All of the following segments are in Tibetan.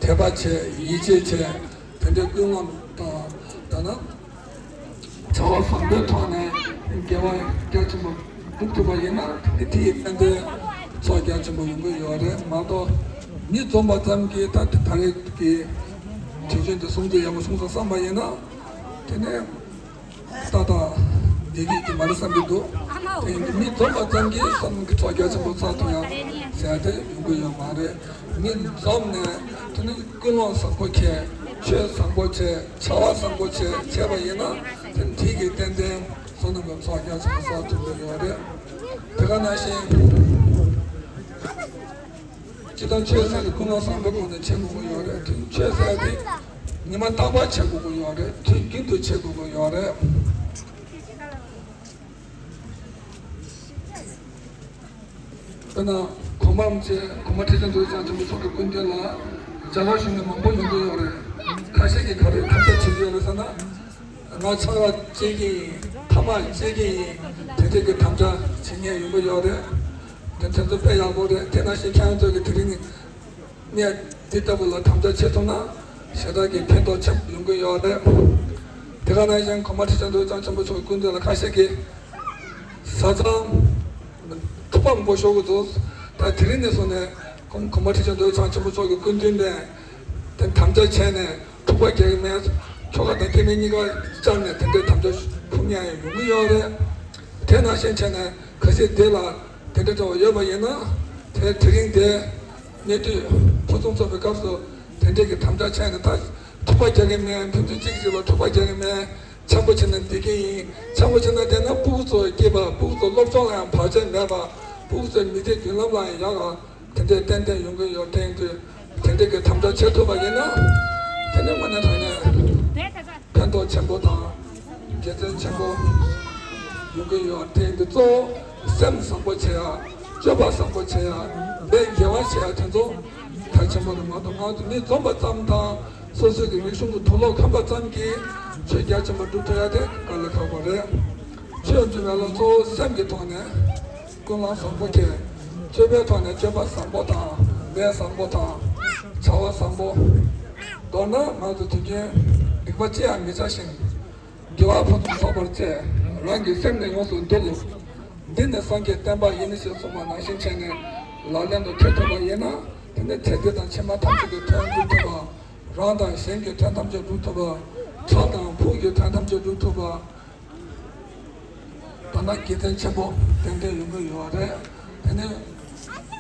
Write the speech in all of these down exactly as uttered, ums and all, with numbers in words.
དད་པ་བྱས། ཡིད་ཆེས་བྱས། དེ་འདྲའི་ཀུན་སློང་དང་། ད་ན། བྱ་བ་བཟང་པོའི་ཐོག་ནས་དགེ་བ་རྒྱ་ཆེན་པོ་སྒྲུབ་ཐུབ་པ་ཡིན་ན། དེ་དེའི་ཏན་ཏན་ཚོགས་རྒྱ་ཆེན་པོ་ཡོང་གི་ཡོད་རེད་མ་གཏོགས། མི་འཛོམས་པ་ཙམ་གྱིས་ད་ད་རེས་ཀྱི་དུས་ཆེན་དེ་སྲུང་བརྩི་ཡག་པོ་སྲུང་སོང་བསམ་པ་ཡིན་ན། དེ་ནས་ཏག་ཏག་བསྡད་ཀྱི་མ་རེད་བསམ་གྱི་འདུག་དེ་ཡིན་དུས་མི་འཛོམས་པ་ཙམ་གྱིས་བསམ་གྱི་ཚོགས་རྒྱ་ཆེན་པོ་བསགས་ཐུབ་ཡག་ཟེར་དེ་ཡོང་གི་ཡོད་མ་རེད། མི་འཛོམས་ནས་དེ་ནི་ཀུན་སློང་བཟང་པོ་བྱས། ཆོས་བཟང་པོ་བྱས། བྱ་བ་བཟང་པོ་བྱས། བྱས་པ་ཡིན་ན་དེ་ནི་དེ་གི་ཏན་ཏན་བསོད་ནམས་ཀྱི་ཚོགས་རྒྱ་ཆེན་པོ་བསགས་ཐུབ་ཀྱི་ཡོད་རེད། དེ་ག་ནང་བཞིན། སྤྱིར་བཏང་ཆོས་ཟེར་ནས་ཀུན་སློང་བཟང་པོའི་སྒོ་ནས་བྱེད་དགོས་ཀྱི་ཡོད་རེད། དེ་ཆོས་ཟེར་དེ་ཉི་མ་རྟག་པར་བྱེད་དགོས་ཀྱི་ཡོད་རེད། དུས་རྒྱུན་དུ་བྱེད་དགོས་ཀྱི་ཡོད་རེད། དཔེར་ན་གོང་མ་རིན་པོ་ཆེ། གོང་མ་ཁྲི་བྱང་རྡོ་རྗེ་འཆང་ཆེན་པོ་མཆོག་གི་སྐུ་མདུན་ལ་མཇལ་ཁ་ཞུ་མཁན་མང་པོ་ཡོང་གི་ཡོད་རེད། ཁ་ཤས་ཀྱིས་ག་རེ་དམ་བཅའ་བྱེད་ཀྱི་ཡོད་རེད་ཟེར་ན། ང་ཆང་རག་བཅད་ཀྱི་ཡིན། ཐ་མག་བཅད་ཀྱི་ཡིན། དེ་འདྲས་ཀྱི་དམ་བཅའ་བྱེད་མཁན་ཡོང་གི་ཡོད་རེད། དེ་དེ་ཚོ་དཔེ་ཡག་པོ་རེད། དེ་ནང་བཞིན་ཁྱེད་རང་ཚོ་གིས་དེ་རིང་གནས་འདི་ལྟ་བུ་ལ་དམ་བཅའ་བྱེད་ཐུབ་ན་ཞེ་དྲག་གི་ཕན་ཐོགས་ཆེན་པོ་ཡོང་གི་ཡོད་རེད། དེ་ག་ནང་བཞིན་གོང་མ་ཁྲི་བྱང་རྡོ་རྗེ་འཆང་ཆེན་པོ་མཆོག་གི་སྐུ་མདུན་ལ་ཁ་ཤས་ཀྱིས་བཟའ་ཚང་ཐུག་པ་མང་པོ་ཤོར་གྱི་འདུག་ད་དེ་རིང་ནས་བཟུང་ནས་གོང་གོང་མ་ཁྲི་བྱང་རྡོ་རྗེ་འཆང་ཆེན་པོ་མཆོག་གི་སྐུ་མདུན་ནས་དེ་དམ་བཅའ་བྱས་ནས། འཁྲུག་པ་རྒྱག་གི་མེད། ཁྱོ་ག་དང་སྐྱེ་དམན་གཉིས་ཀ་བཅར་ནས་དེ་འདྲའི་དམ་བཅའ་ཕུལ་མཁན་ཡང་ཡོང་གི་ཡོད་རེད། དེ་ནང་བཞིན་བྱས་ནས་གལ་སྲིད་དེ་ལ་དེ་འདྲ་འདྲ་བ་ཡོད་པ་ཡིན་ན། དེ་དེ་རིང་དེ་གནས་དུས་ཕུན་སུམ་ཚོགས་པའི་སྐབས་སུ་དེ་འདྲའི་གི་དམ་བཅའ་བྱས་ནས། ད་འཁྲུག་པ་རྒྱག་གི་མེད། ཕན་ཚུན་གཅིག་གཅིག་ལ་འཁྲུག་པ་རྒྱག་གི་མེད། འཆམ་པོ་བྱས་ནས་བསྡད་ཀྱི་ཡིན། འཆམ་པོ་བྱས་ནས་བསྡད་ན་སྤུ་གུ་ཚོ་སྐྱིད་པ། སྤུ་གུ་ཚོ་སློབ་སྦྱོང་ལ་ཡང་བར་ཆད་མེད་པ། སྤུ་གུ་ཚོའི་མི་ཚེ་མདུན་ལམ་ལ་ཡང་ཡག་ག་དེ་འདྲའི་ཏན་ཏན་ཡོང་གི་ཡོད། དེ་ཡིན་དུས་དེ་འདྲའི་གི་དམ་བཅའ་བྱེད་ཐུབ་པ་ཡིན་ན། དེ་ནི་དངོས་གནས་དྲང་གནས་ཕན་ཐོགས་ཆེན་པོ་དང་དགེ་མཚན་ཆེན་པོ་ཡོང་གི་ཡོད། དེ་ཡིན་དུས་གཙོ་བོ་སེམས་བཟང་པོ་བྱེད་ཡ། སྤྱོད་པ་བཟང་པོ་བྱེད་ཡ། ལས་དགེ་བ་བྱེད་ཡ་དེ་ཚོ་གལ་ཆེན་པོ་རེད་མ་གཏོགས། ང་ཚོ་མི་འཛོམས་པ་ཙམ་དང་སོ་སོའི་གི་རིག་གཞུང་གི་དུག་ལོག་ཁམས་པ་ཙམ་གྱིས་ཆོས་རྒྱ་ཆེན་པོ་སྒྲུབ་ཐུབ་ཡ་དེ་དཀའ་ལས་ཁག་པོ་རེད། ཆོས་འབྱུང་བ་ལ་གཙོ་བོ་སེམས་ཀྱི་ཐོག་ནས། ཀུན་སློང་བཟང་པོ་བྱས། སྤྱོད་པའི་ཐོག་ནས་སྤྱོད་པ་བཟང་པོ་དང་། ལས་བཟང་པོ་དང་། བྱ་བ་བཟང་པོ། མདོར་ན་ང་ཚོ་དུས་རྒྱུན་སྡིག་པ་ཅི་ཡང་མི་བྱ་ཞིང་། དགེ་བ་ཕུན་སུམ་ཚོགས་པར་སྤྱད། རང་གི་སེམས་ནི་ཡོངས་སུ་འདུལ། འདི་ནི་སངས་རྒྱས་བསྟན་པ་ཡིན། ཞེས་གསུངས་པ་ནང་བཞིན་བྱས་ནས་ལག་ལེན་དུ་འཁྱོལ་ཐུབ་པ་ཡིན་ན། དེ་ནི་ཚེ་འདི་དང་ཕྱི་མ་ཐམས་ཅད་ཀྱི་དོན་སྒྲུབ་ཐུབ་པ། རང་དང་གཞན་གྱི་དོན་ཐམས་ཅད་སྒྲུབ་ཐུབ་པ། ཕྲུ་གུ་དང་བུ་གུ་གི་དོན་ཐམས་ཅད་སྒྲུབ་ཐུབ་པ། ད་ནི་དགེ་མཚན་ཆེན་པོ་ཏན་ཏན་ཡོང་གི་ཡོད་རེད། དེ་ནས་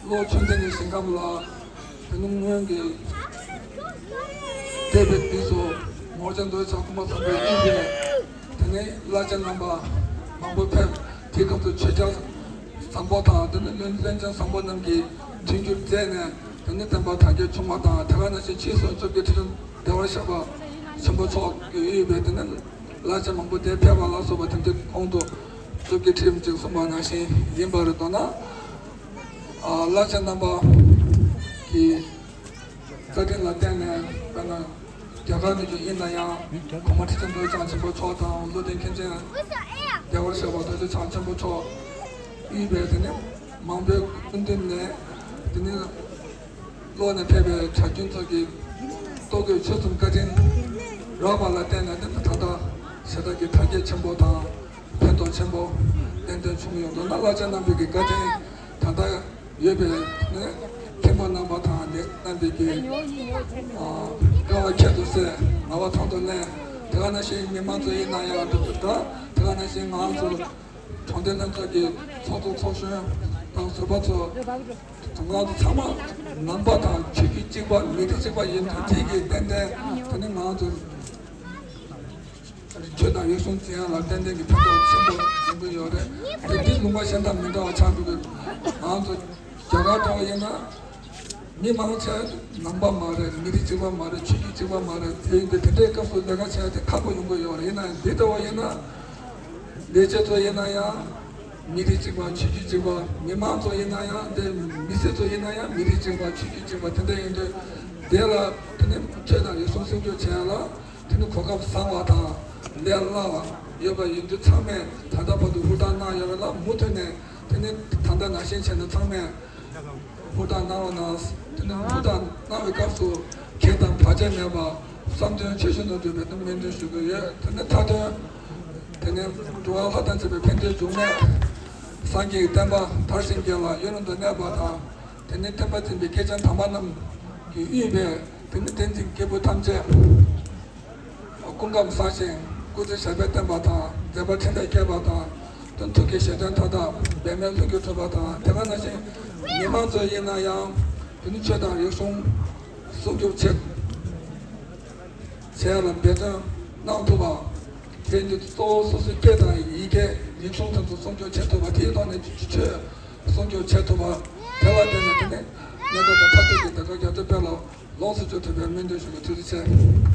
ལྷོ་ཆོས་ལྡན་གྱི་ཞིང་ཁམས་ལ། དེ་ནི་སྔོན་གྱི་འདས་པའི་དུས་སུ་ངོར་ཆེན་རྡོ་རྗེ་འཆང་ཁོང་མ་ཚང་པའི་དབུས་པའི། དེ་ནས་བླ་ཆེན་རྣམ་པ་མང་པོ་ཕེབས། དེའི་སྐབས་སུ་ཆོས་རྒྱལ་བཟང་པོ་དང་། དེ་ནས་བློན་བློན་ཆེན་བཟང་པོ་རྣམས་ཀྱིས་མཐུན་འགྱུར་མཛད་ནས། དེ་ནས་བསྟན་པ་དར་རྒྱས་བྱུང་བ་དང་། དེ་ག་ནང་བཞིན་ཕྱིས་སུ་བཅོ་བརྒྱད་ཁྲི་སྲོང་བདེ་བར་གཤེགས་པ་ཆེན་པོ་མཆོག་གིས་དབུས་པའི། དེ་ནས་བླ་ཆེན་མང་པོ་དེ་ཕེབས་པ་ལ་སོགས་པ་དེ་འདྲའི་གོང་དུ་བཅོ་བརྒྱད་ཁྲི་ཅིག་གསུངས་པ་ནང་བཞིན་ཡིན་པ་རེད། མདོར་ན། ཨ། བླ་ཆེན་རྣམ་པ་གི་བཀའ་དྲིན་ལ་བརྟེན་ནས། དཔེར་ན་རྒྱ་གར་ནས་ཀྱང་ཡིན་ན་ཡང་། གོང་མ་ཁྲི་བྱང་རྡོ་རྗེ་འཆང་ཆེན་པོ་མཆོག་དང་། བློ་ལྡན་མཁན་ཆེན་བདེ་བར་གཤེགས་པ་རྡོ་རྗེ་འཆང་ཆེན་པོ་མཆོག་དབུས་པའི། དེ་ནས་མང་པོའི་སྐུ་མདུན་ནས། དེ་ནས་ལྷོ་ནས་ཕེབས་པའི་གྲྭ་རྒྱུན་ཚོ་གིས་ལྟོ་གོས་ཆོས་གསུམ་བཀའ་དྲིན་རག་པ་ལ་བརྟེན་ནས། དེ་ནས་ད་ལྟ་ཞེ་དྲག་གི་དར་རྒྱས་ཆེན་པོ་དང་ཕན་ཐོགས་ཆེན་པོ་ཏན་ཏན་བྱུང་ཡོད། མདོར་ན་བླ་ཆེན་རྣམ་པའི་གི་བཀའ་དྲིན་ད་ལྟ་ཡོད་པའི། ནས་མཁན་པོ་རྣམ་པ་དང་ལས་རྣམ་པའི་གི། ཨ། དཀའ་བ་ཁྱད་དུ་བསད། ངལ་བ་དང་དུ་ལེན། དེ་ག་ནང་བཞིན་མི་མང་ཚོ་ཡིན་ན་ཡང་འདུག་འདྲ། དེ་ག་ནང་བཞིན་ང་ཚོ་གྲོང་སྡེ་ལྷན་ཚོགས་ཀྱི་ཚོགས་གཙོ་ཚོགས་གཞོན་དང་ཟུར་པ་ཚོ། ང་ཚོ་ཚང་མ་ནང་པ་དང་ཆོས་བརྒྱུད་གཅིག་པ། མི་རིགས་གཅིག་པ་ཡིན་དུས། དེ་གི་ཏན་ཏན་དེ་ནི་ང་ཚོ་ཆོས་དང་རིག་གཞུང་འཛིན་ཡ་ལ་ཏན་ཏན་གྱི་ཕན་ཐོགས་ཆེན་པོ་ཡོང་གི་ཡོད་རེད། དེ་འདི་ལུང་པ་གཞན་དང་མི་འདྲ་བ་ཆགས་འགྲོ་གི། ང་ཚོ་རྒྱ་གར་འདྲ་བ་ཡིན་ན། མི་མང་ཆེ་ནང་པ་མ་རེད། མི་རིགས་གཅིག་པ་མ་རེད། ཆོས་བརྒྱུད་གཅིག་པ་མ་རེད། དེ་ཡིན་དུས་དེ་འདྲའི་སྐབས་སུ་ལས་ཀ་བྱེད་ཡ་དེ་ཁག་པོ་ཡོང་གི་ཡོད་རེད། ཡིན་ན་ཡང་འདི་འདྲ་བ་ཡིན་ན། ལས་བྱེད་ཚོ་ཡིན་ན་ཡང་མི་རིགས་གཅིག་པ། ཆོས་བརྒྱུད་གཅིག་པ། མི་མང་ཚོ་ཡིན་ན་ཡང་། དེ་མི་སེར་ཚོ་ཡིན་ན་ཡང་མི་རིགས་གཅིག་པ། ཆོས་བརྒྱུད་གཅིག་པ། དེ་འདྲ་ཡིན་དུས་དེ་ལ་དེ་ནི་ཆོས་དང་རིག་གཞུང་སྲུང་སྐྱོབ་བྱེད་ཡ་ལ། དེ་ནི་གོ་སྐབས་བཟང་བ་དང་ལས་སླ་བ་ཡོད་པ་ཡིན་དུས། ཚང་མས་ད་ལྟ་བར་དུ་ཧུར་ཐག་གནང་ཡོད་པ་ལ་མུ་མཐུད་ནས། དེ་ནི་ད་ལྟ་ནང་བཞིན་བྱས་ནས་ཚང་མས་ཧུར་ཐག་གནང་བ་ན། དེ་ནི་ཧུར་ཐག་གནང་བའི་སྐབས་སུ་སྒེར་དང་ བར་ཆད་མེད་པ་བསམ་དོན་ཆེ་ཤོས་དང་འགྲུབ་པའི་སྨོན་འདུན་ཞུ་གི་ཡོད། དེ་ནས་མཐའ་དོན། དེ་ནས་འགྲོ་བ་ལྷ་དང་བཅས་པའི་ཕན་བདེའི་འབྱུང་གནས། སངས་རྒྱས་ཀྱི་བསྟན་པ་དར་ཞིང་རྒྱས་ལ་ཡུན་རིང་དུ་གནས་པ་དང་། དེ་ནས་བསྟན་པ་འཛིན་པའི་སྐྱེས་ཆེན་དམ་པ་རྣམས་ཀྱིས་དབུས་པའི་དེ་ནས་བསྟན་འཛིན་སྐྱེས་བུ་ཐམས་ཅད་སྐུ་ཁམས་བཟང་ཞིང་སྐུ་ཚེ་ཞབས་པད་བརྟན་པ་དང་། མཛད་པ་ཕྲིན་ལས་རྒྱས་པ་དང་། དོན་ཐུགས་ཀྱི་བཞེད་དོན་མཐའ་དག་འབད་མེད་ལྷུན་གྱིས་གྲུབ་པ་དང་། དེ་ག་ནང་བཞིན་མི་མང་ཚོ་ཡིན་ན་ཡང་དེ་ནི་ཆོས་དང་རིག་གཞུང་སྲུང་སྐྱོབ་ཆེད་བྱེད་ཡ་ལ་འབད་བརྩོན་གནང་ཐུབ་པ། དེ་ནི་གཙོ་བོ་སོ་སོའི་སྐད་དང་ཡི་གེ་རིག་གཞུང་དེ་ཚོ་སྲུང་སྐྱོབ་བྱེད་ཐུབ་པ། དེའི་ཐོག་ནས་ཆོས་སྲུང་སྐྱོབ་བྱེད་ཐུབ་པ། དེ་ལ་བརྟེན་ནས་དེ་ནི་གནས་སྟངས་དང་མཐར་ཐུག་གི་བདེ་དོན་རྒྱ་མཚོའི་དཔལ་ལ་ལོངས་སུ་སྤྱོད་ཐུབ་པའི་སྨོན་འདུན་ཞུ་གི། ཐུགས་རྗེ་ཆེ།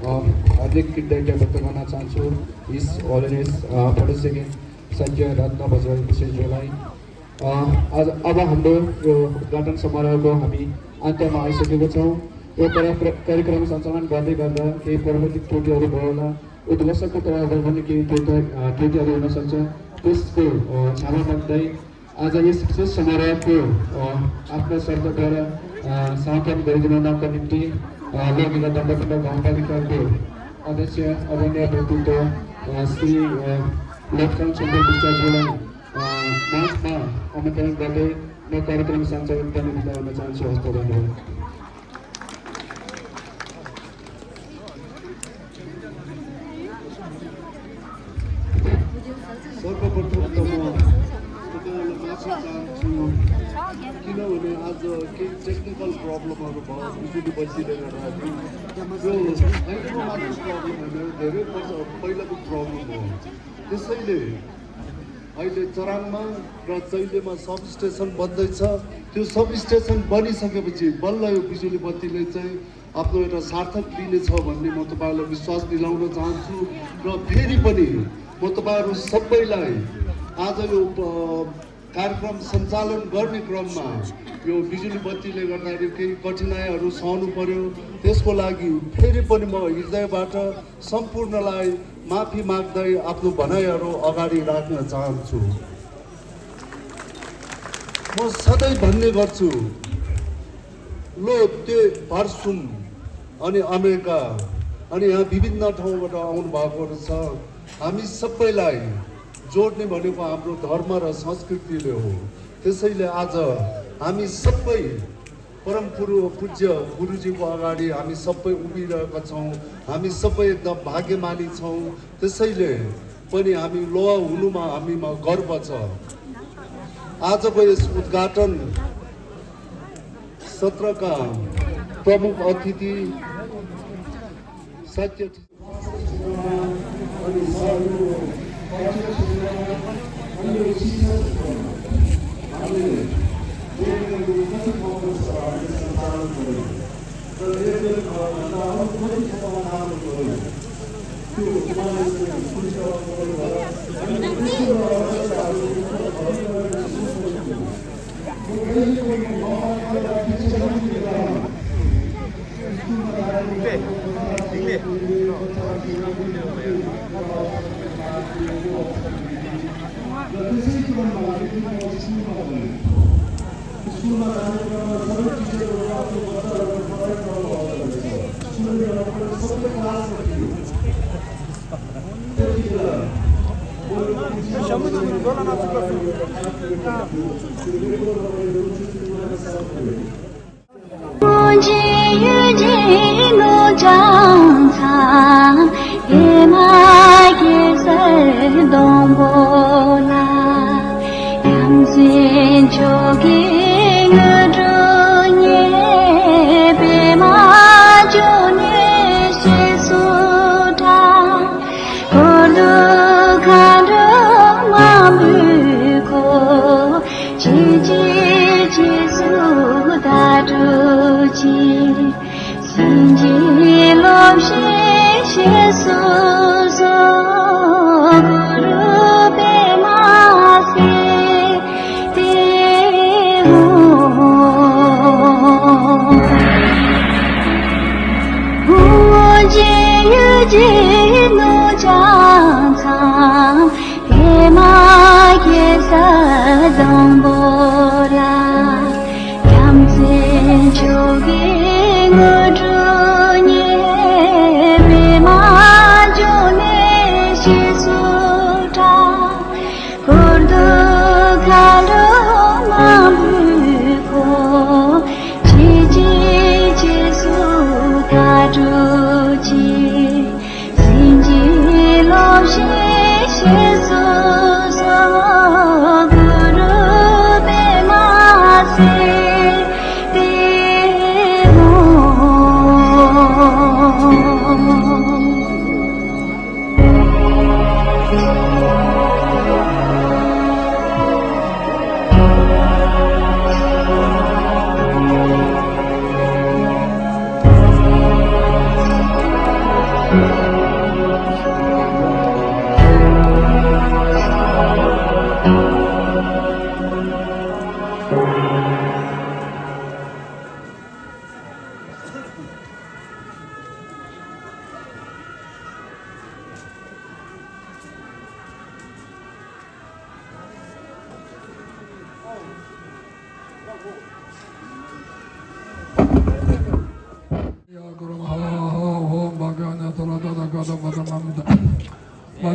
Uh, हार्दिक कृतज्ञता व्यक्त गर्न चाहन्छु His Holiness, uh, पटसेकेन सत्य रत्न बज्र विशेषज्यूलाई। अ, आज, अब हाम्रो यो उद्घाटन समारोहको हामी अन्त्यमा आइसकेको छौँ। यो कार्य-, कार्यक्रम सञ्चालन गर्दै गर्दा केही प्राविधिक त्रुटिहरू भयो होला, उद्घोषकको तर्फबाट पनि केही त्रुटि-, अ, त्रुटिहरू हुन सक्छ। त्यसको, अ, क्षमा माग्दै आज यस विशेष समारोहको, अ, आफ्नो शब्दद्वारा, अ, समापन गरिदिनका निम्ति, अ, लोकमिला दण्डपण्ड गाउँपालिकाको अध्यक्ष आदरणीय व्यक्तित्व, अ, श्री, अ, लक्ष्मण चन्द्र विष्टज्यूलाई, अ, मञ्चमा आमन्त्रण गर्दै म कार्यक्रम सञ्चालन गर्ने बिदा हुन चाहन्छु। हस्त धन्यवाद। सर्वप्रथम त म तपाईँहरूलाई माफी चाहन्छु, किनभने आज केही टेक्निकल प्रब्लमहरू भयो, बिजुली बत्तीले गर्दाखेरि। यो अहिलेको मात्र प्रब्लम होइन, यो धेरै वर्ष पहिलाको प्रब्लम हो। त्यसैले अहिले चराङमा र चैलेमा सब स्टेसन बन्दैछ। त्यो सब स्टेसन बनिसकेपछि बल्ल यो बिजुली बत्तीले चाहिँ आफ्नो एउटा सार्थक लिनेछ भन्ने म तपाईँहरूलाई विश्वास दिलाउन चाहन्छु। र फेरि पनि म तपाईँहरू सबैलाई आज यो, अ, कार्यक्रम सञ्चालन गर्ने क्रममा यो बिजुली बत्तीले गर्दाखेरि केही कठिनाइहरू सहनु पर्‍यो। त्यसको लागि फेरि पनि म हृदयबाट सम्पूर्णलाई माफी माग्दै आफ्नो भनाइहरू अगाडि राख्न चाहन्छु। म सधैँ भन्ने गर्छु, लोते पार्सुम अनि अमेरिका अनि यहाँ विभिन्न ठाउँबाट आउनुभएको रहेछ। हामी सबैलाई जोड्ने भनेको हाम्रो धर्म र संस्कृतिले हो। त्यसैले आज हामी सबै परम पुरु-, पूज्य गुरुजीको अगाडि हामी सबै उभिरहेका छौँ। हामी सबै एकदम भाग्यमानी छौँ। त्यसैले पनि हामी लोवा हुनुमा हामीमा गर्व छ। आजको यस उद्घाटन सत्रका प्रमुख अतिथि सत्य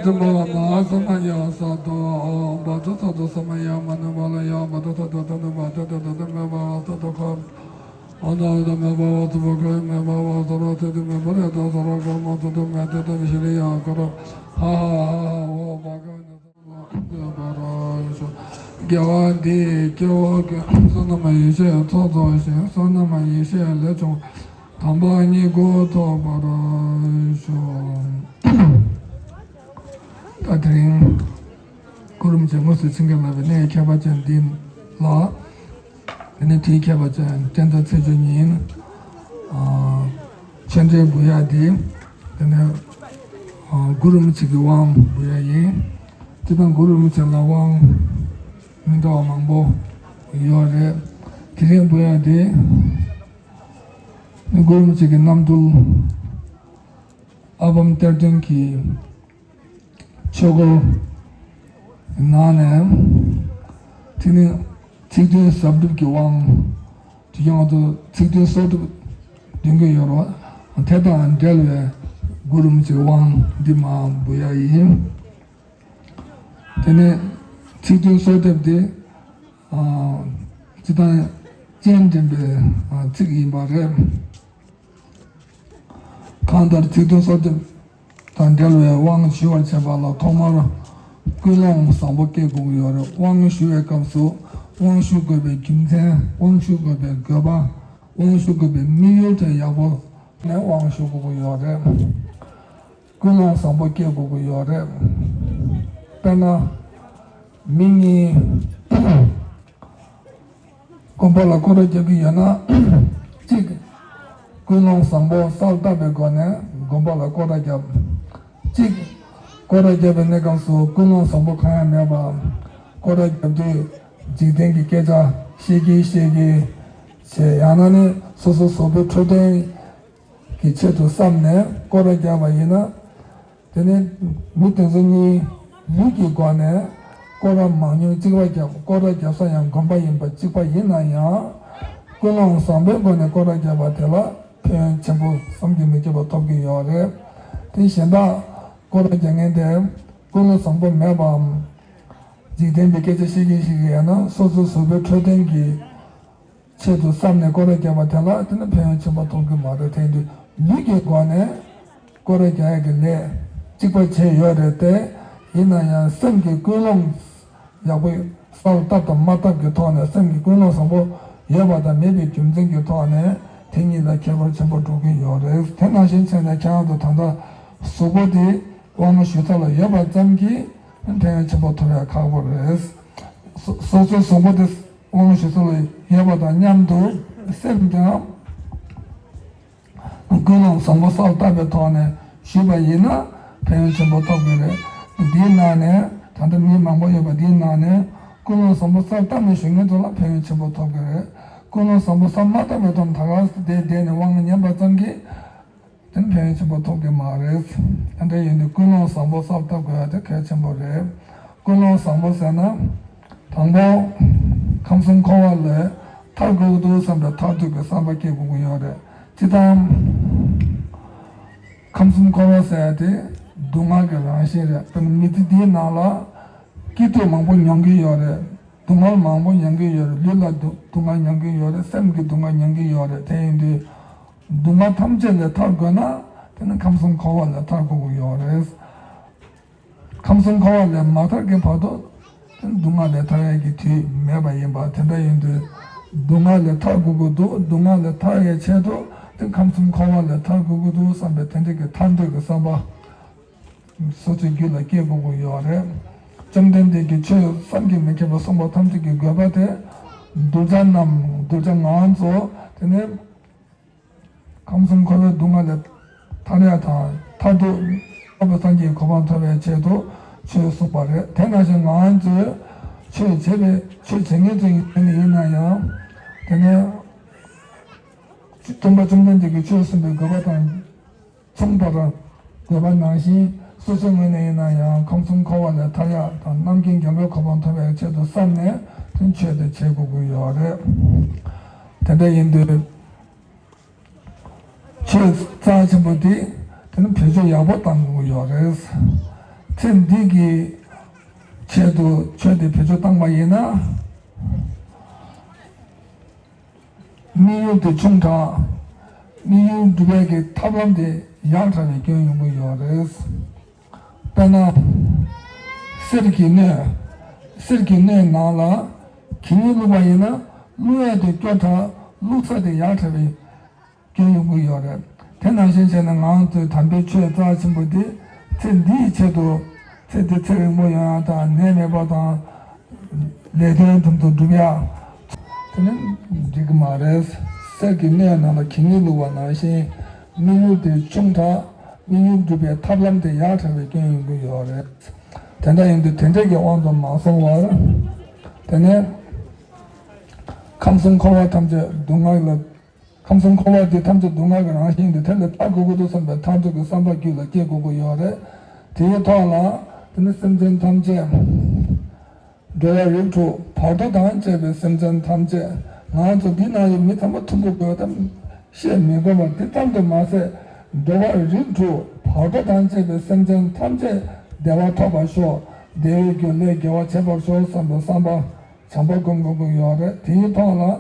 ཙམ་པ་བ་མ་ས་མ་ཡ་ས་དོ་བ་དོ་ས་དོ་ས་མ་ཡ་མ་ན་བ་ལ་ཡ་བ་དོ་ས་དོ་ད་ན་བ་དོ་ད་ད་ད་ན་བ་ས་དོ་ཁ་ཨ་ན་ད་མ་བ་བ་ས་བ་ཁ་མ་བ་བ་ས་ར་ཐེ་ཏེ་མ་བ་ར་ད་ས་ར་ཁ་མ་ས་དོ་མ་ཐེ་ཏེ་ཤི་རི་ཡ་ཁ་ར་ཧ་ཧ་ཧ་ཧ་བ་བ་ཁ་ན་ས་བ་ཁ་ན་ས་བ་དགེ་བ་འདི་སྐྱེ་བ་ཀུན་བསོད་ནམས་ཡེ་ཤེས་ཚོགས་རྫོགས་ཤིང་བསོད་ནམས་ཡེ་ཤེས་ལས་བྱུང་དམ་པ་ཉིད་སྐུ་ཐོབ་པར་ཤོག་ད་དེ་རིང་གུ་རུ་རིན་པོ་ཆེ་དངོས་སུ་མཚན་བརྒྱད་ལ་བའི་གནས་ཁྱད་པར་ཅན་འདི་ལ། དེ་ནས་དེའི་ཁྱད་པར་ཅན་སྤྱན་རས་ཆོས་ཀྱི་ཉིན། ཨ་ཆོས་འབྲེལ་འབུལ་ཡ་དེ། དེ་ནས་ཨ་གུ་རུ་རིན་པོ་ཆེ་གི་དབང་འབུལ་ཡ་ཡིན། སྤྱིར་བཏང་གུ་རུ་རིན་པོ་ཆེ་ལ་དབང་མི་འདྲ་བ་མང་པོ་ཡོད་རེད། དེ་རིང་འབུལ་ཡ་དེ་ནི་གུ་རུ་རིན་པོ་ཆེ་གི་རྣམ་འཕྲུལ་ཨལ་བམ་གཏེར་སྟོན་གྱི་ཆོས་སྐོར་ནང་ནས། དེ་ནི་ཚིག་བདུན་ཟབ་སྒྲུབ་ཀྱི་དབང་། དེ་ཡང་དུ་ཚིག་བདུན་ཟབ་སྒྲུབ་འདོན་གྱི་ཡོད་རེད། དེ་དང་འབྲེལ་བའི་གུ་རུ་རིན་པོ་ཆེའི་དབང་འདི་མར་འབུལ་ཡ་ཡིན། དེ་ནས་ཚིག་བདུན་ཟབ་སྒྲུབ་དེ། ཨ་སྤྱིར་བཏང་སྤྱན་འདྲེན་པའི་ཨ་ཚིག་ཡིན་པ་རེད། གང་ལྟར་ཚིག་བདུན་ཟབ་སྒྲུབ་དང་འབྲེལ་བའི་དབང་ཞུ་བར་བྱེད་པ་ལ་ཐོག་མར་ཀུན་སློང་བཟང་པོ་སྐྱེ་དགོས་ཀྱི་ཡོད་རེད། དབང་ཞུ་བའི་སྐབས་སུ་དབང་ཞུ་དགོས་པའི་རྒྱུ་མཚན། དབང་ཞུ་དགོས་པའི་དགོས་པ། དབང་ཞུ་དགོས་པའི་དམིགས་ཡུལ་དེ་ཡག་པོ་ནས་དབང་ཞུ་དགོས་ཀྱི་ཡོད་རེད། ཀུན་སློང་བཟང་པོ་སྐྱེ་དགོས་ཀྱི་ཡོད་རེད། དཔེར་ན། མི་གཉིས། དགོན་པ་ལ་སྐོར་ར་རྒྱག་གི་ཡོད་ན། གཅིག་ཀུན་སློང་བཟང་པོ་གསལ་བཏབ་པའི་སྒོ་ནས་དགོན་པ་ལ་སྐོར་ར་རྒྱབ། གཅིག་སྐོར་ར་རྒྱབ་པའི་གནས་སྐབས་སུ་ཀུན་སློང་བཟང་པོ་གང་ཡང་མེད་པ། སྐོར་ར་རྒྱབ་དུས་འཇིག་རྟེན་གྱི་སྐད་ཆ་བཤད་ཀྱིན་བཤད་ཀྱིན་བྱས། ཡང་ན་ནི་སོ་སོ་གཟུགས་པོའི་འཕྲོད་བསྟེན་གྱི་ཆེད་དུ་བསམས་ནས་སྐོར་ར་རྒྱབ་པ་ཡིན་ན། དེ་ནས་མི་དེ་ཚོ་གཉིས་ལུས་ཀྱི་སྒོ་ནས་སྐོར་ར་མང་ཉུང་གཅིག་པ་རྒྱབ། སྐོར་ར་རྒྱབ་ས་ཡང་དགོན་པ་ཡིན་པ་གཅིག་པ་ཡིན་ན་ཡང་། ཀུན་སློང་བཟང་པོའི་སྒོ་ནས་སྐོར་ར་རྒྱབ་པ་དེ་ལ་ཕན་ཡོན་ཆེན་པོ་བསམ་གྱིས་མི་ཁྱབ་པ་ཐོབ་ཀྱི་ཡོད་རེད། དེ་གཞན་དག་སྐོར་ར་རྒྱག་མཁན་དེ་ཀུན་སློང་བཟང་པོ་མེད་པའམ། འཇིག་རྟེན་པའི་སྐད་ཆ་བཤད་ཀྱིན་བཤད་ཀྱིན་ཡང་ན་སོ་སོའི་གཟུགས་པོའི་འཕྲོད་བསྟེན་གྱི་ཆེད་དུ་བསམས་ནས་སྐོར་ར་བརྒྱབ་པ་དེ་ལ་དེ་ནི་ཕན་ཡོན་ཆེན་པོ་ཐོབ་ཀྱི་མ་རེད། དེ་ཡིན་དུས་ལུས་ཀྱི་སྒོ་ནས་སྐོར་ར་རྒྱག་ཡག་གི་ལས་གཅིག་པ་བྱས་ཡོད་རེད་དེ། ཡིན་ན་ཡང་སེམས་ཀྱི་ཀུན་སློང་ཡག་པོ་གསལ་བཏབ་དང་མ་བཏབ་ཀྱི་ཐོག་ནས། སེམས་ཀྱི་ཀུན་སློང་བཟང་པོ་ཡོད་པ་དང་མེད་པའི་རྒྱུ་མཚན་གྱི་ཐོག་ནས་དེ་གཉིས་ལ་ཁྱད་པར་ཆེན་པོ་འགྲོ་གི་ཡོད་རེད། དེ་ནང་བཞིན་བྱས་ནས་ཁྱེད་རང་ཚོ་ད་ལྟ་གཟུགས་པོ་དེ་དབང་ཞུ་ས་ལ་ཡོད་པ་ཙམ་གྱིས་ཕན་ཡོན་ཆེན་པོ་ཐོབ་ཡག་ཁག་པོ་རེད། སོ་སོ་སོ་གཟུགས་པོ་དེ་དབང་ཞུ་ས་ལ་ཡོད་པ་དང་མཉམ་དུ་སེམས་ཀྱང་ཀུན་སློང་བཟང་པོ་གསལ་བཏབ་པའི་ཐོག་ནས་ཞུས་པ་ཡིན་ན་ཕན་ཡོན་ཆེན་པོ་ཐོབ་ཀྱི་རེད། འདིའི་ནང་ནས་ད་ལྟ་མི་མང་པོ་ཡོད་པ་འདིའི་ནང་ནས་ཀུན་སློང་བཟང་པོ་གསལ་བཏབ་ནས་ཞུ་མཁན་ཚོ་ལ་ཕན་ཡོན་ཆེན་པོ་ཐོབ་ཀྱི་རེད། ཀུན་སློང་བཟང་པོ་གསལ་མ་བཏབ་པའི་ཐོག་ནས་ད་ག་སེ་དེ་བསྡད་ནས་དབང་ཉན་པ་ཙམ་གྱིས། དེ་ནི་ཕན་ཡོན་ཆེན་པོ་ཐོབ་ཀྱི་མ་རེད། ཨ་འདྲ་ཡིན་དུས་ཀུན་སློང་བཟང་པོ་གསལ་བཏབ་དགོས་ཡ་དེ་གལ་ཆེན་པོ་རེད། ཀུན་སློང་བཟང་པོ་ཟེར་ན། དང་པོ། ཁམས་གསུམ་འཁོར་བ་ལས་ཐར་དགོས་ཀྱི་འདུག་བསམ་པའི་ཐར་འདོད་ཀྱི་བསམ་པ་སྐྱེ་དགོས་ཀྱི་ཡོད་རེད། སྤྱིར་བཏང་། ཁམས་གསུམ་འཁོར་བ་ཟེར་ཡ་དེ་སྡུག་བསྔལ་གྱི་རང་བཞིན་རེད། དཔེར་ན་མི་ཚེ་འདིའི་ནང་ལ་སྐྱིད་སྡུག་མང་པོ་མྱོང་གི་ཡོད་རེད། སྡུག་བསྔལ་མང་པོ་མྱོང་གི་ཡོད་རེད། ལུས་ལ་སྡུག་སྡུག་བསྔལ་མྱོང་གི་ཡོད་རེད། སེམས་ཀྱི་སྡུག་བསྔལ་མྱོང་གི་ཡོད་རེད། དེ་ཡིན་དུས། སྡུག་བསྔལ་ཐམས་ཅད་ལས་ཐར་དགོས་ན། དེ་ནི་ཁམས་གསུམ་འཁོར་བ་ལས་ཐར་དགོས་ཀྱི་ཡོད་རེད། ཁམས་གསུམ་འཁོར་བ་ལས་མ་ཐར་གྱི་བར་དུ། དེ་ནི་སྡུག་བསྔལ་ལས་ཐར་ཡག་གི་དུས་མེད་པ་ཡིན་པ་དེ་འདྲ་ཡིན་དུས། སྡུག་བསྔལ་ལས་ཐར་དགོས་ཀྱི་འདུག་སྡུག་བསྔལ་ལས་ཐར་ཡག་ཆེད་དུ། དེ་ཁམས་གསུམ་འཁོར་བ་ལས་ཐར་དགོས་ཀྱི་འདུག་བསམ་པའི་དེ་འདྲ་གི་ཐར་འདོད་ཀྱི་བསམ་པ། སོ་སོའི་རྒྱུད་ལ་སྐྱེ་དགོས་ཀྱི་ཡོད་རེད། བཅོམ་ལྡན་འདས་ཀྱིས་ཆོས་བསམ་གྱིས་མི་ཁྱབ་པ་གསུངས་པ་ཐམས་ཅད་ཀྱི་དགོས་པ་དེ། གདུལ་བྱ་རྣམས་གདུལ་བྱ་ང་ཚོ་དེ་ནི་ཁམས་གསུམ་འཁོར་བའི་སྡུག་བསྔལ་ལས་ཐར་ཡ་དང་མཐར་ཐུག་འཕགས་པའི་སངས་རྒྱས་ཀྱི་གོ་འཕང་ཐོབ་པའི་ཆེད་དུ་ཆོས་གསུངས་པ་རེད། དེ་ནང་བཞིན་ང་ཚོས་ཆོས་བྱེད་པའི་ཆོས་བྱེད་མཁན་ཚོ་ཡིན་ཡིན་ན་ཡང་། དེ་ནི་སྟོན་པ་བཅོམ་ལྡན་འདས་ཀྱིས་ཆོས་གསུངས་པའི་དགོས་པ་དང་མཚུངས་པར་དགོས་པ་ནང་བཞིན། སོ་སོའི་ངོས་ནས་ཡིན་ན་ཡང་ཁམས་གསུམ་འཁོར་བ་ལས་ཐར་ཡག་དང་རྣམ་མཁྱེན་རྒྱལ་བའི་གོ་འཕང་ཐོབ་པའི་ཆེད་དུ་བསམས་ནས་དེ་ཆོས་དེ་བྱེད་དགོས་ཀྱི་ཡོད་རེད། དེ་འདྲ་ཡིན་དུས་ཆོས་རྩ་ཆེན་པོ་དེ་དེ་ནི་བེད་སྤྱོད་ཡག་པོ་གཏང་དགོས་ཀྱི་ཡོད་རེད། ཚེ་འདི་གི་ཆེད་དུ་ཆོས་འདི་བེད་སྤྱོད་བཏང་པ་ཡིན་ན། དམིགས་ཡུལ་དེ་ཆུང་དྲགས། དམིགས་ཡུལ་འགྲུབ་པའི་གི་ཐབས་ལམ་དེ་ཡག་དྲགས་པའི་སྐྱོན་ཡོང་གི་ཡོད་རེད། དཔེར་ན། གསེར་གྱི་སྣོད། གསེར་གྱི་སྣོད་ནང་ལ་གད་སྙིགས་བླུགས་པ་ཡིན་ན། བླུགས་ཡས་དེ་སྐྱོ་དྲགས། བླུགས་ས་དེ་ཡག་དྲགས་པའི་སྐྱོན་ཡོང་གི་ཡོད་རེད། དེ་ནང་བཞིན་བྱས་ན་ང་ཚོའི་དམ་པའི་ཆོས་རྩ་ཆེན་པོ་འདི་ཚེ་འདིའི་ཆེད་དུ། ཚེ་འདི་ཚེ་རིང་པོ་ཡོང་ཡག་དང་ནད་མེད་པ་དང་། ལས་དོན་དུ་འགྲུབ་ཡག་དེ་ནི་འགྲིག་གི་མ་རེད། གསེར་གྱི་སྣོད་ནང་ལ་གད་སྙིགས་བླུགས་པ་ནང་བཞིན། དམིགས་ཡུལ་དེ་ཆུང་དྲགས། དམིགས་ཡུལ་འགྲུབ་པའི་ཐབས་ལམ་དེ་ཡག་དྲགས་པའི་སྐྱོན་ཡོང་གི་ཡོད་རེད། དེ་འདྲ་ཡིན་དུས་དེ་འདྲ་གི་དབང་དུ་མ་སོང་བར། དེ་ནས་ཁམས་གསུམ་འཁོར་བ་ཐམས་ཅད་སྡུག་བསྔལ་ལ། ཁམས་གསུམ་འཁོར་བ་འདི་ཐམས་ཅད་སྡུག་བསྔལ་གྱི་རང་བཞིན་འདི་དེ་ལས་ཐར་དགོས་ཀྱི་འདུག་བསམ་པའི་ཐར་ཚུལ་གྱི་བསམ་པ་རྒྱུད་ལ་སྐྱེ་དགོས་ཀྱི་ཡོད་རེད། དེའི་ཐོག་ལ་དེ་ནི་སེམས་ཅན་ཐམས་ཅད། འགྲོ་བ་རིགས་དྲུག་བར་དོ་དང་བཅས་པའི་སེམས་ཅན་ཐམས་ཅད། ང་ཚོ་འདི་ན་ཡོད་མི་ཚང་མ་མཐུན་པོ་དགོས་དམ་བཤད་མི་དགོས་པར་འདི་ཙམ་དུ་མ་ཟད། འགྲོ་བ་རིགས་དྲུག་བར་དོ་དང་བཅས་པའི་སེམས་ཅན་ཐམས་ཅད་བདེ་བ་ཐོབ་པར་ཤོག་བདེ་བའི་རྒྱུ་ལས་དགེ་བ་བྱེད་པར་ཤོག་བསམ་པའི་བསམ་པ། བྱམས་པ་སྒོམ་དགོས་ཀྱི་ཡོད་རེད། དེའི་ཐོག་ལ།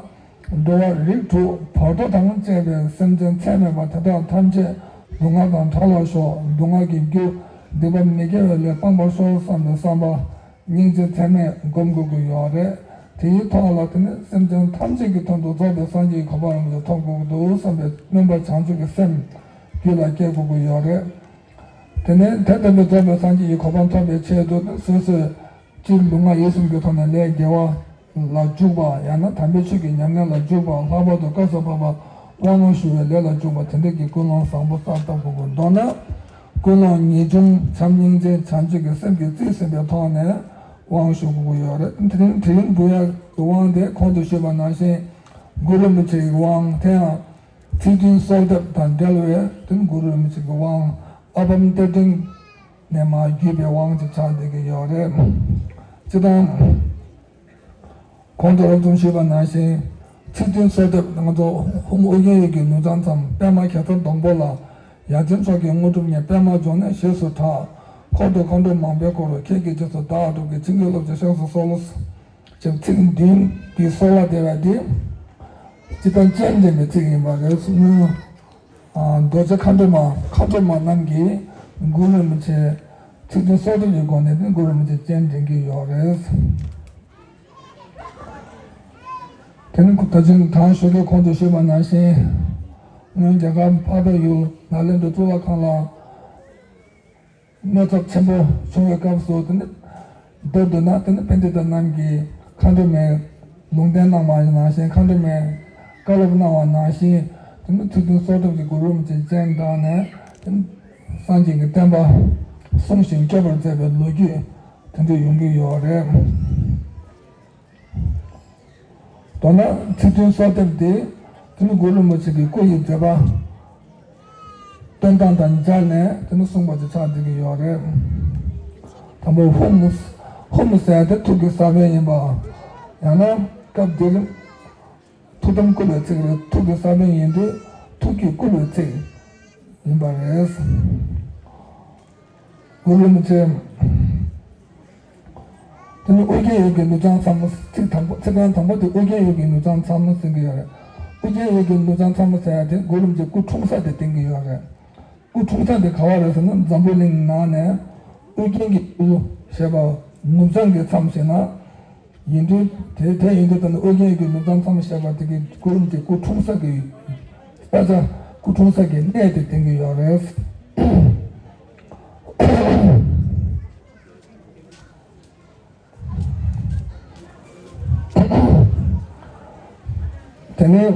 འགྲོ་བ་རིགས་དྲུག་བར་དོ་དང་བཅས་པའི་སེམས་ཅན་ཚད་མེད་པ་དེ་དག་ཐམས་ཅད་སྡུག་བསྔལ་དང་བྲལ་བར་ཤོག་སྡུག་བསྔལ་གྱི་རྒྱུ་སྡིག་པ་མི་དགེ་བའི་ལས་སྤངས་པར་ཤོག་བསམ་པའི་བསམ་པ། སྙིང་རྗེ་ཚད་མེད་སྒོམ་དགོས་ཀྱི་ཡོད་རེད། དེའི་ཐོག་ལ་དེ་ནི་སེམས་ཅན་ཐམས་ཅད་ཀྱི་དོན་དུ་རྫོགས་པའི་སངས་རྒྱས་ཀྱི་གོ་འཕང་རིན་པོ་ཆེ་ཐོབ་དགོས་ཀྱི་འདུག་བསམ་པའི་སྨོན་པ་བྱང་ཆུབ་ཀྱི་སེམས་རྒྱུད་ལ་སྐྱེ་དགོས་ཀྱི་ཡོད་རེད། དེ་ནས་དེ་ལྟ་བུའི་རྫོགས་པའི་སངས་རྒྱས་ཀྱི་གོ་འཕང་ཐོབ་པའི་ཆེད་དུ་ནི་སོ་སོས། སྤྱིར་ལུས་ངག་ཡིད་གསུམ་གྱི་ཐོག་ནས་ལས་དགེ་བ་ལ་འཇུག་པ། ཡང་ན་དམ་པའི་ཆོས་ཀྱི་ཉམས་ལེན་ལ་འཇུག་པ། ལྷག་པར་དུ་སྐབས་སུ་བབ་པ་དབང་ལུང་ཞུ་བའི་ལས་ལ་འཇུག་པ། དེ་འདྲ་གི་ཀུན་སློང་བཟང་པོ་གསར་བཏབ་དགོས་ཀྱི་འདུག་ན། ཀུན་སློང་ངེས་འབྱུང་བྱམས་སྙིང་རྗེ་བྱང་ཆུབ་ཀྱི་སེམས་ཀྱིས་རྩིས་ཟིན་པའི་ཐོག་ནས་དབང་ཞུ་དགོས་ཀྱི་ཡོད་རེད། དེ་རིང་དེ་རིང་འབུལ་ཡག་གི་དབང་དེ་གོང་དུ་ཞུས་པ་ནང་བཞིན་གུ་རུ་རིན་པོ་ཆེའི་དབང་དེ་ཡང་ཚིག་བདུན་གསོལ་འདེབས་དང་འབྲེལ་བའི་དེ་གུ་རུ་རིན་པོ་ཆེ་གི་དབང་ཨ་བམ་གཏེར་སྟོན་ནས་མར་བརྒྱུད་པའི་དབང་ཅིག་ཆགས་བསྡད་ཀྱི་ཡོད་རེད། སྤྱིར་བཏང་གོང་དུ་རོབ་ཙམ་ཞུས་པ་ནང་བཞིན་ཚིག་བདུན་གསོལ་འདེབས་ང་ཚོ་ཧཱུྃ་ཨོ་རྒྱན་ཡུལ་གྱི་ནུབ་བྱང་མཚམས་པདྨ་གེ་སར་སྡོང་པོ་ལ། ཡ་མཚན་མཆོག་གི་དངོས་གྲུབ་བརྙེས། པདྨ་འབྱུང་གནས་ཞེས་སུ་གྲགས། འཁོར་དུ་མཁའ་འགྲོ་མང་པོས་བསྐོར། ཁྱེད་ཀྱི་རྗེས་སུ་བདག་སྒྲུབ་ཀྱིས། བྱིན་གྱིས་རློབ་ཅིང་གཤེགས་སུ་གསོལ། ཅེས་ཚིག་བདུན་གྱི་གསོལ་བ་འདེབས་པ་འདི་སྤྱིར་བཏང་སྤྱན་འདྲེན་པའི་ཚིག་ཡིན་པ་རེད། སྔོན་རྡོ་རྗེ་མཁའ་འགྲོ་མ་མཁའ་འགྲོ་མ་རྣམས་ཀྱིས་གུ་རུ་རིན་པོ་ཆེ་ཚིག་བདུན་གསོལ་འདེབས་ཀྱི་སྒོ་ནས་ནི་གུ་རུ་རིན་པོ་ཆེ་སྤྱན་འདྲེན་གྱི་ཡོད་རེད། དེ་ནི་ད་ཅིང་དྲང་ཞོ་གི་གོང་དུ་ཞུས་པ་ནང་བཞིན། སྔོན་རྒྱ་གར་འཕགས་པའི་ཡུལ་ནཱ་ལེནྡྲ་གཙུག་ལག་ཁང་ལ། གནོད་ཚབས་ཆེན་པོ་བྱུང་བའི་སྐབས་སུ་དེ་ནི་མདོར་བསྡུ་ན་དེ་ནི་པཎྜི་ཏ་རྣམས་ཀྱིས་མཁའ་འགྲོ་མའི་ལུང་བསྟན་གནང་བ་ནང་བཞིན། མཁའ་འགྲོ་མའི་བཀའ་སློབ་གནང་བ་ནང་བཞིན། དེ་ནི་ཚིག་བདུན་གསོལ་འདེབས་ཀྱི་གུ་རུ་རིན་པོ་ཆེ་སྤྱན་དྲངས་ནས་དེ་ནི་སངས་རྒྱས་ཀྱི་བསྟན་པ་སྲུང་ཞིང་སྐྱོབ་པར་མཛད་པའི་ལོ་རྒྱུས་དེ་འདྲ་ཡོང་གི་ཡོད་རེད། མདོར་ན་ཚིག་བདུན་གསོལ་འདེབས་འདི་དེ་ནི་གུ་རུ་རིན་པོ་ཆེ་གི་སྐུ་ཡི་མཛད་པ་སྟོན་སྟངས་དང་སྦྱར་ནས་དེ་ནི་གསུངས་པ་ཅིག་ཆགས་བསྡད་ཀྱི་ཡོད་རེད། དང་པོ་ཧཱུྃ། ཧཱུྃ་ཟེར་དེ་ཐུགས་ཀྱི་ས་བོན་ཡིན་པ། ཡང་ན་སྐབས་འདིར་ཐུགས་དམ་བསྐུལ་བའི་ཚིག་རེད། ཐུགས་ཀྱི་ས་བོན་ཡིན་དུས་ཐུགས་ཀྱིས་བསྐུལ་བའི་ཚིག་ཡིན་པ་རེད། གུ་རུ་རིན་པོ་ཆེ། དེ་ནི་ཨོ་རྒྱན་ཡུལ་གྱི་ནུབ་བྱང་མཚམས། ཚིག་དང་པོ། ཚིག་རྐང་དང་པོ་དེ་ཨོ་རྒྱན་ཡུལ་གྱི་ནུབ་བྱང་མཚམས་ཟེར་གྱི་ཡོད་རེད། ཨོ་རྒྱན་ཡུལ་གྱི་ནུབ་བྱང་མཚམས་ཟེར་ཡ་དེ་གུ་རུ་རིན་པོ་ཆེ་སྐུ་འཁྲུངས་ས་དེ་བསྟན་གྱི་ཡོད་རེད། སྐུ་འཁྲུངས་ས་དེ་ག་བ་རེད་ཟེར་ན་འཛམ་བུ་གླིང་ནང་ནས་ཨོ་རྒྱན་གྱི་ཡུལ་ཞེས་པ་ནུབ་བྱང་གི་མཚམས་ཟེར་ན། ཡིན་དུས་དེ་དེ་ཡིན་དུས་ད་ནི་ཨོ་རྒྱན་གྱི་ནུབ་བྱང་མཚམས་ཞེས་པ་དེ་གི་གུ་རུ་རིན་པོ་ཆེ་སྐུ་འཁྲུངས་ས་གི་ས་ཆ། སྐུ་འཁྲུངས་ས་གི་གནས་དེ་བསྟན་གྱི་ཡོད་རེད། དེ་ནས་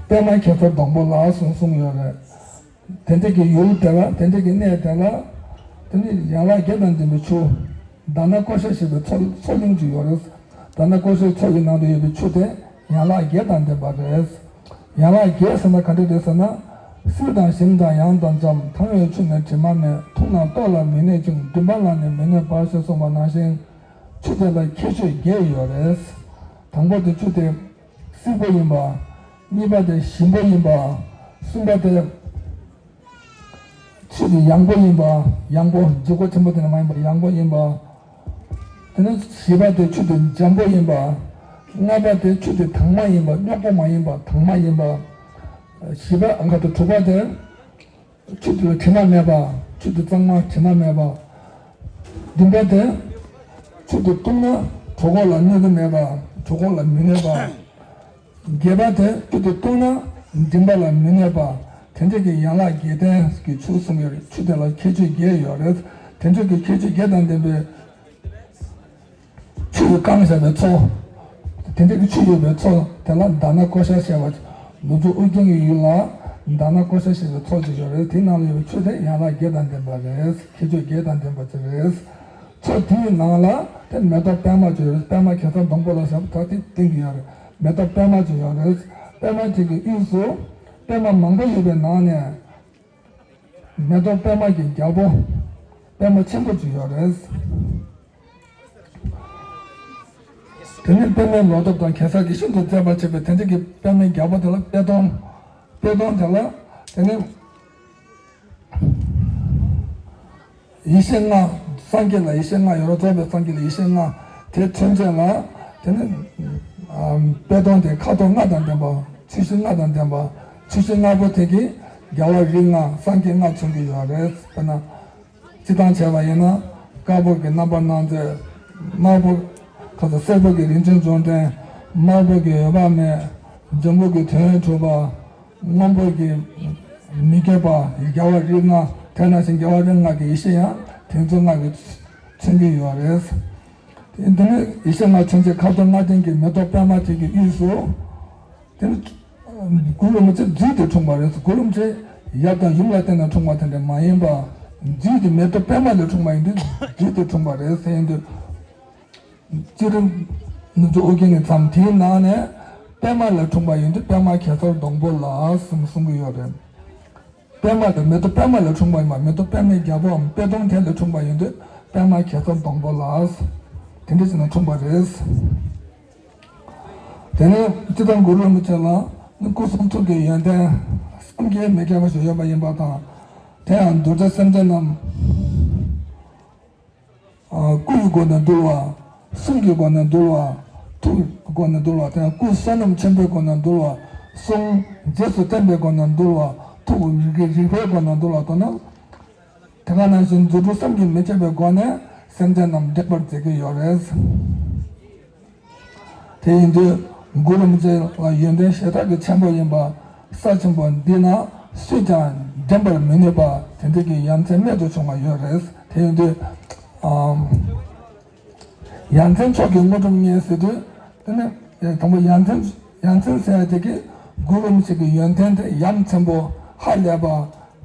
པདྨ་གེ་སར་སྡོང་པོ་ལ་གསུངས་གསུངས་ཡོད་རེད། དེ་འདྲ་གི་ཡུལ་དེ་ལ། དེ་འདྲ་གི་གནས་དེ་ལ། དེ་ནི་ཡན་ལག་བརྒྱད་དང་ལྡན་པའི་ཆུ། དྷ་ན་ཀོ་ཤ་ཞེས་པའི་མཚོ། མཚོ་གླིང་ཅིག་ཡོད་རེད། དྷ་ན་ཀོ་ཤའི་མཚོ་ཡི་ནང་དུ་ཡོད་པའི་ཆུ་དེ་ཡན་ལག་བརྒྱད་དང་ལྡན་པ་རེད། ཡན་ལག་བརྒྱད་ཟེར་ན་ག་འདྲ་རེད་ཟེར་ན། བསིལ་དང་ཞིམ་དང་ཡང་དང་འཇམ། དྭངས་པའི་ཆུ་ནི་དྲི་མ་མེད། འཐུང་ན་ལྟོ་ལ་མི་གནོད་ཅིང་། མགྲིན་པ་ལ་ནི་མི་གནོད་པ་ཞེས་གསུངས་པ་ནང་བཞིན། ཆུ་དེ་ལ་ཁྱད་ཆོས་བརྒྱད་ཡོད་རེད། དང་པོ་དེ་ཆུ་དེ་བསིལ་པོ་ཡིན་པ། གཉིས་པ་དེ་ཞིམ་པོ་ཡིན་པ། གསུམ་པ་དེ་ཆུ་ ཡང་པོ་ཡིན་པ། ཡང་པོ་ལྗིད་ཁོག་ཆེན་པོ་དེ་ནི་མ་ཡིན་པ་ཡང་པོ་ཡིན་པ། དེ་ནས་བཞི་པ་དེ་ཆུ་དེ་འཇམ་པོ་ཡིན་པ། ལྔ་པ་དེ་ཆུ་དེ་དྭངས་མ་ཡིན་པ། རྙོག་པོ་མ་ཡིན་པ་དྭངས་མ་ཡིན་པ། བཞི་པ་ཨ་ག་དང་དྲུག་པ་དེ་ཆུ་དེ་ལ་དྲི་མ་མེད་པ། ཆུ་དེ་གཙང་མ་དྲི་མ་མེད་པ། བདུན་པ་དེ་ཆུ་དེ་བཏུང་ན་གྲོད་ཁོག་ལ་གནོད་ཀྱི་མེད་པ། གྲོད་ཁོག་ལ་མི་གནོད་པ། བརྒྱད་པ་དེ་ཆུ་དེ་བཏུང་ན་མགྲིན་པ་ལ་མི་གནོད་པ། དེ་འདྲ་གི་ཡན་ལག་བརྒྱད་ལྡན་གྱི་ཆུ་གསུང་གི་རེད། ཆུ་དེ་ལ་ཁྱད་ཆོས་བརྒྱད་ཡོད་རེད། དེ་འདྲ་གི་ཁྱད་ཆོས་བརྒྱད་དང་ལྡན་པའི་ཆུ་ཡིས་བཀང་བཞག་པའི་མཚོ། དེ་འདྲ་གི་ཆུ་ཡོད་པའི་མཚོ་དེ་ལ་དྷ་ན་ཀོ་ཤ་ཞེས་པ། ནུབ་ཕྱོགས་ཨོ་རྒྱན་གྱི་ཡུལ་ལ་དྷ་ན་ཀོ་ཤ་ཞེས་པའི་མཚོ་ཅིག་ཡོད་རེད། དེའི་ནང་ལ་ཡོད་པའི་ཆུ་དེ་ཡན་ལག་བརྒྱད་དང་ལྡན་པ་རེད། ཁྱད་ཆོས་བརྒྱད་དང་ལྡན་པ་ཅིག་རེད། མཚོ་དེའི་ནང་ལ་དེ་མེ་ཏོག་པད་མ་ཅིག་ཡོད་རེད། པད་མ་གེ་སར་སྡོང་པོ་ལ་ཟེར་བ་ད་དེ་བསྟན་གྱི་ཡོད་རེད། མེ་ཏོག་པད་མ་ཅིག་ཡོད་རེད། པད་མ་དེ་གི་དབུས་སུ་པད་མ་མང་པོ་ཡོད་པའི་ནང་ནས་མེ་ཏོག་པད་མ་གི་རྒྱལ་པོ་པད་མ་ཆེན་པོ་ཅིག་ཡོད་རེད། དེ་ནས་པད་མའི་ལོ་ཏོག་དང་གེ་སར་གྱིས་ཤིན་ཏུ་མཛེས་པར་བྱས་པའི་དེ་འདྲ་གི་པད་མའི་རྒྱལ་པོ་དེ་ལ་པད་སྡོང་། པད་སྡོང་དེ་ལ་དེ་ནས་ཡེ་ཤེས་ལྔ། སངས་རྒྱས་ལ་ཡེ་ཤེས་ལྔ་ཡོད་རེད། རྫོགས་པའི་སངས་རྒྱས་ལ་ཡེ་ཤེས་ལྔ། དེ་མཚོན་བྱེད་ལ་དེ་ནི་ཨམ་པད་སྡོང་དེ་ཁ་དོག་ལྔ་དང་ལྡན་པ། ཆུ་བཞི་ལྔ་དང་ལྡན་པ། ཆུ་བཞི་ལྔ་པོ་དེ་གིས་རྒྱལ་བ་རིགས་ལྔ་སངས་རྒྱས་ལྔ་མཚོན་གྱི་ཡོད་རེད། དཔེར་ན། སྤྱིར་བཏང་བྱས་པ་ཡིན་ན། དཀར་པོ་གི་རྣམ་པར་སྣང་མཛད། དམར་པོ། ཁ་ཚ། སེར་པོ་གི་རིན་ཆེན་འབྱུང་ལྡན། དམར་པོ་གི་འོད་དཔག་མེད། འཛོམས་པོ་གི་དོན་གྲུབ་པ། སྔོན་པོ་གི་མི་བསྐྱོད་པ། རྒྱལ་བ་རིགས་ལྔ། དེ་ནང་བཞིན་རྒྱལ་བ་རིགས་ལྔ་གི་ཡེ་ཤེས་ཡང་དེ་ཚོ་ལྔ་གིས་མཚོན་གྱི་ཡོད་རེད། དེ་འདི་ནི་ཡེ་ཤེས་ལྔ་མཚོན་བྱེད་ཁ་དོག་ལྔ་ལྡན་གྱི་མེ་ཏོག་པད་མ་དེ་གི་དབུས་སུ། དེ་ནི་གུ་རུ་རིན་པོ་ཆེ་རྫུས་ཏེ་འཁྲུངས་པ་རེད། གུ་རུ་རིན་པོ་ཆེ་ཡབ་དང་ཡུམ་ལ་བརྟེན་ནས་འཁྲུངས་པ་དེ་འདྲ་མ་ཡིན་པ། རྫུས་ཏེ་མེ་ཏོག་པད་མ་ལས་འཁྲུངས་པ་ཡིན་དུས་རྫུས་ཏེ་འཁྲུངས་པ་རེད་ཟེར་ཡིན་དུས། སྤྱིར་ནུབ་ཕྱོགས་ཨོ་རྒྱན་གྱི་མཚམས་དེའི་ནང་ནས་པད་མ་ལས་འཁྲུངས་པ་ཡིན་དུས་པད་མ་གེ་སར་སྡོང་པོ་ལ་གསུངས་གསུང་གི་ཡོད་རེད། པད་མ་དེ་མེ་ཏོག་པད་མ་ལས་འཁྲུངས་པ་ཡིན་པ། མེ་ཏོག་པད་མའི་རྒྱལ་པོའམ་པད་སྡོང་དེ་ལས་འཁྲུངས་པ་ཡིན་དུས་པད་མ་གེ་སར་སྡོང་པོ་ལ་དེ་འདྲ་བྱས་ནས་འཁྲུངས་པ་རེད། དེ་ནས་སྤྱིར་བཏང་གུ་རུ་རིན་པོ་ཆེ་ལ་ནི་སྐུ་གསུང་ཐུགས་ཀྱི་ཡོན་ཏན་བསམ་གྱིས་མི་ཁྱབ་པ་ཞིག་ཡོད་པ་ཡིན་པ་དང་། དེ་ཡང་གདུལ་བྱ་སེམས་ཅན་རྣམས། ཨ། སྐུ་ཡི་སྒོ་ནས་འདུལ་བ། གསུང་གི་སྒོ་ནས་འདུལ་བ། ཐུགས་ཀྱི་སྒོ་ནས་འདུལ་བ། དེ་ཡང་སྐུ་བསོད་ནམས་ཆེན་པོའི་སྒོ་ནས་འདུལ་བ། གསུང་རྗེས་སུ་བསྟན་པའི་སྒོ་ནས་འདུལ་བ། ཐུགས་རིག་རིག་པའི་སྒོ་ནས་འདུལ་བ། མདོར་ན། དེ་ག་ནང་བཞིན་རྫུ་འཕྲུལ་བསམ་གྱིས་མི་ཁྱབ་པའི་སྒོ་ནས་སེམས་ཅན་རྣམས་འདྲེན་པར་མཛད་ཀྱི་ཡོད་རེད། དེ་ཡིན་དུས་གུ་རུ་རིན་པོ་ཆེ་ལ་ཡོན་ཏན་ཞེ་དྲག་གི་ཆེན་པོ་ཡིན་པ། ས་ཆེན་པོ་འདི་ན་སུས་ཀྱང་འདྲེན་པར་མི་ནུས་པ་དེ་འདྲ་གི་ཡ་མཚན་རྨད་དུ་བྱུང་བ་ཡོད་རེད། དེ་ཡིན་དུས། ཨམ། ཡ་མཚན་མཆོག་གི་དངོས་གྲུབ་བརྙེས་ཟེར་དུས། དེ་ནི་དང་པོ་ཡ་མཚན། ཡ་མཚན་ཟེར་ཡ་དེ་གིས་གུ་རུ་རིན་པོ་ཆེ་གི་ཡོན་ཏན་དེ་ཡ་མཚན་པོ་ཧ་ལས་པ།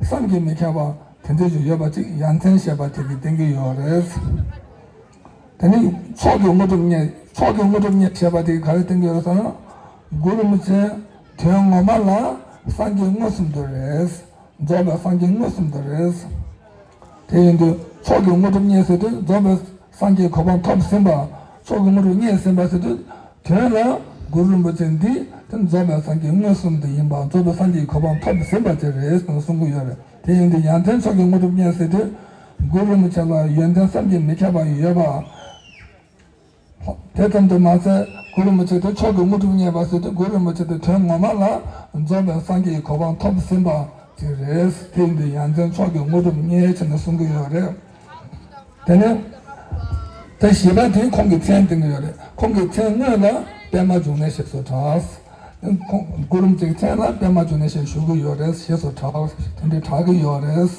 བསམ་གྱིས་མི་ཁྱབ་པ་དེ་འདྲ་ཞིག་ཡོད་པ་ཅིག་ཡ་མཚན་ཞེས་པ་དེ་གིས་བསྟན་གྱི་ཡོད་རེད། དེ་ནི་མཆོག་གི་དངོས་གྲུབ་བརྙེས། མཆོག་གི་དངོས་གྲུབ་བརྙེས་ཞེས་པ་དེ་ག་རེ་བསྟན་གྱི་ཡོད་ཟེར་ན། གུ་རུ་རིན་པོ་ཆེ་དོན་ངོ་མ་ལ་སངས་རྒྱས་མངོན་སུམ་དུ་རེད། རྫོགས་པའི་སངས་རྒྱས་མངོན་སུམ་དུ་རེད། དེ་ཡིན་དུས་མཆོག་གི་དངོས་གྲུབ་བརྙེས་ཟེར་དུས་རྫོགས་པའི་སངས་རྒྱས་གོ་འཕང་ཐོབ་ཟིན་པ། མཆོག་གི་དངོས་གྲུབ་བརྙེས་ཟིན་པ་ཟེར་དུས་དོན་ལ་གུ་རུ་རིན་པོ་ཆེ་འདི་དེ་རྫོགས་པའི་སངས་རྒྱས་མངོན་སུམ་དུ་ཡིན་པ། རྫོགས་པའི་སངས་རྒྱས་གོ་འཕང་ཐོབ་ཟིན་པ་ཅིག་རེད་ཟེར་གསུང་གི་ཡོད་རེད། དེ་ཡིན་དུས་ཡ་མཚན་མཆོག་གི་དངོས་གྲུབ་བརྙེས་ཟེར་དུས་གུ་རུ་རིན་པོ་ཆེ་ལ་ཡོན་ཏན་བསམ་གྱིས་མི་ཁྱབ་པ་ཡོད་པ། དེ་ཙམ་དུ་མ་ཟད་གུ་རུ་རིན་པོ་ཆེ་དེ་མཆོག་གི་དངོས་གྲུབ་བརྙེས་པ་ཟེར་དུས་གུ་རུ་རིན་པོ་ཆེ་དེ་དོན་ངོ་མ་ལ་རྫོགས་པའི་སངས་རྒྱས་ཀྱི་གོ་འཕང་ཐོབ་ཟིན་པ་ཅིག་རེད། དེ་ཡིན་དུས་ཡ་མཚན་མཆོག་གི་དངོས་གྲུབ་བརྙེས་ཟེར་ནས་གསུང་གི་ཡོད་རེད། དེ་ནས་དེ་བཞི་པ་དེ་ཁོང་གི་མཚན་བསྟན་གྱི་ཡོད་རེད། ཁོང་གི་མཚན་དངོས་ལ་པདྨ་འབྱུང་གནས་ཞེས་སུ་གྲགས། ཁོང་གུ་རུ་རིན་པོ་ཆེའི་མཚན་ལ་པདྨ་འབྱུང་གནས་ཞེས་ཞུ་གི་ཡོད་རེད། ཞེས་སུ་གྲགས། དེ་འདྲའི་གྲགས་ཀྱི་ཡོད་རེད།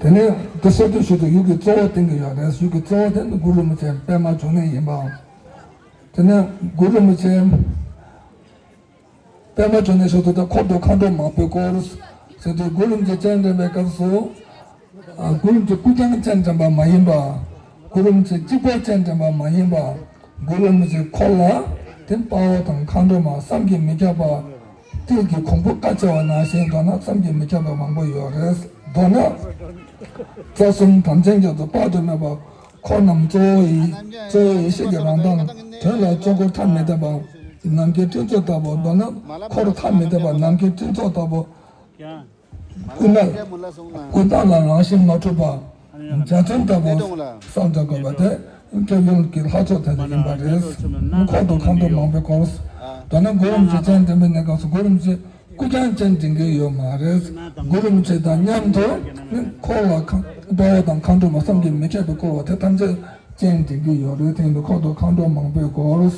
དེ་ནས་འདི་གསོལ་འདེབས་ཞུ་དུས་ཡུལ་གྱི་གཙོ་བོ་བསྟན་གྱི་ཡོད་རེད། ཡུལ་གྱི་གཙོ་བོ་དེ་ནི་གུ་རུ་རིན་པོ་ཆེ་པདྨ་འབྱུང་གནས་ཡིན་པ། དེ་ནས་གུ་རུ་རིན་པོ་ཆེ་པདྨ་འབྱུང་གནས་ཞུ་དུས་ད་འཁོར་དུ་མཁའ་འགྲོ་མང་པོས་བསྐོར་ཟེར་དུས་གུ་རུ་རིན་པོ་ཆེ་སྤྱན་འདྲེན་པའི་སྐབས་སུ། ཨ། གུ་རུ་རིན་པོ་ཆེ་སྐུ་རྐྱང་སྤྱན་འདྲེན་པ་མ་ཡིན་པ། གུ་རུ་རིན་པོ་ཆེ་གཅིག་པོ་སྤྱན་འདྲེན་པ་མ་ཡིན་པ། གུ་རུ་རིན་པོ་ཆེ་འཁོར་ལ་དེ་དཔའ་བོ་དང་མཁའ་འགྲོ་མ་བསམ་གྱིས་མི་ཁྱབ་པ། ཏིལ་གྱི་གོང་བུ་ཀ་ཆེ་བ་ནང་བཞིན། མདོར་ན་བསམ་གྱིས་མི་ཁྱབ་པ་མང་པོ་ཡོད་རེད། མདོར་ན་རྩ་གསུམ་དམ་ཅན་རྒྱ་མཚོ་དཔག་ཏུ་མེད་པ། འཁོར་རྣམས་གཙོ་བོ་ཡི་གཙོ་བོ་ཡེ་ཤེས་ཀྱི་རང་མདངས། དོན་ལ་གཙོ་འཁོར་ཐ་མི་དད་པ། ནམ་མཁའི་སྤྲིན་ཚོགས་ལྟ་བུ། མདོར་ན་འཁོར་ཐ་མི་དད་པ་ནམ་མཁའི་སྤྲིན་ཚོགས་ལྟ་བུ། ཀུན་ལ་ཀུན་བརྟགས་ལ་རང་བཞིན་མ་གྲུབ་པ། འཇའ་ཚོན་ལྟ་བུ་བསམ་བྱ་དགོས་པ་དེ་སྐྱབས་ཡུལ་གྱི་ལྷ་ཚོགས་དེ་ཡིན་པ་རེད། ཁོག་ཏུ་མཁའ་འགྲོ་མང་པོའི་སྐོར། ད་ནི་གུ་རུ་རིན་པོ་ཆེ་སྤྱན་འདྲེན་པའི་གནས་སྐབས་སུ་གུ་རུ་རིན་པོ་ཆེ་སྐུ་རྐྱང་སྤྱན་འདྲེན་གྱི་ཡོད་མ་རེད། གུ་རུ་རིན་པོ་ཆེ་དང་མཉམ་དུ་ནི་ཁོག་ལ་དཔའ་བོ་དང་མཁའ་འགྲོ་མ་བསམ་གྱིས་མི་ཁྱབ་པའི་བསྐོར་བ་དེ་ཐམས་ཅད་སྤྱན་འདྲེན་གྱི་ཡོད་རེད། དེ་ཡིན་དུས་ཁོག་ཏུ་མཁའ་འགྲོ་མང་པོའི་སྐོར།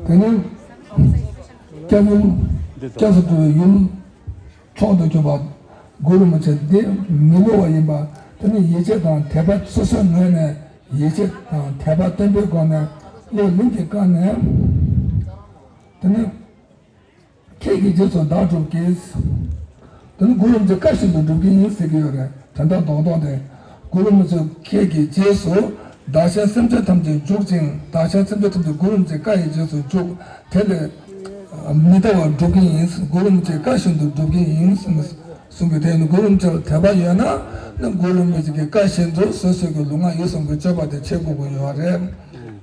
དེ་ནས་སྐྱབས་ཡུལ་སྐྱབས་སུ་འགྲོ་བའི་ཡུལ་མཆོག་ཏུ་གྱུར་པ་གུ་རུ་རིན་པོ་ཆེ་འདི་མི་བསླུ་བ་ཡིན་པ། དེ་ནི་ཡིད་ཆེས་དང་དད་པ། སོ་སོའི་ངོས་ནས་ཡིད་ཆེས་དང་དད་པ་བརྟན་པོའི་སྒོ་ནས་བློ་ལིང་གིས་བཀལ་ནས། དེ་ནི་ཁྱེད་ཀྱི་རྗེས་སུ་བདག་སྒྲུབ་ཀྱིས། དེ་ནི་གུ་རུ་རིན་པོ་ཆེ་བཀའ་བཞིན་དུ་སྒྲུབ་ཀྱི་ཡིན་ཟེར་གྱི་ཡོད་རེད། དོན་དག་རྡོག་རྡོག་དེ། གུ་རུ་རིན་པོ་ཆེ་ཁྱེད་ཀྱི་རྗེས་སུ་བདག་གཞན་སེམས་ཅན་ཐམས་ཅད་འཇུག་ཅིང་། བདག་གཞན་སེམས་ཅན་ཐམས་ཅད་གུ་རུ་རིན་པོ་ཆེའི་བཀའ་ཡི་རྗེས་སུ་འཇུག་དེ་ལས་མི་འདའ་བར་སྒྲུབ་ཀྱི་ཡིན། གུ་རུ་རིན་པོ་ཆེའི་བཀའ་བཞིན་དུ་སྒྲུབ་ཀྱི་ཡིན་གསུངས་གསུང་གི། དེ་ནི་གུ་རུ་རིན་པོ་ཆེ་ལ་དད་པ་ཡོད་ན་ནི་གུ་རུ་རིན་པོ་ཆེ་གི་བཀའ་བཞིན་དུ་སོ་སོ་གི་ལུས་ངག་ཡིད་གསུམ་གྱི་སྤྱོད་པ་དེ་བྱེད་དགོས་ཀྱི་ཡོད་རེད།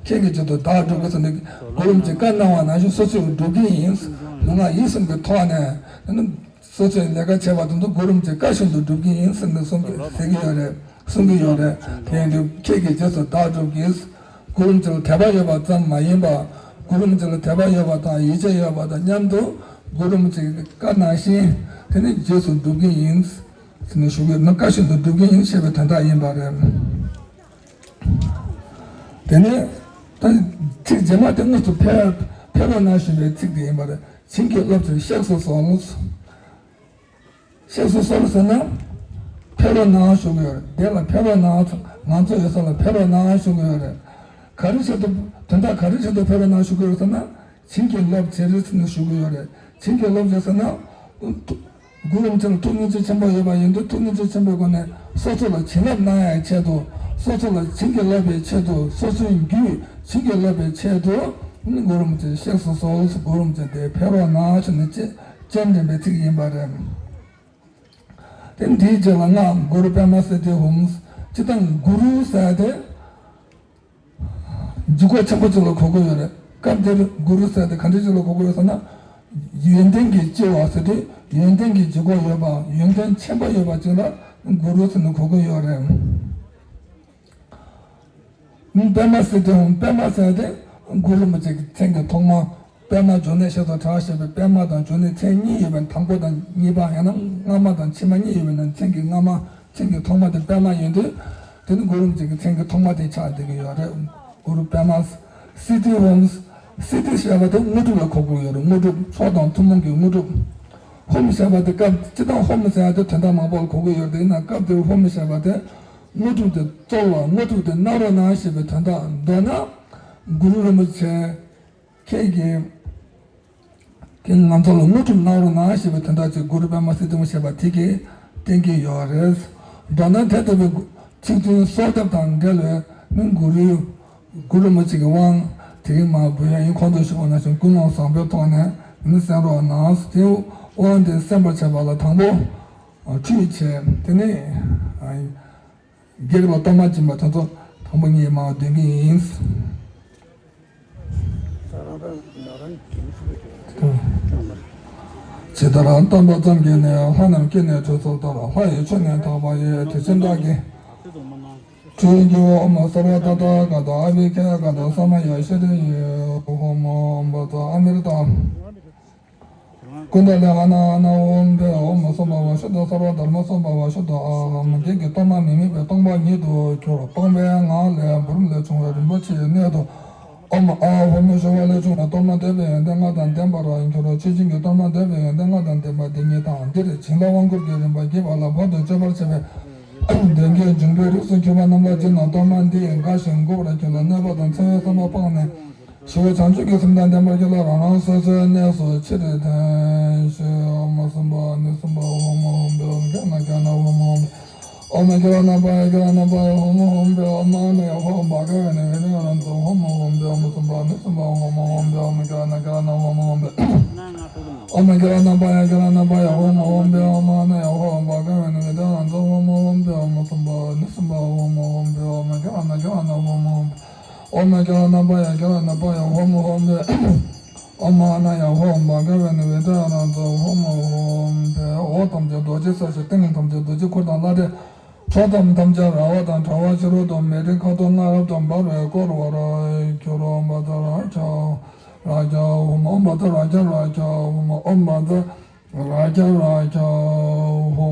ཁྱེད་ཀྱི་རྗེས་སུ་བདག་སྒྲུབ་ཀྱིས་ཟེར་ནས་གུ་རུ་རིན་པོ་ཆེས་བཀའ་གནང་བ་ནང་བཞིན་སོ་སོས་སྒྲུབ་ཀྱི་ཡིན། ལུས་ངག་ཡིད་གསུམ་གྱི་ཐོག་ནས་ནི་སོ་སོས་ལས་ཀ་བྱས་པ་དེ་ཚོ་གུ་རུ་རིན་པོ་ཆེའི་བཀའ་བཞིན་དུ་སྒྲུབ་ཀྱི་ཡིན་ཟེར་ནས་གསུང་གི་ཟེར་གྱི་ཡོད་རེད། གསུང་གི་ཡོད་རེད། དེ་ཡིན་དུས་ཁྱེད་ཀྱི་རྗེས་སུ་བདག་སྒྲུབ་ཀྱིས། གུ་རུ་རིན་པོ་ཆེ་ལ་དད་པ་ཡོད་པ་ཙམ་མ་ཡིན་པར་གུ་རུ་རིན་པོ་ཆེ་ལ་དད་པ་ཡོད་པ་དང་ཡིད་ཆེས་ཡོད་པ་དང་མཉམ་དུ་གུ་རུ་རིན་པོ་ཆེ་གི་བཀའ་ནང་བཞིན་དེ་ནི་རྗེས་སུ་སྒྲུབ་ཀྱི་ཡིན་ཟེར་ནས་ཞུ་གི་ཡོད་ན། བཀའ་བཞིན་དུ་སྒྲུབ་ཀྱི་ཡིན་ཞེས་པའི་དོན་དག་ཡིན་པ་རེད། དེ་ནས་ད་ཚིག་རྗེས་མ་དེ་དངོས་སུ་ཕེབས་ཕེབས་རོགས་གནང་ཞུ་བའི་ཚིག་དེ་ཡིན་པ་རེད། བྱིན་གྱིས་རློབ་ཕྱིར་གཤེགས་སུ་གསོལ། གཤེགས་སུ་གསོལ་ཟེར་ན། ཕེབས་རོགས་གནང་ཞུ་གི་ཡོད་རེད། དེ་ལ་ཕེབས་རོགས་གནང་། ང་ཚོ་ཡོད་ས་ལ་ཕེབས་རོགས་གནང་ཞུ་གི་ཡོད་རེད། ག་རེ་ཆེད་དུ་དོན་དག་ག་རེ་ཆེད་དུ་ཕེབས་རོགས་གནང་ཞུ་གི་ཡོད་ཟེར་ན། བྱིན་གྱིས་རློབ་ཕྱིར་ཟེར་ནས་ཞུ་གི་ཡོད་རེད། བྱིན་གྱིས་རློབ་ཕྱིར་ཟེར་ན། གུ་རུ་རིན་པོ་ཆེ་ལ་ཐུགས་སྙིང་རྗེ་ཆེན་པོ་ཡོད་པ་ཡིན་དུས་ཐུགས་སྙིང་རྗེ་ཆེན་པོའི་སྒོ་ནས་སོ་སོ་ལ་བྱིན་རླབས་གནང་ཡའི་ཆེད་དུ། སོ་སོ་ལ་བྱིན་གྱིས་རློབ་པའི་ཆེད་དུ། སོ་སོའི་རྒྱུད་བྱིན་གྱིས་རློབ་པའི་ཆེད་དུ་ནི་གུ་རུ་རིན་པོ་ཆེ་གཤེགས་སུ་གསོལ། གུ་རུ་རིན་པོ་ཆེ་དེ་ཕེབས་རོགས་གནང་ཞུ་ནས་ཅེས་སྤྱན་འདྲེན་པའི་ཚིག་ཡིན་པ་རེད། དེ་འདིའི་རྗེས་ལ་སྔགས་གུ་རུ་པདྨ་སིདྡྷི་ཧཱུྃ། སྤྱིར་བཏང་གུ་རུ་ཟེར་དེ་ལྗིད་ཁོག་ཆེན་པོ་ཅིག་ལ་གོ་གི་ཡོད་རེད། སྐབས་འདིར་གུ་རུ་ཟེར་དེ་ག་འདྲ་ཅིག་ལ་གོ་གི་ཡོད་ཟེར་ན། ཡོན་ཏན་གྱི་ལྕི་བ་ཟེར་དུས་ཡོན་ཏན་གྱི་ལྗིད་ཁོག་ཡོད་པ། ཡོན་ཏན་ཆེན་པོ་ཡོད་པ་ཅིག་ལ་གུ་རུ་ཟེར་ནས་གོ་གི་ཡོད་རེད། པདྨ་སིདྡྷི་ཧཱུྃ། པདྨ་ཟེར་དེ་གུ་རུ་རིན་པོ་ཆེ་གི་མཚན་གྱི་ཐོག་མ། པདྨ་འབྱུང་གནས་ཞེས་སུ་གྲགས་ཞེས་པའི་པདྨ་དང་འབྱུང་གནས་མཚན་གཉིས་ཡོད་པའི་དང་པོ་དང་གཉིས་པ། ཡང་ན་སྔ་མ་དང་ཕྱི་མ་གཉིས་ཡོད་པའི་ནང་མཚན་གྱི་སྔ་མ། མཚན་གྱི་ཐོག་མ་དེ་པདྨ་ཡིན་དུས། དེ་ནི་གུ་རུ་རིན་པོ་ཆེ་གི་མཚན་གྱི་ཐོག་མ་དེ་ཆགས་བསྡད་ཀྱི་ཡོད་རེད། གུ་རུ་པདྨ་སིདྡྷི་ཧཱུྃ། སིདྡྷི་ཞེས་པ་དེ་དངོས་གྲུབ་ལ་གོ་དགོས་ཡོད་རེད། དངོས་གྲུབ་མཆོག་དང་ཐུན་མོང་གི་དངོས་གྲུབ། ཧཱུྃ་ཞེས་པ་དེ་སྐབས་སྤྱིར་བཏང་ཧཱུྃ་ཟེར་ཡ་དེ་དོན་དག་མང་པོ་ལ་གོ་གི་ཡོད་རེད། ཡིན་ནའང་སྐབས་འདིར་ཧཱུྃ་ཞེས་པ་དེ། དངོས་གྲུབ་དེ་སྩོལ་བ། དངོས་གྲུབ་དེ་གནང་རོགས་གནང་ཞེས་པའི་དོན་དག། མདོར་ན། གུ་རུ་རིན་པོ་ཆེ་ཁྱེད་ཀྱིས་ཀྱིས་ང་ཚོ་ལ་དངོས་གྲུབ་གནང་རོགས་གནང་ཞེས་པའི་དོན་དག་ཅིག་གུ་རུ་པདྨ་སིདྡྷི་ཧཱུྃ་ཞེས་པ་དེ་གིས་བསྟན་གྱི་ཡོད་རེད། མདོར་ན་དེ་ལྟ་བུའི་ཚིག་བདུན་གསོལ་འདེབས་དང་འབྲེལ་བའི་ནི་གུ་རུའི་གུ་རུ་རིན་པོ་ཆེ་གི་དབང་དེ་རིང་མར་འབུལ་ཡ་ཡིན། གོང་དུ་ཞུས་པ་ནང་བཞིན་ཀུན་སློང་བཟང་པོའི་ཐོག་ནས་ནི་གསན་རོགས་གནང་། དེའི་དབང་དེ་གསན་པར་བྱ་བ་ལ་དང་པོ། ཁྲུས་བྱས། དེ་ནས་བགེགས་ལ་གཏོར་མ་སྦྱིན་པ་དེ་ཚོ་དང་པོ་ངས་མར་འདོན་གྱི་ཡིན། ཇི་ལྟར་བསྟན་པ་ཙམ་གྱིས་ནི། ལྷ་རྣམས་སྐྱེ་གནས་གྲོལ་ཚུལ་ལྟར། ལྷ་ཡི་ཆོས་ནི་དག་པ་ཡི། དེ་བཞིན་བདག་གིས་ཁྲུས་ཀྱི་ཨོཾ་སརྦ་ཏ་ཏ་ག་ཏ་ཨ་བྷི་ཁྱ་ག་ཏ་ས་མ་ཡ་ཤྲི་ཡེ་ཧོ་མ་ཨོཾ་བཛྲ་ཨ་མྲྀ་ཏ། ཀུན་ཏ་ལི་ཧ་ན་ཨ་ན་ཨོཾ་བྷེ་ཨོཾ་སུ་བྷ་ཝ་ཤུདྡྷ་སརྦ་དྷརྨ་སུ་བྷ་ཝ་ཤུདྡྷ་ཨ་ཧཾ། བགེགས་ཀྱི་གཏོར་མ་མི་དམིགས་པའི་སྟོང་པ་ཉིད་དུ་གྱུར། སྟོང་པའི་ངང་ལས་འབུམ་ལས་བྱུང་བའི་རིན་པོ་ཆེའི་གནས་སུ་ཨོཾ་ཨཱཿཧཱུྃ་ཞུ་བ་ལས་བྱུང་བའི་གཏོར་མ་འདོད་པའི་ཡོན་ཏན་ལྔ་དང་ལྡན་པར་གྱུར། ཆོས་སྦྱིན་གྱི་གཏོར་མ་འདོད་པའི་ཡོན་ཏན་ལྔ་དང་ལྡན་པ་འདི་ཉིད་དང་། འདིར་བྱིན་རླབས་དབང་བསྐུར་གྱི་རིམ་པ་བགྱིས་པ་ལ་བར་དུ་གཅོད་པར་བྱེད་པའི་གདོན་བགེགས་འབྱུང་པོའི་རིགས་སུ་གྱུར་པ་རྣམས་ལ་སྦྱིན་ལ། གཏོར་མ་འདི་ཡིས་དགའ་ཞིང་མགུ་བར་གྱུར་ལ། གནོད་པ་དང་འཚེ་བའི་བསམ་པ་སྤངས་ནས། ཞི་བའི་བྱང་ཆུབ་ཀྱི་སེམས་དང་ལྡན་པར་གྱུར་ལ། རང་རང་སོ་སོའི་གནས་སུ་ཕྱིར་ཐོན་ཤིག་ཨོཾ་སུམྦྷ་ནི་སུམྦྷ་ཧཱུྃ་ཧཱུྃ་བྷེ་ཨོཾ་གྷ་ན་གྷ་ན་ཧཱུྃ་ཧཱུྃ་བྷེ། ཨོཾ་གྷ་ན་པཱ་ཡ་གྷ་ན་པཱ་ཡ་ཧཱུྃ་ཧཱུྃ་བྷེ། ཨོཾ་ཨ་ན་ཡ་ཧོ་བྷ་ག་ཝེ་ན་ཝེ་ན་ཡ་རཱ་ཛ་ཧཱུྃ་ཧཱུྃ་ཧཱུྃ་བྷེ། ཨོཾ་སུམྦྷ་ནི་སུམྦྷ་ཧཱུྃ་ཧཱུྃ་བྷེ། ཨོཾ་གྷ་ན་གྷ་ན་ཧཱུྃ་ཧཱུྃ་བྷེ། ཨོཾ་གྷ་ན་པཱ་ཡ་གྷ་ན་པཱ་ཡ་ཧཱུྃ་ཧཱུྃ་བྷེ། ཨོཾ་ཨ་ན་ཡ་ཧོ་བྷ་ག་ཝེ་ན་ཝེ་ན་ཡ་རཱ་ཛ་ཧཱུྃ་ཧཱུྃ་བྷེ། ཨོཾ་སུམྦྷ་ནི་སུམྦྷ་ཧཱུྃ་ཧཱུྃ་བྷེ། ཨོཾ་གྷ་ན་གྷ་ན་ཧཱུྃ་ཧཱུྃ་བྷེ། ཨོཾ་གྷ་ན་པཱ་ཡ་གྷ་ན་པཱ་ཡ་ཧཱུྃ་ཧཱུྃ་བྷེ། ཨོཾ་ཨ་ན་ཡ་ཧོ། བྷ་ག་ཝན་བེ་ཏ་ཡ་ན་ཛ་ཧོ་མ་ཧོ། འོག་ཐམས་ཅད་རྡོ་རྗེ་ས་གཞི། སྟེང་ཐམས་ཅད་རྡོ་རྗེ་གུར་དང་བླ་བྲེ། ཕྱོགས་མཚམས་ཐམས་ཅད་ར་བ་དང་དྲ་བ་ཕྱི་རོལ་དུ་མེ་རི་ཁ་དོག་སྣ་རབ་ཏུ་འབར་བས་བསྐོར་བར་གྱུར། ཨོཾ་བཛྲ་རཀྵ་ཧཱུྃ། ཨོཾ་བཛྲ་རཀྵ་ཧཱུྃ། ཨོཾ་བཛྲ་རཀྵ་རཀྵ་ཧཱུྃ།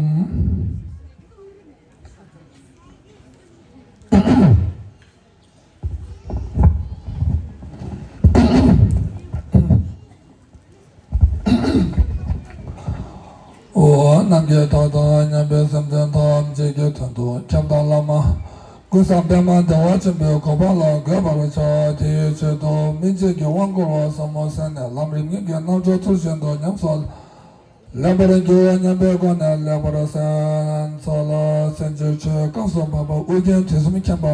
འོ། ནམ་མཁའི་མཐའ་དང་མཉམ་པའི་སེམས་ཅན་ཐམས་ཅད་ཀྱི་དོན་དུ་ཁྱབ་བདག་བླ་མ་ཀུན་བཟང་པདྨ་བདེ་བ་ཆེན་པོའི་གོ་འཕང་ལ་འགོད་པར་བྱ། དེའི་ཆེད་དུ་སྨིན་བྱེད་ཀྱི་དབང་བསྐུར་བ་ཟབ་མོ་གསན་ནས་ལམ་རིམ་གཉིས་ཀྱི་རྣལ་འབྱོར་ཚུལ་བཞིན་དུ་ཉམས་སུ་ལེན་པར་འགྱུར་བ་སྙམ་པའི་སྒོ་ནས་ལེགས་པར་གསན་འཚལ་ལོ། གསན་བྱའི་ཆོས་སྐབས་སུ་བབ་པ་ཨོ་རྒྱན་དུས་གསུམ་མཁྱེན་པ་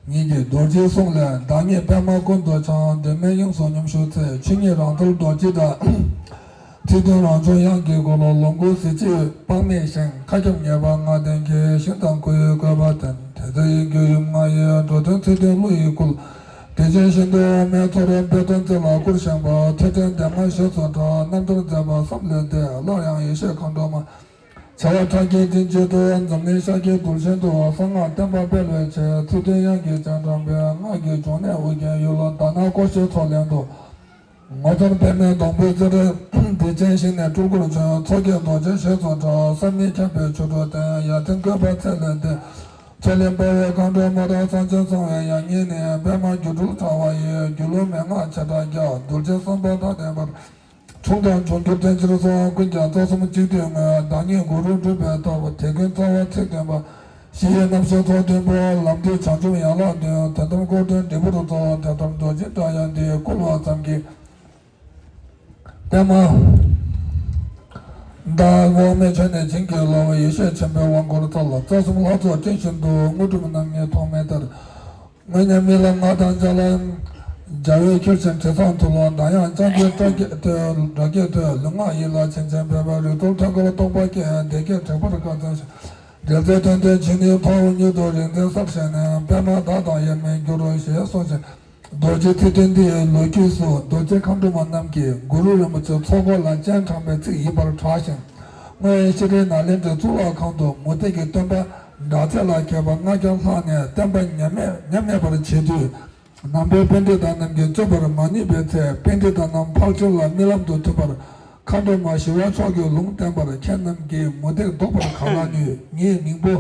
ཉིད་ཀྱི་རྡོ་རྗེའི་གསུང་ལས། བདག་ཉིད་པདྨ་ཀུན་ཏུ་འཆང་། སྒྲོན་མེའི་དབྱིངས་སུ་སྙོམས་ཞུགས་ཚེ། ཆོས་ཉིད་རང་གྲོལ་རྡོ་རྗེ་བཀྲ། ཚིག་དོན་རང་བྱུང་དབྱངས་ཀྱི་འཁོར་ལོ། ལོངས་སྐུ་གཟི་བརྗིད་དཔག་མེད་བཞེངས། མཁའ་ཁྱབ་ངེས་པར་ལྔ་ལྡན་གྱི། ཞིང་དང་ཀུན་གཡོས་བཀོད་པ་ལྡན། དེ་ལྟར་ཡིད་བསྐུལ་ཡུམ་ལྔ་ཡི། འགྲོ་དོན་ཚིག་བདུན་གླུ་ཡིས་བསྐུལ། དེ་བཞིན་གཤེན་པོའི་དབུ་མའི་ཚུལ་ཁྲིམས་དཔེ་སྟོན་རྩེ་ལ་བསྐུར་བཞེངས་པ། ཐོད་ཕྲེང་ལྡན་མ་ཞེས་སུ་གྲགས། རྣམ་ཐར་མཛད་པ་བསམ་ལས་འདས། སླར་ཡང་ཡེ་ཤེས་མཁའ་འགྲོ་མ། བྱེ་བ་ཕྲག་བརྒྱའི་སྤྲིན་བཅས་སུ། འཛམ་གླིང་ཤར་གྱི་རྡུལ་ཤིན་ཏུ། གསང་སྔགས་བསྟན་པ་སྤེལ་བའི་ཆེད། ཚིག་དོན་དབྱངས་ཀྱིས་སྤྱན་དྲངས་པའི། སྔགས་ཀྱི་འབྱུང་གནས་ཨོ་རྒྱན་ཡུལ་ལ། དྷ་ན་ཀོ་ཤའི་ཚོགས་ལས་བཏུས། ངོ་མཚར་པདྨའི་སྡོང་པོའི་རྩེར། བདེ་ཆེན་ཞིང་ནས་སྤྲུལ་སྐུར་བྱོན། མཚོ་སྐྱེས་རྡོ་རྗེ་ཞེས་སུ་གྲགས། བསམ་ཡས་འཁྱམས་པའི་ཆོ་འཕྲུལ་སྟོན། ཡར་ལྡན་བཀོད་པ་ཚད་ལས་འདས། མཚོ་གླིང་དཔའ་བོའི་མཁའ་འགྲོ་མ་དང་། གསང་ཆེན་གསང་བའི་ཡང་སྙིང་ནས། པདྨ་སྒྱུ་འཕྲུལ་དྲ་བ་ཡིས། སྒྱུ་ལུས་མན་ངག་བྱེ་བྲག་བརྒྱ། རྡོ་རྗེ་གསུམ་པོ་དང་ལྡན་པར། འབྱུང་དང་འབྱུང་འགྱུར་བརྟན་ཕྱིར་གསོལ། ཀུན་ཀྱང་རྩ་གསུམ་གཅིག་བསྡུས་དངོས། བདག་ཉིད་གུ་རུ་སྒྲུབ་པའི་ཐབས། དེ་ཀུན་རྩ་བ་ཚིག་བདུན་པ། གཞི་ཡི་རྣམ་བཤད་ཚོགས་བདུན་པོ། ལམ་བདུན་བྱང་ཆུབ་ཡན་ལག་བདུན། དོན་དམ་དཀོན་དོན་འབྲས་བུར་རྫོགས། དེ་ལྟར་རྡོ་རྗེ་བཀྲ་ཡང་འདི། བསྐུལ་བ་ཙམ་གྱིས། པདྨ་དང་། འོག་མིན་ཆོས་ནི་བྱིན་གྱིས་རློབ། ཡེ་ཤེས་ཆེན་པོའི་དབང་བསྐུར་འཚལ། རྩ་གསུམ་ལྷ་ཚོགས་སྤྲིན་བཞིན་དུ། དངོས་གྲུབ་རྣམ་གཉིས་ཐོགས་མེད་ལྟར། དངོས་ཉིད་རྨི་ལམ་ལྔ་དང་འཇའ་ལ། འཇའ་འོད་འཁྱིལ་ཞིང་དྲི་བཟང་འཐུལ་ལོ། གདངས་དབྱངས་ལྕང་སྐྱའི་སྒྲོག་གེ་ཐོས། སྒྲོག་གེ་ཐོས། ལུས་ངག་ཡིད་ལ་བྱིན་ཆེན་འབེབས་པ། རིག་རྡུལ་ཐོད་འཁོར་སྟོང་པ་སྐྱེ། བདེ་སྐྱིད་དྲེགས་པར་དཀའ་སྟོན་ཞིང་། འབྲེལ་ཚད་དོན་ལྡན་ཇི་སྙེད་འཕོ་བ་མྱུར་དུ་རིག་འཛིན་གསལ་བྱས་ནས། པདྨ་བདག་དང་དབྱེར་མེད་འགྱུར་རོ་ཞེས་གསུངས་ཤིང་། རྡོ་རྗེ་ཐེག་བདུན་འདི་ཡི་ལོ་རྒྱུས་སུ། རྡོ་རྗེ་མཁའ་འགྲོ་མ་རྣམས་ཀྱིས་གུ་རུ་རིན་པོ་ཆེ་ཚོགས་འཁོར་ལ་སྤྱན་དྲངས་པའི་ཚིག་ཡིན་པར་གྲགས་ཤིང་། སྔོན་ཤྲཱི་ནཱ་ལེནྡྲའི་གཙུག་ལག་ཁང་དུ་མུ་སྟེགས་ཀྱི་སྟོན་པ་འདྲ་ཚད་ལ་མཁས་པ་ལྔ་བརྒྱ་ལྷག་ནས་བསྟན་པ་ཉམས་མེད་ཉམས་མེད་པར་བྱེད་དུས། ནང་པའི་པཎྜི་ཏ་རྣམས་ཀྱིས་སྐྱོབ་པར་མ་ནུས་པའི་ཚེ། པཎྜི་ཏ་རྣམས་ཕར་ཕྱིན་ལ་རྨི་ལམ་དུ་ཐིམ་པར། མཁའ་འགྲོ་མ་ཞི་བ་མཆོག་གིས་ལུང་བསྟན་པར། ཁྱེད་རྣམས་ཀྱིས་མུ་སྟེགས་བཟློག་པར་ག་ལ་ནུས། ངའི་མིང་པོ་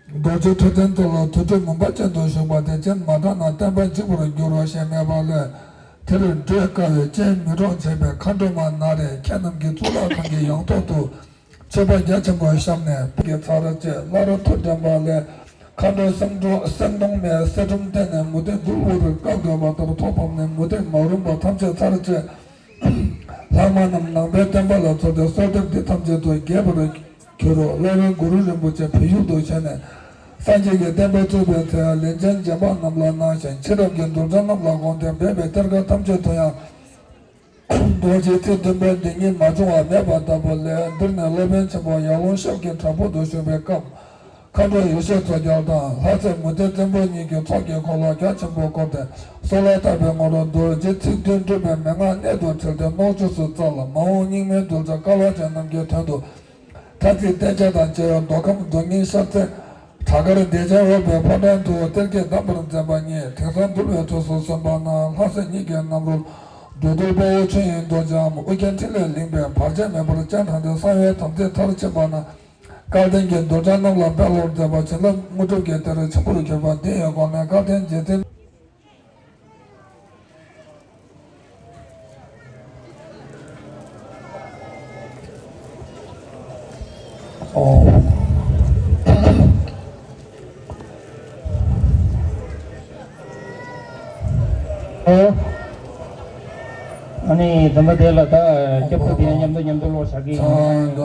རྡོ་རྗེ་ཐོད་ཕྲེང་ལྟ་བུ་དུར་ཁྲོད་མུན་པ་ཅན་དུ་ཞུགས་པ་དེ་སྤྱན་མ་དྲངས་ན་བསྟན་པ་འཇིག་པར་འགྱུར་རོ་ཞེས་སྨྲས་པ་ལས། དེར་བགྲོད་དཀའ་བས་སྤྱན་མི་དྲངས་བྱས་པས། མཁའ་འགྲོ་མ་ན་རེ། ཁྱེད་རྣམས་ཀྱི་གཙུག་ལག་ཁང་གི་ཡང་ཐོག་ཏུ་མཆོད་པ་རྒྱ་ཆེན་པོ་བཤམས་ནས། ཕུག་གི་ཚར་བཅད་སླར་ཐུགས་དྲན་པ་ལས། མཁའ་འགྲོ་སེང་གདོང་སེང་གདོང་མའི་གསེར་སྒྲོམ་བཏོན་ནས་མུ་སྟེགས་འདུལ་བར་བཀའ་བསྒོས་པ་ལྟར་ཐོག་ཕབ་ནས་མུ་སྟེགས་མ་རུངས་པ་ཐམས་ཅད་ཚར་བཅད། ལྷག་མ་རྣམས་ནང་པའི་བསྟན་པ་ལ་ཚུར་ཏེ་གསོལ་འདེབས་འདི་ཐམས་ཅད་དུ་རྒྱས་པར་གྱུར་རོ། སླར་གུ་རུ་རིན་པོ་ཆེ་བོད་ཡུལ་དུ་བྱོན་ནས། སངས་རྒྱས་ཀྱི་བསྟན་པ་བཙུགས་པའི་ཚེ། ལན་ཅན་རྗེ་འབངས་རྣམས་ལ་གནང་ཞིང་། ཕྱི་རབས་ཀྱི་གདུལ་བྱ་རྣམས་ལ་དགོངས་ཏེ་འབད་པའི་གཏེར་ཁ་ཐམས་ཅད་དུ་ཡང་རྡོ་རྗེའི་ཚིག་བདུན་པ་འདི་ཉིད་མ་བྱུང་བ་མེད་པ་ལྟ་བུ་ལས། འདིར་ནི་སློབ་དཔོན་ཆེན་པོ་ཡར་ཀླུང་ཞབས་ཀྱི་བྲག་ཕུག་ཏུ་བཞུགས་པའི་སྐབས། མཁའ་འགྲོ་ཡེ་ཤེས་མཚོ་རྒྱལ་དང་ལྷ་སྲས་མུ་སྟེགས་བཙན་པོ་གཉིས་ཀྱི་ཚོགས་ཀྱི་འཁོར་ལོ་རྒྱ་ཆེན་པོ་བསྐོར་ཏེ། གསོལ་བ་བཏབ་པའི་ངོར་རྡོ་རྗེ་ཚིག་བདུན་སྒྲུབ་པའི་མན་ངག་གནད་དུ་དྲིལ་ཏེ་མནོག་ཆོས་སུ་སྩལ་ལ། མ་འོངས་སྙིགས་མའི་གདུལ་བྱ་སྐལ་བ་ཅན་རྣམས་ཀྱི་དོན་དུ། ཐ་ཚིག་གཏད་རྒྱ་དང་བཅས་མདོ་ཁམས་རྡོ་སྙིང་ཤར་རྩེ་བྲག་དཀར་བདེ་ཆེན་འོད་པའི་ཕོ་བྲང་དུ་གཏེར་གྱི་གདམས་པར་མཛད་པ་ཉིད། དེང་སང་འདུལ་བའི་ཐོས་སུ་སོན་པ་ན། ལྷ་སྲས་གཉིས་ཀྱི་རྣམ་རོལ་འགྲོ་འདུལ་དཔའ་བོ་ཆོས་དབྱིངས་རྡོ་རྗེའམ་ཨོ་རྒྱན་ཕྲིན་ལས་གླིང་པས་བར་ཆད་མེད་པར་སྤྱན་དྲངས་ཏེ་གསང་བའི་དམ་ཚིག་མཐར་ཕྱིན་པ་ན། སྐལ་ལྡན་གྱི་གདུལ་བྱ་རྣམས་ལ་སྤེལ་བར་མཛད་པ་བྱིན་རླབས་དངོས་གྲུབ་ཀྱི་གཏེར་ཆེན་པོར་གྱུར་པ་འདི་ཡི་སྒོ་ནས། སྐལ་ལྡན་རྗེ་བཙུན། ཨོ། ཨ་ནི་འཛོམས་པ་དེ་ལ་ད་སྐྱབས་ཐུགས་དེ་མཉམ་དུ་མཉམ་དུ་ཀློག་བྱ་གི་ཡིན།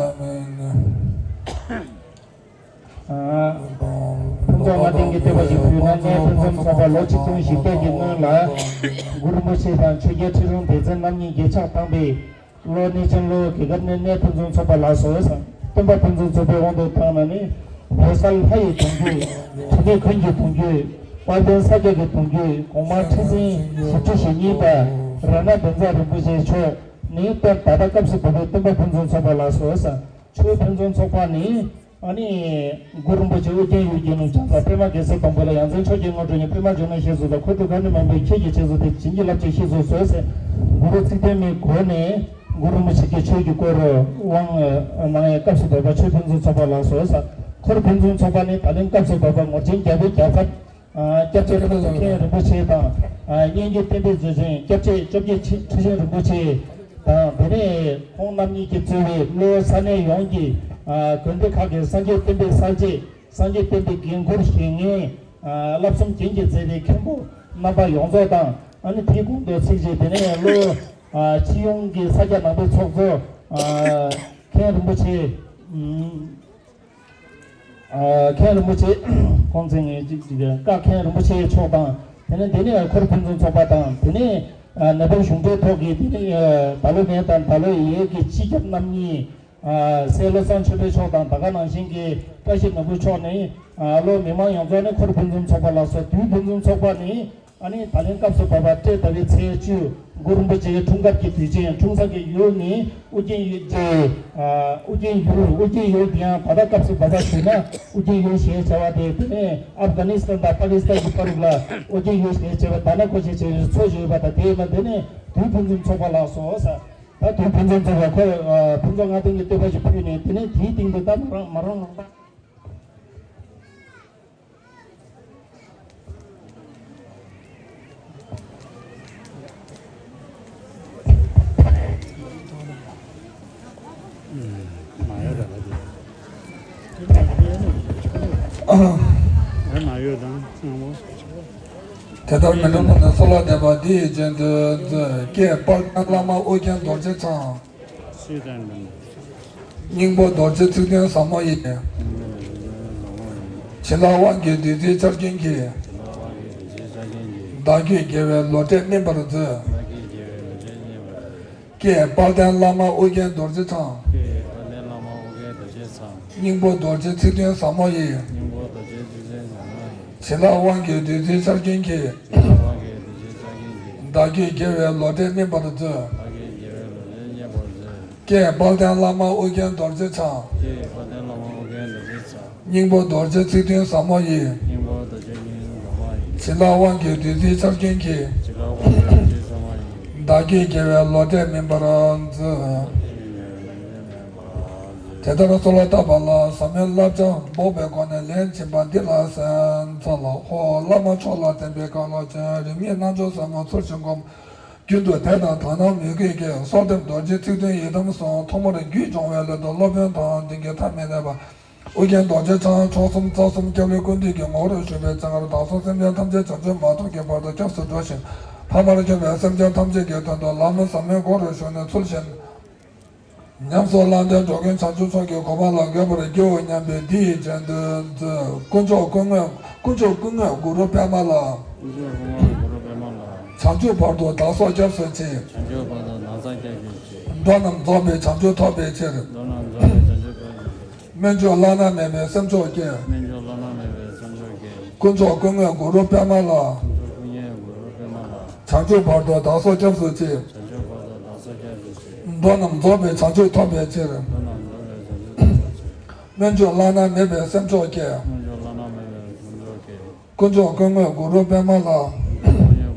ཕུན་ཚོགས་ལྔ་ལྡན་གྱི་བསྟོད་པ་ཞིག་ཕུལ་ན། གནས་ཕུན་སུམ་ཚོགས་པ་ལོ་ཆིག་སྟོང་བཞི་བརྒྱ་གི་སྔོན་ལ། གུ་རུ་རིན་པོ་ཆེ་དང་ཆོས་རྒྱལ་ཁྲི་སྲོང་ལྡེ་བཙན་རྣམ་གཉིས་གྱིས་ཕྱག་བཏང་པའི་ལོ། གནས་ཆེན་ལོ་གི་སྐབས་ནས་གནས་ཕུན་སུམ་ཚོགས་པ་ལགས་སོ། སྟོན་པ་ཕུན་སུམ་ཚོགས་པའི་དབང་དུ་བཏང་ན་ནི། འོད་གསལ་ལྷ་ཡི་གདུང་རྒྱུད། དྲི་མེད་འཁོན་གྱི་གདུང་རྒྱུད། དཔལ་ལྡན་ས་སྐྱ་གི་གདུང་རྒྱུད། གོང་མ་ཁྲི་འཛིན་བཞི་བཅུ་ཞེ་གཉིས་པ། རཏྣ་བཛྲ་རིན་པོ་ཆེ་མཆོག་ནི་སྟོན། ད་ལྟ་སྐབས་སུ་བབས་པའི་སྟོན་པ་ཕུན་སུམ་ཚོགས་པ་ལགས་སོ། ཆོས་ཕུན་སུམ་ཚོགས་པ་ནི་ཨ་ནི་གུ་རུ་རིན་པོ་ཆེ་ཨོ་རྒྱན་ཡུལ་གྱི་ནང་བྱང་ས་པདྨ་རྒྱལ་སྲས་དང་པོ་ལ། ཡ་མཚན་མཆོག་གི་དངོས་གྲུབ་བརྙེས། པདྨ་འབྱུང་གནས་ཞེས་སུ་དང་། འཁོར་དུ་གང་ནས་མང་པོས་ཁྱེད་ཀྱི་ཞལ་གཟིགས་ཏེ། བྱིན་གྱིས་བརླབ་ཕྱིར་གཤེགས་སུ་གསོལ་ཟེར། གུ་རུ་ཚིག་བརྟན་མའི་སྒོ་ནས་གུ་རུ་རིན་པོ་ཆེ་གིས་ཆོས་ཀྱི་སྐོར་དབང་གནང་བའི་སྐབས་སུ་བབས་པ་ཆོས་ཕུན་སུམ་ཚོགས་པ་ལགས་སོ། འཁོར་ཕུན་སུམ་ཚོགས་པ་ནི་ད་ལན་སྐབས་སུ་བབས་པ་ངོར་ཆེན་རྒྱལ་པོའི་རྒྱལ་ཚབ། ཨ། སྐྱབས་རྗེ་ཁྲི་ཟུར་མཁན་རིན་པོ་ཆེ་དང་། ཨ། སྙན་བརྒྱུད་བསྟན་པའི་མཛོད་ཆེན་སྐྱབས་རྗེ་བཅོ་བརྒྱད་ཁྲི་ཆེན་རིན་པོ་ཆེ་དང་། དེ་ནས་ཁོང་རྣམ་གཉིས་ཀྱིས་གཙོས་པའི་ལྷོ་ས་གནས་ཡོངས་ཀྱི། ཨ། དགོན་སྡེ་ཁག་གི་སངས་རྒྱས་བསྟན་པའི་གསར་བརྗེ། སངས་རྒྱས་བསྟན་པའི་འགན་ཁུར་བཞེས་མཁན། ཨ། བསླབ་གསུམ་རྒྱན་གྱིས་མཛེས་པའི་མཁན་པོ་རྣམ་པ་ཡོངས་རྫོགས་དང་། ཨ་ནི་དེའི་གོང་དུ་ཚིག་བཅད། དེ་ནས་ལྷོ། ཨ། སྤྱི་ཡོངས་ཀྱི་ས་སྐྱ་ནང་པའི་ཚོགས་གཙོ། ཨ། མཁན་རིན་པོ་ཆེ། ཨ། མཁན་རིན་པོ་ཆེ། ཁོང་ཚེ་ངེས་ཅིག་ཅིག་ཀ་མཁན་རིན་པོ་ཆེ་མཆོག་དང་། དེ་ནས་དེ་ནས་འཁོར་ཕུན་སུམ་ཚོགས་པ་དང་། དེ་ནས། ཨ། ནེ་པཱལ་གཞུང་འབྲེལ་ཐོག་གི་དེ་ནས། ཨ། ད་ལོ་ངེད་དང་ད་ལོ་ཡས་ཀྱི་སྤྱི་ཁྱབ་རྣམ་གཉིས། ཨ། སྲས་བློ་བཟང་ཆོས་འཕེལ་མཆོག་དང་། ད་ག་ནང་བཞིན་གྱི་བཀྲ་ཤིས་ནོར་བུ་མཆོག་ནི། ཨ། ལྷོ་མི་མང་ཡོངས་རྫོགས་ནི་འཁོར་ཕུན་སུམ་ཚོགས་པ་ལགས་སོ། དུས་ཕུན་སུམ་ཚོགས་པ་ནི། ཨ་ནི་ད་ལན་སྐབས་སུ་བབས་པ་སྤྲེལ་ཟླ་བའི་ཚེས་བཅུ། གུ་རུ་རིན་པོ་ཆེའི་འཁྲུངས་སྐར་གྱི་དུས་ཆེན། འཁྲུངས་ས་གི་ཡུལ་ནི་ཨོ་རྒྱན་ཡུལ་གྱི། ཨ། ཨོ་རྒྱན་ཡུལ། ཨོ་རྒྱན་ཡུལ་དེ་ཡང་ད་ལྟ་སྐབས་སུ་བབས་པ་ཞུས་ན་ཨོ་རྒྱན་ཡུལ་ཞེས་བྱ་བ་དེ། དེ་ནས་ཨབ་གྷ་ནི་སི་ཐན་དང་པ་ཀི་སི་ཐན་གྱི་བར་ལ་ཨོ་རྒྱན་ཡུལ་ཞེས་བྱ་བ་ད་ན་ཀོ་ཞེས་བྱ་བའི་མཚོ་ཞིག་ཡོད་པ་དང་། དེ་ཡིན་ན་དེ་ནས་དུས་ཕུན་སུམ་ཚོགས་པ་ལགས་སོ་ཟེར། ད་དུས་ཕུན་སུམ་ཚོགས་པ་ཁོ། ཨ། ཕུན་ཚོགས་ལྔ་ལྡན་གྱི་བསྟོད་པ་ཞིག་ཕུལ་ནས། དེ་ནས་དེའི་སྟེང་དུ་ད་མ་རང་མ་རང་རང་ད། དེ་ལྟར་མི་འགྲོ་མ་ནས་གསོལ་བ་འདེབས་པ་འདི་ཡི་རྗེས་ཟློས་མཛོད། ཀྱེ་དཔལ་ལྡན་བླ་མ་ཨོ་རྒྱན་རྡོ་རྗེ་འཆང་། སྙིང་པོ་རྡོ་རྗེ་ཚིག་བདུན་ཟབ་མོ་ཡི། བྱིན་རླབས་དབང་གིས་བདུད་རྩིའི་ཆར་རྒྱུན་གྱིས། བདག་རྒྱུད་རྒྱལ་བའི་ལོ་འབྲས་སྨིན་པར་མཛོད། ཀྱེ་དཔལ་ལྡན་བླ་མ་ཨོ་རྒྱན་རྡོ་རྗེ་འཆང་། སྙིང་པོ་རྡོ་རྗེ་ཚིག་བདུན་ཟབ་མོ་ཡི། བྱིན་རླབས་དབང་གིས་བདུད་རྩིའི་ཆར་རྒྱུན་གྱིས། བདག་རྒྱུད་རྒྱལ་བའི་ལོ་འབྲས་སྨིན་པར་མཛོད། ཀྱེ་དཔལ་ལྡན་བླ་མ་ཨོ་རྒྱན་རྡོ་རྗེ་འཆང་། སྙིང་པོ་རྡོ་རྗེ་ཚིག་བདུན་ཟབ་མོ་ཡི། བྱིན་རླབས་དབང་གིས་བདུད་རྩིའི་ཆར་རྒྱུན་གྱིས། བདག་རྒྱུད་རྒྱལ་བའི་ལོ་འབྲས་སྨིན་པར་མཛོད། དེ་ལྟར་གསོལ་བ་བཏབ་པ་ལ་ཟབ་མོའི་བསླབ་བྱ་འབོགས་པའི་སྒོ་ནས་ལན་བྱིན་པ་འདི་ལ་གསན་འཚལ་ལོ། ཧོ། བླ་མ་མཆོག་ལ་བརྟེན་པའི་གང་ལ་བྱོན། རིམ་གཉིས་རྣལ་འབྱོར་ཟབ་མོ་ཚུལ་བཞིན་བསྒོམ། རྒྱུན་དུ་དད་དང་དག་སྣང་མོས་གུས་ཀྱིས། གསོལ་འདེབས་རྡོ་རྗེ་ཚིག་བདུན་ཡི་དམ་གསུམ། ཐོག་མར་རྒྱུད་སྦྱོང་བའི་སླད་དུ། སློབ་དཔོན་དང་ལྡན་གྱི་ཐ་མི་དད་པ། ཨོ་རྒྱན་རྡོ་རྗེ་འཆང་མཆོག་གསུམ་རྩ་གསུམ་སྐྱབས་ལུས་ཀུན་འདུས་ཀྱི་ངོ་བོར་བཞུགས་པའི་སྤྱན་སྔར་བདག་སོགས་སེམས་ཅན་ཐམས་ཅད་བྱང་ཆུབ་མ་ཐོབ་ཀྱི་བར་དུ་སྐྱབས་སུ་འགྲོ་ཞིང་། ཕ་མར་གྱུར་པའི་སེམས་ཅན་ཐམས་ཅད་ཀྱི་དོན་དུ་ལམ་ཟབ་མོའི་སྒོ་རུ་ཞུགས་ནས་ཚུལ་བཞིན་ཉམས་སུ་བླངས་ཏེ། འགྲོ་ཀུན་བྱང་ཆུབ་མཆོག་གི་གོ་འཕང་ལ་འགོད་པར་བགྱིའོ་སྙམ་པའི་འདི་ཡི་རྗེས་ཟློས་མཛོད། དཀོན་མཆོག་ཀུན་དངོས། དཀོན་མཆོག་ཀུན་དངོས་གུ་རུ་པདྨ་ལ། དཀོན་མཆོག་ཀུན་དངོས་གུ་རུ་པདྨ་ལ། བྱང་ཆུབ་བར་དུ་བདག་སོགས་སྐྱབས་སུ་མཆི། བྱང་ཆུབ་བར་དུ་བདག་སོགས་སྐྱབས་སུ་མཆི། འགྲོ་རྣམས་རྫོགས་པའི་བྱང་ཆུབ་ཐོབ་པའི་ཕྱིར། འགྲོ་རྣམས་རྫོགས་པའི་བྱང་ཆུབ་ཐོབ་པའི་ཕྱིར། སྨོན་འཇུག་བླ་ན་མེད་པའི་སེམས་མཆོག་བསྐྱེད། སྨོན་འཇུག་བླ་ན་མེད་པའི་སེམས་མཆོག་བསྐྱེད། དཀོན་མཆོག་ཀུན་དངོས་གུ་རུ་པདྨ་ལ། དཀོན་མཆོག་ཀུན་དངོས་གུ་རུ་པདྨ་ལ། བྱང་ཆུབ་བར་དུ་བདག་སོགས་སྐྱབས་སུ་མཆི། བྱང་ཆུབ་བར་དུ་བདག་སོགས་སྐྱབས་སུ་མཆི། འགྲོ་རྣམས་རྫོགས་པའི་བྱང་ཆུབ་ཐོབ་པའི་ཕྱིར། འགྲོ་རྣམས་རྫོགས་པའི་བྱང་ཆུབ་ཐོབ་པའི་ཕྱིར། སྨོན་འཇུག་བླ་ན་མེད་པའི་སེམས་མཆོག་བསྐྱེད། སྨོན་འཇུག་བླ་ན་མེད་པའི་སེམས་མཆོག་བསྐྱེད། དཀོན་མཆོག་ཀུན་དངོས་གུ་རུ་པདྨ་ལ། དཀོན་མཆོག་ཀུན་དངོས་གུ་རུ་པདྨ་ལ།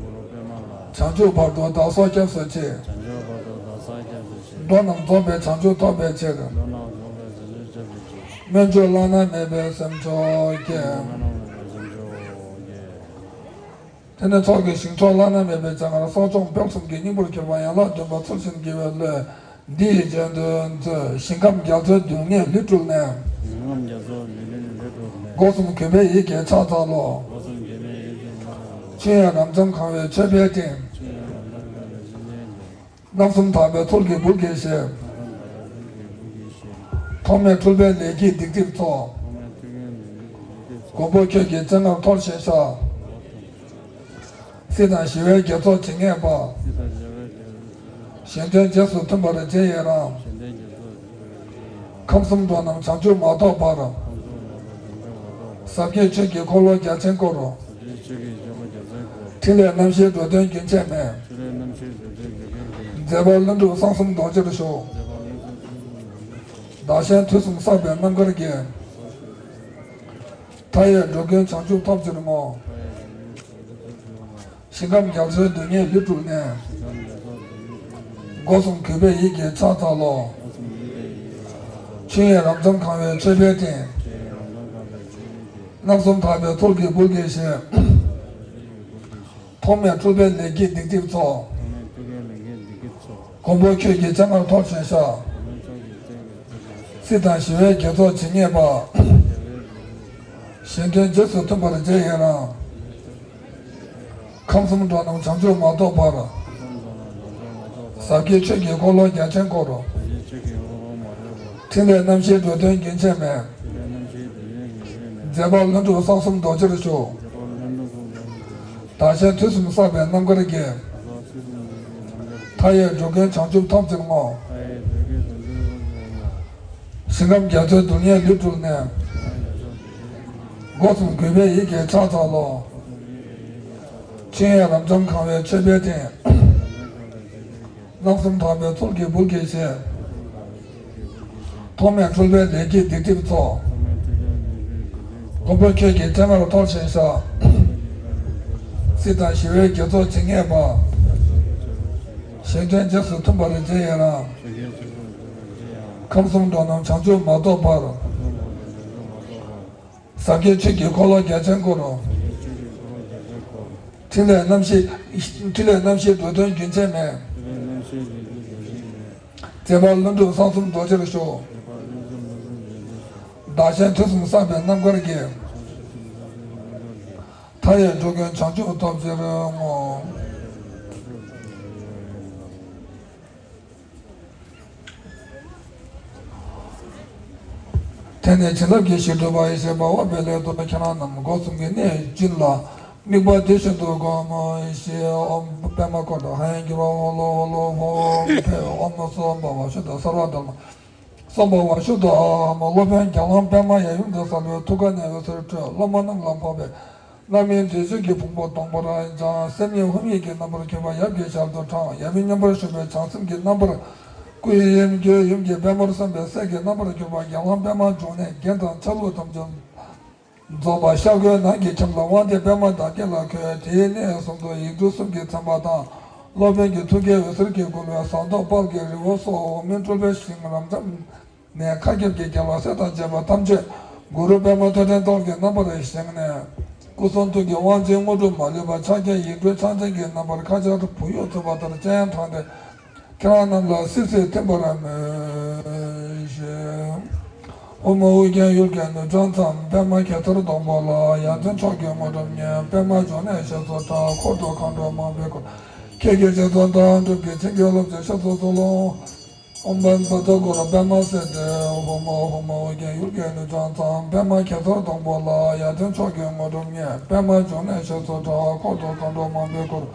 བྱང་ཆུབ་བར་དུ་བདག་སོགས་སྐྱབས་སུ་མཆི། བྱང་ཆུབ་བར་དུ་བདག་སོགས་སྐྱབས་སུ་མཆི། འགྲོ་རྣམས་རྫོགས་པའི་བྱང་ཆུབ་ཐོབ་པའི་ཕྱིར། འགྲོ་རྣམས་རྫོགས་པའི་བྱང་ཆུབ་ཐོབ་པའི་ཕྱིར། སྨོན་འཇུག་བླ་ན་མེད་པའི་སེམས་མཆོག་བསྐྱེད། སྨོན་འཇུག་བླ་ན་མེད་པའི་སེམས་མཆོག་བསྐྱེད། དེ་ནས་ཚོགས་ཀྱི་ཞིང་མཆོག་བླ་ན་མེད་པའི་སྤྱན་སྔར་གསང་རྫོང་དཔག་བསམ་གྱི་སྙིང་པོར་གྱུར་པ་ཡན་ལག་བདུན་པ་ཚུལ་བཞིན་བགྱི་བའི་བློས་འདི་ཡི་རྗེས་ཟློས་མཛོད། ཞིང་ཁམས་རྒྱ་མཚོའི་རྡུལ་སྙེད་ལུས་སྤྲུལ་ནས། ཞིང་ཁམས་རྒྱ་མཚོའི་རྡུལ་སྙེད་ལུས་སྤྲུལ་ནས། སྒོ་གསུམ་གུས་པས་ཡིད་ཀྱིས་ཕྱག་འཚལ་ལོ། སྒོ་གསུམ་གུས་པས་ཡིད་ཀྱིས་ཕྱག་འཚལ་ལོ། ཆོས་དབྱིངས་རབ་འབྱམས་གང་བའི་མཆོད་པའི་སྤྲིན། ཆོས་དབྱིངས་རབ་འབྱམས་གང་བའི་མཆོད་པའི་སྤྲིན། རྣམ་གསུམ་དག་པའི་ཚུལ་གྱིས་འབུལ་གྱིས་ཤིག། ཐོགས་མེད་འཁྲུལ་པའི་ལས་ཀྱིས་སྡིག་སྒྲིབ་ཚོགས། མགོན་པོ་ཁྱོད་ཀྱི་སྤྱན་སྔར་མཐོལ་ཞིང་བཤགས། སྲིད་དང་ཞི་བའི་དགེ་ཚོགས་ཇི་སྙེད་པ། གཞན་དོན་རྗེས་སུ་མཐུན་པར་རྗེས་ཡི་རང་། ཁམས་གསུམ་འགྲོ་རྣམས་བྱང་ཆུབ་མ་ཐོབ་བར། ཟབ་རྒྱས་ཆོས་ཀྱི་འཁོར་ལོ་རྒྱ་ཆེན་བསྐོར། ཟབ་རྒྱས་ཆོས་ཀྱི་འཁོར་ལོ་རྒྱ་ཆེན་བསྐོར། ཕྲིན་ལས་རྣམ་བཞིའི་འགྲོ་དོན་རྒྱུན་ཆད་མེད། ཕྲིན་ལས་རྣམ་བཞིའི་འགྲོ་དོན་རྒྱུན་ཆད་མེད། མཛད་པ་ཀླུ་སྒྲུབ་གསང་གསུམ་རྡོ་རྗེར་བཞུགས། མཛད་པ་ཀླུ་སྒྲུབ་གསང་གསུམ་རྡོ་རྗེར་བཞུགས། བདག་གཞན་དུས་གསུམ་བསགས་པའི་རྣམ་དཀར་གྱིས། མཐའ་ཡས་འགྲོ་ཀུན་བྱང་ཆུབ་ཐོབ་ཕྱིར་བསྔོ། ཞིང་ཁམས་རྒྱ་མཚོའི་རྡུལ་སྙེད་ལུས་སྤྲུལ་ནས། སྒོ་གསུམ་གུས་པས་ཡིད་ཀྱིས་ཕྱག་འཚལ་ལོ། ཆོས་དབྱིངས་རབ་འབྱམས་གང་བའི་མཆོད་པའི་སྤྲིན། རྣམ་གསུམ་དག་པའི་ཚུལ་གྱིས་འབུལ་གྱིས་ཤིག། ཐོགས་མེད་སྤྲུལ་པའི་ལས་ཀྱི་སྡིག་སྒྲིབ་ཚོགས། མགོན་པོ་ཁྱོད་ཀྱི་སྤྱན་སྔར་མཐོལ་ཕྱིན་ཤོག། སྲིད་དང་ཞི་བའི་དགེ་ཚོགས་ཇི་སྙེད་པ། གཞན་དོན་རྗེས་སུ་མཐུན་པར་མཛད་ཡི་རང་། ཁམས་གསུམ་འགྲོ་རྣམས་བྱང་ཆུབ་མ་ཐོབ་བར། ཟབ་རྒྱས་ཆོས་ཀྱི་འཁོར་ལོ་རྒྱ་ཆེན་བསྐོར། ཕྲིན་ལས་རྣམ་བཞིའི་འགྲོ་དོན་རྒྱུན་ཆད་མེད། མཛད་པ་ཀླུ་སྒྲུབ་གསང་གསུམ་རྡོ་རྗེར་བཞུགས། བདག་གཞན་དུས་གསུམ་བསགས་པའི་རྣམ་དཀར་གྱིས། མཐའ་ཡས་འགྲོ་ཀུན་བྱང་ཆུབ་ཐོབ་ཕྱིར་བསྔོ། ཞིང་ཁམས་རྒྱ་མཚོའི་རྡུལ་སྙེད་ལུས་སྤྲུལ་ནས། སྒོ་གསུམ་གུས་པས་ཡིད་ཀྱིས་ཕྱག་འཚལ་ལོ། ཆོས་དབྱིངས་རབ་འབྱམས་གང་བའི་མཆོད་པའི་སྤྲིན། རྣམ་གསུམ་དག་པའི་ཚུལ་གྱིས་འབུལ་གྱིས་ཤིག། ཐོགས་མེད་སྤྲུལ་པའི་ལས་ཀྱི་སྡིག་སྒྲིབ་ཚོགས། མགོན་པོ་ཁྱོད་ཀྱི་སྤྱན་སྔར་མཐོལ་ཕྱིན་ཤོག། སྲིད་དང་ཞི་བའི་དགེ་ཚོགས་ཇི་སྙེད་པ། གཞན་དོན་རྗེས་སུ་མཐུན་པར་མཛད་ཡི་རང་། ཁམས་གསུམ་འགྲོ་རྣམས་བྱང་ཆུབ་མ་ཐོབ་བར། ཟབ་རྒྱས་ཆོས་ཀྱི་འཁོར་ལོ་རྒྱ་ཆེན་བསྐོར། ཕྲིན་ལས་རྣམ་བཞི། ཕྲིན་ལས་རྣམ་བཞིའི་འགྲོ་དོན་རྒྱུན་ཆད་མེད། མཛད་པ་ཀླུ་སྒྲུབ་གསང་གསུམ་རྡོ་རྗེར་བཞུགས། བདག་གཞན་དུས་གསུམ་བསགས་པའི་རྣམ་དཀར་གྱིས། མཐའ་ཡས་འགྲོ་ཀུན་བྱང་ཆུབ་ཐོབ་ཕྱིར་བསྔོ། དེ་ནས་བྱིན་རླབས་ཀྱི་ཞིང་སྒྲུབ་པ་ཡི་ཞེས་པ་འོ་བེ་ལེ་དོ་ཁྱེད་རང་རྣམས་སྒོ་གསུམ་གྱི་གནས་རྒྱུན་ལ། དམིགས་པ་དེ་བཞིན་དུ་བསྒོམ་ཞེས། ཨོཾ་པདྨ་བཀོད་དང་ཧ་ཡང་གི་རོ་ཧོ་ལོ་ཧོ་ལོ་ཧོ་ཕེ་ཨོཾ་སྭ་བྷཱ་ཝ་ཤུདྡྷ་སརྦ་དྷརྨ་སྭ་བྷཱ་ཝ་ཤུདྡྷ་ཨ་ཧ་མ། སློབ་དཔོན་རྒྱལ་དབང་པདྨ་ཡབ་ཡུམ་དེ་གསལ་བའི་ཐུགས་ཀ་ནས་འོད་ཟེར་འཕྲོས། སློབ་མ་རྣམས་ལ་ཕོག་པས་རྣམ་སྨིན་བདུད་རྩི་གི་ཕུང་པོ་སྟོང་པར་སྦྱངས། སེམས་ཉིད་ཧཱུྃ་ཡིག་གི་རྣམ་པར་གྱུར་པ་ཡབ་ཀྱི་ཞལ་དུ་དྲངས། ཡབ་ཡུམ་མཉམ་པར་བཞུགས་པའི་བྱང་སེམས་ཀྱི་རྣམ་པར་སྐུ་ཡི་ཡུམ་གྱི་ཡུམ་གྱི་པདྨར་སོན་པའི་སྲས་ཀྱི་རྣམ་པར་གྱུར་པ་རྒྱལ་དབང་པདྨ་འབྱུང་གནས་རྒྱན་དང་ཆ་ལུགས་ཐམས་ཅད་རྫོགས་པ་ཤར་སྒོའི་ནང་གི་ཁྱམས་ལ་དབང་ལྡན་པདྨ་འདབ་བརྒྱད་ལ་འཁོད། དེའི་གནས་གསུམ་དུ་ཡིག་འབྲུ་གསུམ་གྱིས་མཚན་པ་དང་། སློབ་དཔོན་གྱི་ཐུགས་ཀའི་འོད་ཟེར་གྱིས་བསྐུལ་བའི་ཟངས་མདོག་དཔལ་གྱི་རི་བོ་སོགས་འོག་མིན་སྤྲུལ་པའི་ཞིང་རབ་འབྱམས་ནས་མཁའ་ཁྱབ་ཀྱི་རྒྱལ་བ་སྲས་དང་བཅས་པ་ཐམས་ཅད་གུ་རུ་པདྨ་ཐོད་ཕྲེང་རྡོ་རྗེའི་རྣམ་པར་བཞེངས་ནས། སྐུ་གསུང་ཐུགས་ཀྱི་དབང་ཆེན་དངོས་གྲུབ་མ་ལུས་པ་ཕྱག་རྒྱའི་ཡིག་འབྲུ་ཕྱག་མཚན་གྱི་རྣམ་པར་ཁ་ཆར་བུ་ཡུག་འཚུབས་པ་ལྟར་སྤྱན་དྲངས་ཏེ། ཁྱེད་རང་རྣམས་ལ་སིབ་སིབ་ཐིམ་པར་མོས་ཤིག། ཨོཾ་ཨོ་རྒྱན་ཡུལ་གྱི་ནུབ་བྱང་མཚམས། པདྨ་གེ་སར་སྡོང་པོ་ལ། ཡ་མཚན་མཆོག་གི་དངོས་གྲུབ་བརྙེས། པདྨ་འབྱུང་གནས་ཞེས་སུ་གྲགས། འཁོར་དུ་མཁའ་འགྲོ་མང་པོས་བསྐོར། ཁྱེད་ཀྱི་རྗེས་སུ་བདག་འགྲུབ་ཀྱིས། བྱིན་གྱིས་རློབ་ཅིང་བཤེས་སུ་གསོལ་ལོ། ཨོཾ་བཛྲ་གུ་རུ་པདྨ་སིདྡྷི་ཧཱུྃ། ཨོཾ་ཨོ་རྒྱན་ཡུལ་གྱི་ནུབ་བྱང་མཚམས། པདྨ་གེ་སར་སྡོང་པོ་ལ། ཡ་མཚན་མཆོག་གི་དངོས་གྲུབ་བརྙེས། པདྨ་འབྱུང་གནས་ཞེས་སུ་གྲགས། འཁོར་དུ་མཁའ་འགྲོ་མང་པོས་བསྐོར།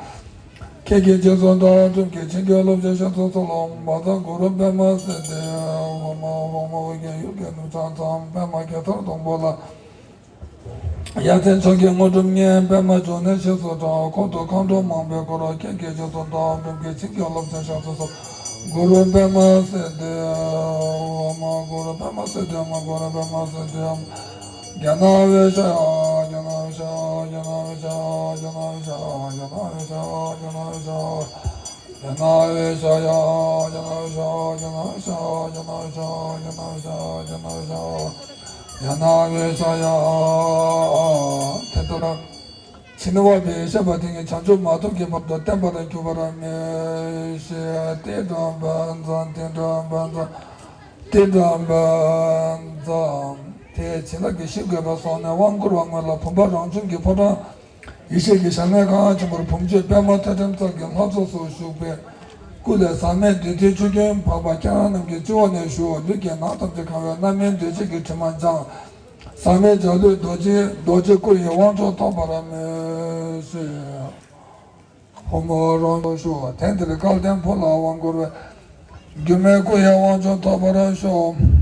ཁྱེད་ཀྱི་རྗེས་སུ་བདག་འགྲུབ་ཀྱིས། བྱིན་གྱིས་རློབ་ཅིང་བཤེས་སུ་གསོལ་ལོ། ཨོཾ་བཛྲ་གུ་རུ་པདྨ་སིདྡྷི་ཧཱུྃ། ཨོཾ་ཨོ་རྒྱན་ཡུལ་གྱི་ནུབ་བྱང་མཚམས། པདྨ་གེ་སར་སྡོང་པོ་ལ། ཡ་མཚན་མཆོག་གི་དངོས་གྲུབ་བརྙེས། པདྨ་འབྱུང་གནས་ཞེས་སུ་གྲགས། འཁོར་དུ་མཁའ་འགྲོ་མང་པོས་བསྐོར། ཁྱེད་ཀྱི་རྗེས་སུ་བདག་འགྲུབ་ཀྱིས། བྱིན་གྱིས་རློབ་ཅིང་བཤེས་སུ་གསོལ། གུ་རུ་པདྨ་སིདྡྷི་ཧཱུྃ། གུ་རུ་པདྨ་སིདྡྷི་ཧཱུྃ། གུ་རུ་པདྨ་སིདྡྷི་ཧཱུྃ། རྒྱ་ནག་བེ་ཤ་ཡ། རྒྱ་ནག་བེ་ཤ་ཡ། རྒྱ་ནག་བེ་ཤ་ཡ། རྒྱ་ནག་བེ་ཤ་ཡ། རྒྱ་ནག་བེ་ཤ་ཡ། རྒྱ་ནག་བེ་ཤ་ཡ། རྒྱ་ནག་བེ་ཤ་ཡ། རྒྱ་ནག་བེ་ཤ་ཡ། རྒྱ་ནག་བེ་ཤ་ཡ། རྒྱ་ནག་བེ་ཤ་ཡ། རྒྱ་ནག་བེ་ཤ་ཡ། རྒྱ་ནག་བེ་ཤ་ཡ། དེ་ལྟར་བྱིན་པ་བས་བཤད་པ་དེ་ཉིད་བྱང་ཆུབ་མ་ཐོབ་ཀྱི་བར་དུ་བསྟན་པར་འགྱུར་བར་མི་བྱེད། དེ་འདྲ་བན་ཙམ། དེ་འདྲ་བན་ཙམ། དེ་འདྲ་བན་ཙམ། དེས་བྱིན་རླབས་ཀྱི་ཞིང་བཀོད་པ་སོང་ནས་དབང་བསྐུར་བ་སྔོན་ལ་བུམ་པ་རང་བྱུང་གི་ཕོ་བྲང་ཡེ་ཤེས་ཀྱི་ཞལ་སྔས་གང་ཆེན་པོར་བུམ་མཆོད་པདྨ་ཐོད་ཕྲེང་རྩལ་གྱི་ལྷ་ཚོགས་སུ་བཞུགས་པའི་སྐུ་ལས་ཟག་མེད་བདུད་རྩིའི་ཆུ་རྒྱུན་བབས་པ་ཁྱེད་རང་རྣམས་ཀྱི་སྤྱི་བོ་ནས་ཞུགས། ལུས་ཀྱི་ནང་ཐམས་ཅད་གང་བས་རྣམ་སྨིན་གདོས་བཅས་ཀྱི་དྲི་མ་སྦྱངས། ཟག་མེད་འཇའ་ལུས་རྡོ་རྗེ་རྡོ་རྗེ་སྐུ་ཡི་དབང་མཆོག་ཐོབ་པར་མོས་ཤིག། ཧོ་མོ་རང་ལོ་ཞུ། དེང་འདིར་སྐལ་ལྡན་ཕོ་ལ་དབང་བསྐུར་བའི། སྒྱུ་མའི་སྐུ་ཡི་དབང་མཆོག་ཐོབ་པར་ཤོག།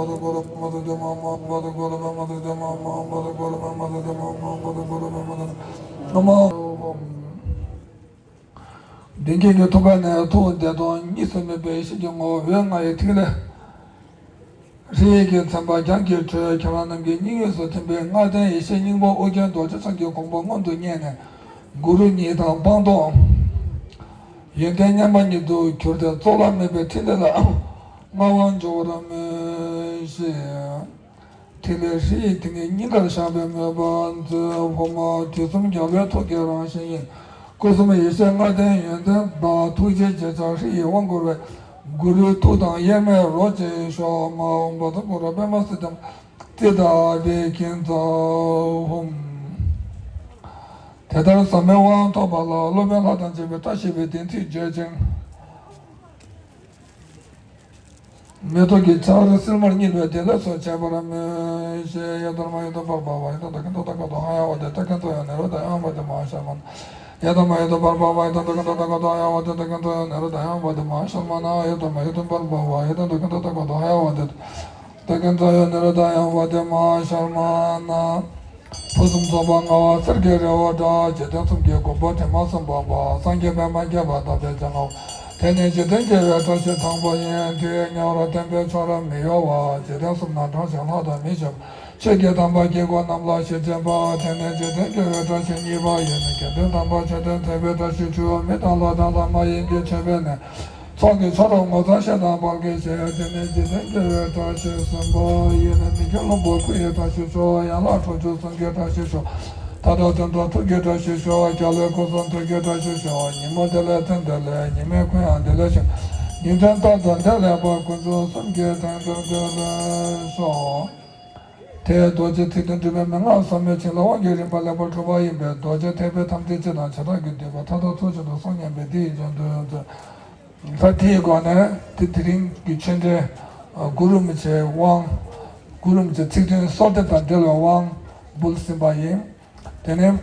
བ་དང་གོ་ར་པ་མ་དང་ཏེ་མ་མ་བ་དང་གོ་ར་པ་མ་དང་ཏེ་མ་མ་བ་དང་གོ་ར་པ་མ་དང་ཏེ་མ་མ་བ་དང་གོ་ར་པ་མ་དང་ཏེ་མ་མ། མདུན་བསྐྱེད་ཀྱི་ཐུགས་ཀ་ནས་ཐུགས་བདེ་སྟོང་གཉིས་སུ་མེད་པའི་ཡེ་ཤེས་ཀྱི་ངོ་བོ་འོད་ལྔ་ཡི་ཐིག་ལེ། ཧྲཱིཿཡིག་གི་མཚན་པ་རྒྱན་གྱི་ཁྲོད་ཁྱེད་རང་རྣམས་ཀྱི་སྙིང་དབུས་སུ་ཐིམ་པས་ལྔ་ལྡན་ཡེ་ཤེས་སྙིང་པོ་ཨོ་རྒྱན་རྡོ་རྗེ་འཆང་གི་གོ་འཕང་མངོན་དུ་བརྙེས་ནས་གུ་རུ་ཉིད་དང་སྤངས་རྟོགས་ཡོན་ཏན་མཉམ་པ་ཉིད་དུ་གྱུར་ཏེ་གཙུག་ལག་མེད་པའི་ཕྲིན་ལས་ལ་མངའ་དབང་འབྱོར་བར་མོས་ཤིག། ཐིག་ལེ་ཧྲཱིཿཡིག་དེ་ཉིད་སྙིང་གར་བཞག་པའི་མོས་པ་མཛོད། ཧོ་མ། དུས་གསུམ་རྒྱལ་བའི་ཐུགས་ཀྱི་རང་བཞིན་ཡིན། སྐུ་གསུམ་ཡེ་ཤེས་ལྔ་ལྡན་ཡོན་ཏན་དང་ཐུགས་རྗེའི་རྗེས་ཆགས་ཧྲཱིཿཡིག་དབང་བསྐུར་བས་གུ་རུའི་ཐུགས་དང་དབྱེར་མེད་རོ་གཅིག་ཤོག། མ་འོངས་པ་དང་གུ་རུ་པདྨ་སིདྡྷི་ཙིཏྟ་བི་ཀིན་ཙ་ཧཱུྃ། དེ་ལྟར་ཟབ་མོའི་དབང་ཐོབ་པ་ལ་སློབ་དཔོན་ལྷ་དང་བཅས་པས་བཀྲ་ཤིས་པའི་བདེན་ཚིག་བརྗོད་ཅིང་། མེ་ཏོག་གི་ཆར་སིལ་མར་བསྙིལ་བའི་བདེ་ལེགས་སུ་བྱེད་པར་མོས་ཤིག། ཡ་དྷརྨཱ་ཡ་དྷ་པཱ་རུ་པ་ཝཱ་ཡ་དྷ་ཏ་ཀི་ཏོ་ཏ་ག་ཏོ་ཧ་ཡ་ཝ་དྷ་ཏ་ཀི་ཏོ་ཡ་ནི་རོ་དྷ་ཡ་ཝ་དྷ་མ་ཧཱ་ཤྲ་མ་ན། ཡ་དྷརྨཱ་ཡ་དྷ་པཱ་རུ་པ་ཝཱ་ཡ་དྷ་ཏ་ཀི་ཏོ་ཏ་ག་ཏོ་ཧ་ཡ་ཝ་དྷ་ཏ་ཀི་ཏོ་ཡ་ནི་རོ་དྷ་ཡ་ཝ་དྷ་མ་ཧཱ་ཤྲ་མ་ན། ཡ་དྷརྨཱ་ཡ་དྷ་པཱ་རུ་པ་ཝཱ་ཡ་དྷ་ཏ་ཀི་ཏོ་ཏ་ག་ཏོ་ཧ་ཡ་ཝ་དྷ་ཏ་ཀི་ཏོ་ཡ་ནི་རོ་དྷ་ཡ་ཝ་དྷ་མ་ཧཱ་ཤྲ་མ་ན། ཕུན་སུམ་ཚོགས་པ་མངའ་བ་གསེར་གྱི་རི་བོ་འདྲ། འཇིག་རྟེན་གསུམ་གྱི་མགོན་པོ་དྲི་མ་གསུམ་སྤངས་པ། སངས་རྒྱས་པདྨ་རྒྱས་པར་བདག་པོས་ཀྱང་ངོ་། དེ་ནི་འཇིག་རྟེན་དགེ་བའི་བཀྲ་ཤིས་དང་པོ་ཡིན། དུས་ཡུན་ཉེ་བར་བསྟན་པའི་མཆོག་རབ་མི་གཡོ་བ། འཇིག་རྟེན་གསུམ་ན་འདྲེན་ཞིང་ལྷ་དང་མིས་བྱོན། ཆོས་ཀྱི་དམ་པ་དཀྱིལ་འཁོར་རྣམས་ལ་ཞེས་བྱ་བ། དེ་ནི་འཇིག་རྟེན་དགེ་བའི་བཀྲ་ཤིས་གཉིས་པ་ཡིན། དགེ་འདུན་དམ་པ་མཆོད་རྟེན་མཛེས་པའི་བཀྲ་ཤིས་མཆོག། མི་དང་ལྷ་དང་ལྷ་མ་ཡིན་གྱི་མཆོད་པས་ནི། ཚོགས་ཀྱི་མཆོག་རབ་ངོ་མཚར་ཤེས་དང་དཔལ་གྱི་ཞལ། དེ་ནི་འཇིག་རྟེན་དགེ་བའི་བཀྲ་ཤིས་གསུམ་པ་ཡིན། མི་བསྐྱོད་ལྷུན་པོ་སྐུ་ཡི་བཀྲ་ཤིས་མཆོག། ཡན་ལག་དྲུག་ཅུ་གསུམ་གྱི་བཀྲ་ཤིས་མཆོག། མཐའ་དག་དོན་དུ་ཐུགས་ཀྱི་བཀྲ་ཤིས་ཤོག། རྒྱལ་བའི་སྐུ་གསུང་ཐུགས་ཀྱི་བཀྲ་ཤིས་ཤོག། ཉིན་མོ་བདེ་ལེགས་མཚན་བདེ་ལེགས། ཉི་མའི་གུང་ཡང་བདེ་ལེགས་ཤིང་། ཉིན་མཚན་རྟག་ཏུ་བདེ་ལེགས་པ། དཀོན་མཆོག་གསུམ་གྱི་དོན་དུ་བདེ་ལེགས་ཤོག། དེས་རྡོ་རྗེ་ཐེག་ཆེན་སྒྲུབ་པའི་མན་ངག་ཟབ་མོའི་བྱིན་རླབས་དབང་གི་རིམ་པ་ལེགས་པར་གྲུབ་པ་ཡིན་པས། རྡོ་རྗེ་ཐེག་པའི་དམ་ཚིག་སྤྱི་དང་བྱེ་བྲག་གི་བསྡུས་པ་མཐའ་དག་ཚུལ་བཞིན་དུ་སྲུང་སྙམ་པས་འདི་ཡི་རྗེས་ཟློས་མཛོད། ད་དེའི་སྒོ་ནས་དེ་དེ་རིང་གི་ཆོས་འབྲེལ་གུ་རུ་རིན་པོ་ཆེའི་དབང་། གུ་རུ་རིན་པོ་ཆེ་ཚིག་བདུན་གསོལ་འདེབས་དང་འབྲེལ་བའི་དབང་འབུལ་ཟིན་པ་ཡིན། དེ་ནས་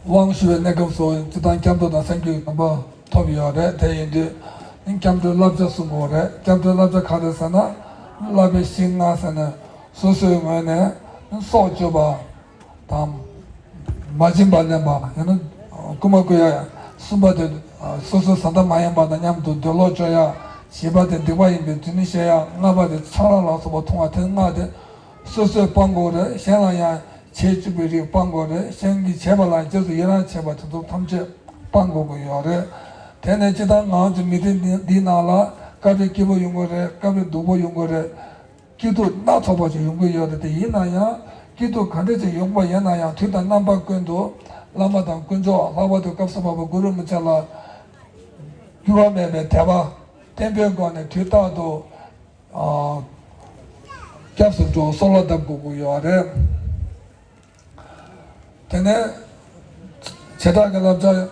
དབང་ཞུ་བའི་གནས་སྐབས་སུ་སྤྱིར་བཏང་སྐྱབས་འགྲོ་དང་སེམས་བསྐྱེད་ཀྱི་དགོངས་པ་ཐོབ་ཡོད་རེད། དེ་ཡིན་དུས་སྐྱབས་འགྲོའི་བསླབ་བྱ་གསུང་དགོས་རེད། སྐྱབས་འགྲོའི་བསླབ་བྱ་ག་རེ་ཟེར་ན། བསླབ་པའི་གཞི་ལྔ་ཟེར་ནས་སོ་སོའི་ངོས་ནས་སྲོག་གཅོད་པ་དང་། མ་བྱིན་པ་ལེན་པ་ཡང་ན་རྐུ་མ་རྐུ་ཡ་གསུམ་པ་དེ་སོ་སོའི་བཟའ་ཟླ་མ་ཡིན་པ་དང་མཉམ་དུ་འདོད་ལོག་སྤྱོད་ཡ། བཞི་པ་དེ་སྡིག་པ་ཡིན་པའི་དེ་ནི་བཤད་ཡ། ལྔ་པ་དེ་ཆང་རག་ལ་སོགས་པ་འཐུང་བ་དེ་ལྔ་དེ་སོ་སོས་སྤང་དགོས་རེད། གཞན་ལ་ཡང་ བྱེད་བཅུག་པའི་རིགས་སྤང་དགོས་རེད། གཞན་གྱིས་བྱས་པ་ལ་རྗེས་སུ་ཡི་རང་བྱེད་པ་དེ་ཚོ་ཐམས་ཅད་སྤང་དགོས་ཀྱི་ཡོད་རེད། དེ་ནས་སྤྱིར་བཏང་ང་ཚོ་མི་ཚེ་འདི་འདིའི་ནང་ལ་སྐབས་རེ་སྐྱིད་པོ་ཡོང་གི་རེད། སྐབས་རེ་སྡུག་པོ་ཡོང་གི་རེད། སྐྱིད་སྡུག་སྣ་ཚོགས་པ་ཞིག་ཡོང་གི་ཡོད་རེད། དེ་ཡིན་ན་ཡང་སྐྱིད་སྡུག་ག་འདྲ་ཞིག་ཡོང་པ་ཡིན་ན་ཡང་དུས་དང་རྣམ་པ་ཀུན་ཏུ་བླ་མ་དང་དཀོན་མཆོག་ལྷག་པར་དུ་སྐབས་སུ་བབ་པ་གུ་རུ་རིན་པོ་ཆེ་ལ་འགྱུར་བ་མེད་པའི་དད་པ་བརྟན་པོའི་སྒོ་ནས་དུས་རྟག་ཏུ་ཨ། སྐྱབས་སུ་འགྲོ་གསོལ་བ་གདབ་དགོས་ཀྱི་ཡོད་རེད། དེ་ནས་བྱེ་བྲག་གི་བསླབ་བྱ།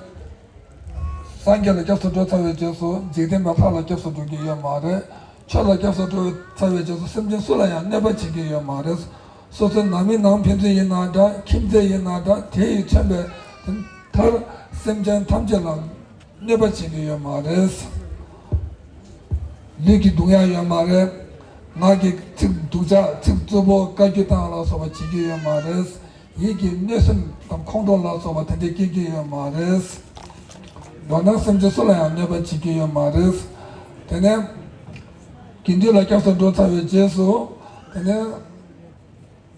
སངས་རྒྱས་ལ་སྐྱབས་སུ་འགྲོ་ཚར་བའི་རྗེས་སུ་འཇིག་རྟེན་པའི་ལྷ་ལ་སྐྱབས་སུ་འགྲོ་གི་ཡོད་མ་རེད། ཆོས་ལ་སྐྱབས་སུ་འགྲོ་ཚར་བའི་རྗེས་སུ་སེམས་ཅན་སུ་ལ་ཡང་གནོད་པ་བྱེད་ཀྱི་ཡོད་མ་རེད། སོ་སོའི་ནང་མི་ནང་ཕན་ཚུན་ཡིན་ན་འདྲ། ཁྱིམ་མཚེས་ཡིན་ན་འདྲ། དེ་ཡིས་མཚོན་པའི་མཐར་སེམས་ཅན་ཐམས་ཅད་ལ་གནོད་པ་བྱེད་ཀྱི་ཡོད་མ་རེད། ལུས་ཀྱི་སྡུག་ཡག་ཡོད་མ་རེད། ངག་གི་ཚིག་སྡུག་ཅག་ཚིག་རྩུབ་པོ་བཀའ་བཀྱོན་བཏང་ལ་སོགས་པ་བྱེད་ཀྱི་ཡོད་མ་རེད། ཡིད་ཀྱི་གནོད་སེམས་དང་ཁོང་ཁྲོ་ལ་སོགས་པ་དེ་འདྲ་སྐྱེ་གི་ཡོད་མ་རེད། མདོར་ན་སེམས་ཅན་སུ་ལ་ཡང་གནོད་པ་བྱེད་ཀྱི་ཡོད་མ་རེད། དེ་ནས་དགེ་འདུན་ལ་སྐྱབས་སུ་འགྲོ་ཚར་བའི་རྗེས་སུ། དེ་ནས་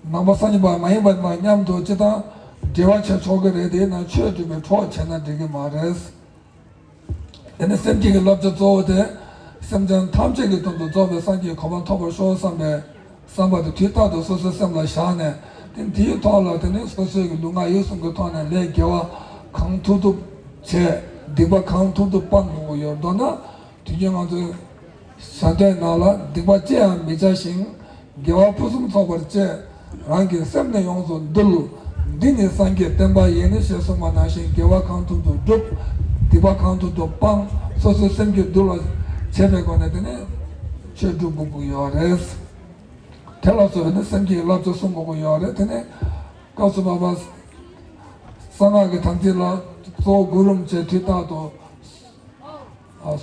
ནང་པ་སངས་རྒྱས་པ་མ་ཡིན་པ་དང་མཉམ་དུ་སྤྱིར་བཏང་འབྲེལ་བ་བྱས་ཆོག་གི་རེད། དེས་ན་ཆོས་སྒྲུབ་པའི་གྲོགས་བྱས་ན་འགྲིག་གི་མ་རེད། དེ་ནི་སེམས་བསྐྱེད་ཀྱི་བསླབ་བྱ་གཙོ་བོ་དེ། སེམས་ཅན་ཐམས་ཅད་ཀྱི་དོན་དུ་རྫོགས་པའི་སངས་རྒྱས་གོ་འཕང་ཐོབ་པར་ཤོག་བསམ་པའི་བསམ་པ་དེ་དུས་རྟག་ཏུ་སོ་སོའི་སེམས་ལ་བཞག་ནས། དེ་དེའི་ཐོག་ལ་དེ་ནི་སོ་སོའི་གི་ལུས་ངག་ཡིད་གསུམ་གྱི་ཐོག་ནས་ལས་དགེ་བ་གང་ཐུབ་ཐུབ་བྱས། སྡིག་པ་གང་ཐུབ་ཐུབ་སྤང་དགོས་ཀྱི་ཡོད། མདོར་ན། དུས་རྒྱུན་ང་ཚོའི་བཟའ་ཟླའི་ནང་ལ་སྡིག་པ་ཅི་ཡང་མི་བྱ་ཞིང་། དགེ་བ་ཕུན་སུམ་ཚོགས་པར་སྤྱད། རང་གི་སེམས་ནི་ཡོངས་སུ་འདུལ། འདི་ནི་སངས་རྒྱས་བསྟན་པ་ཡིན། ཞེས་གསུངས་པ་ནང་བཞིན་དགེ་བ་གང་ཐུབ་ཐུབ་སྒྲུབ། སྡིག་པ་གང་ཐུབ་ཐུབ་སྤང་། སོ་སོའི་སེམས་རྒྱུད་འདུལ་བར་བྱེད་པའི་སྒོ་ནས་དེ་ནི་ཆོས་སྒྲུབ་དགོས་ཀྱི་ཡོད་རེད། དེ་ལ་སོགས་པའི་ནི་སེམས་བསྐྱེད་ཀྱི་བསླབ་བྱ་གསུང་དགོས་ཀྱི་ཡོད་རེད། དེ་ནི་སྐབས་སུ་བབ་པ་གསང་སྔགས་ཀྱི་དམ་ཚིག་ལ་གཙོ་བོ་གུ་རུ་རིན་པོ་ཆེ་དུས་རྟག་ཏུ།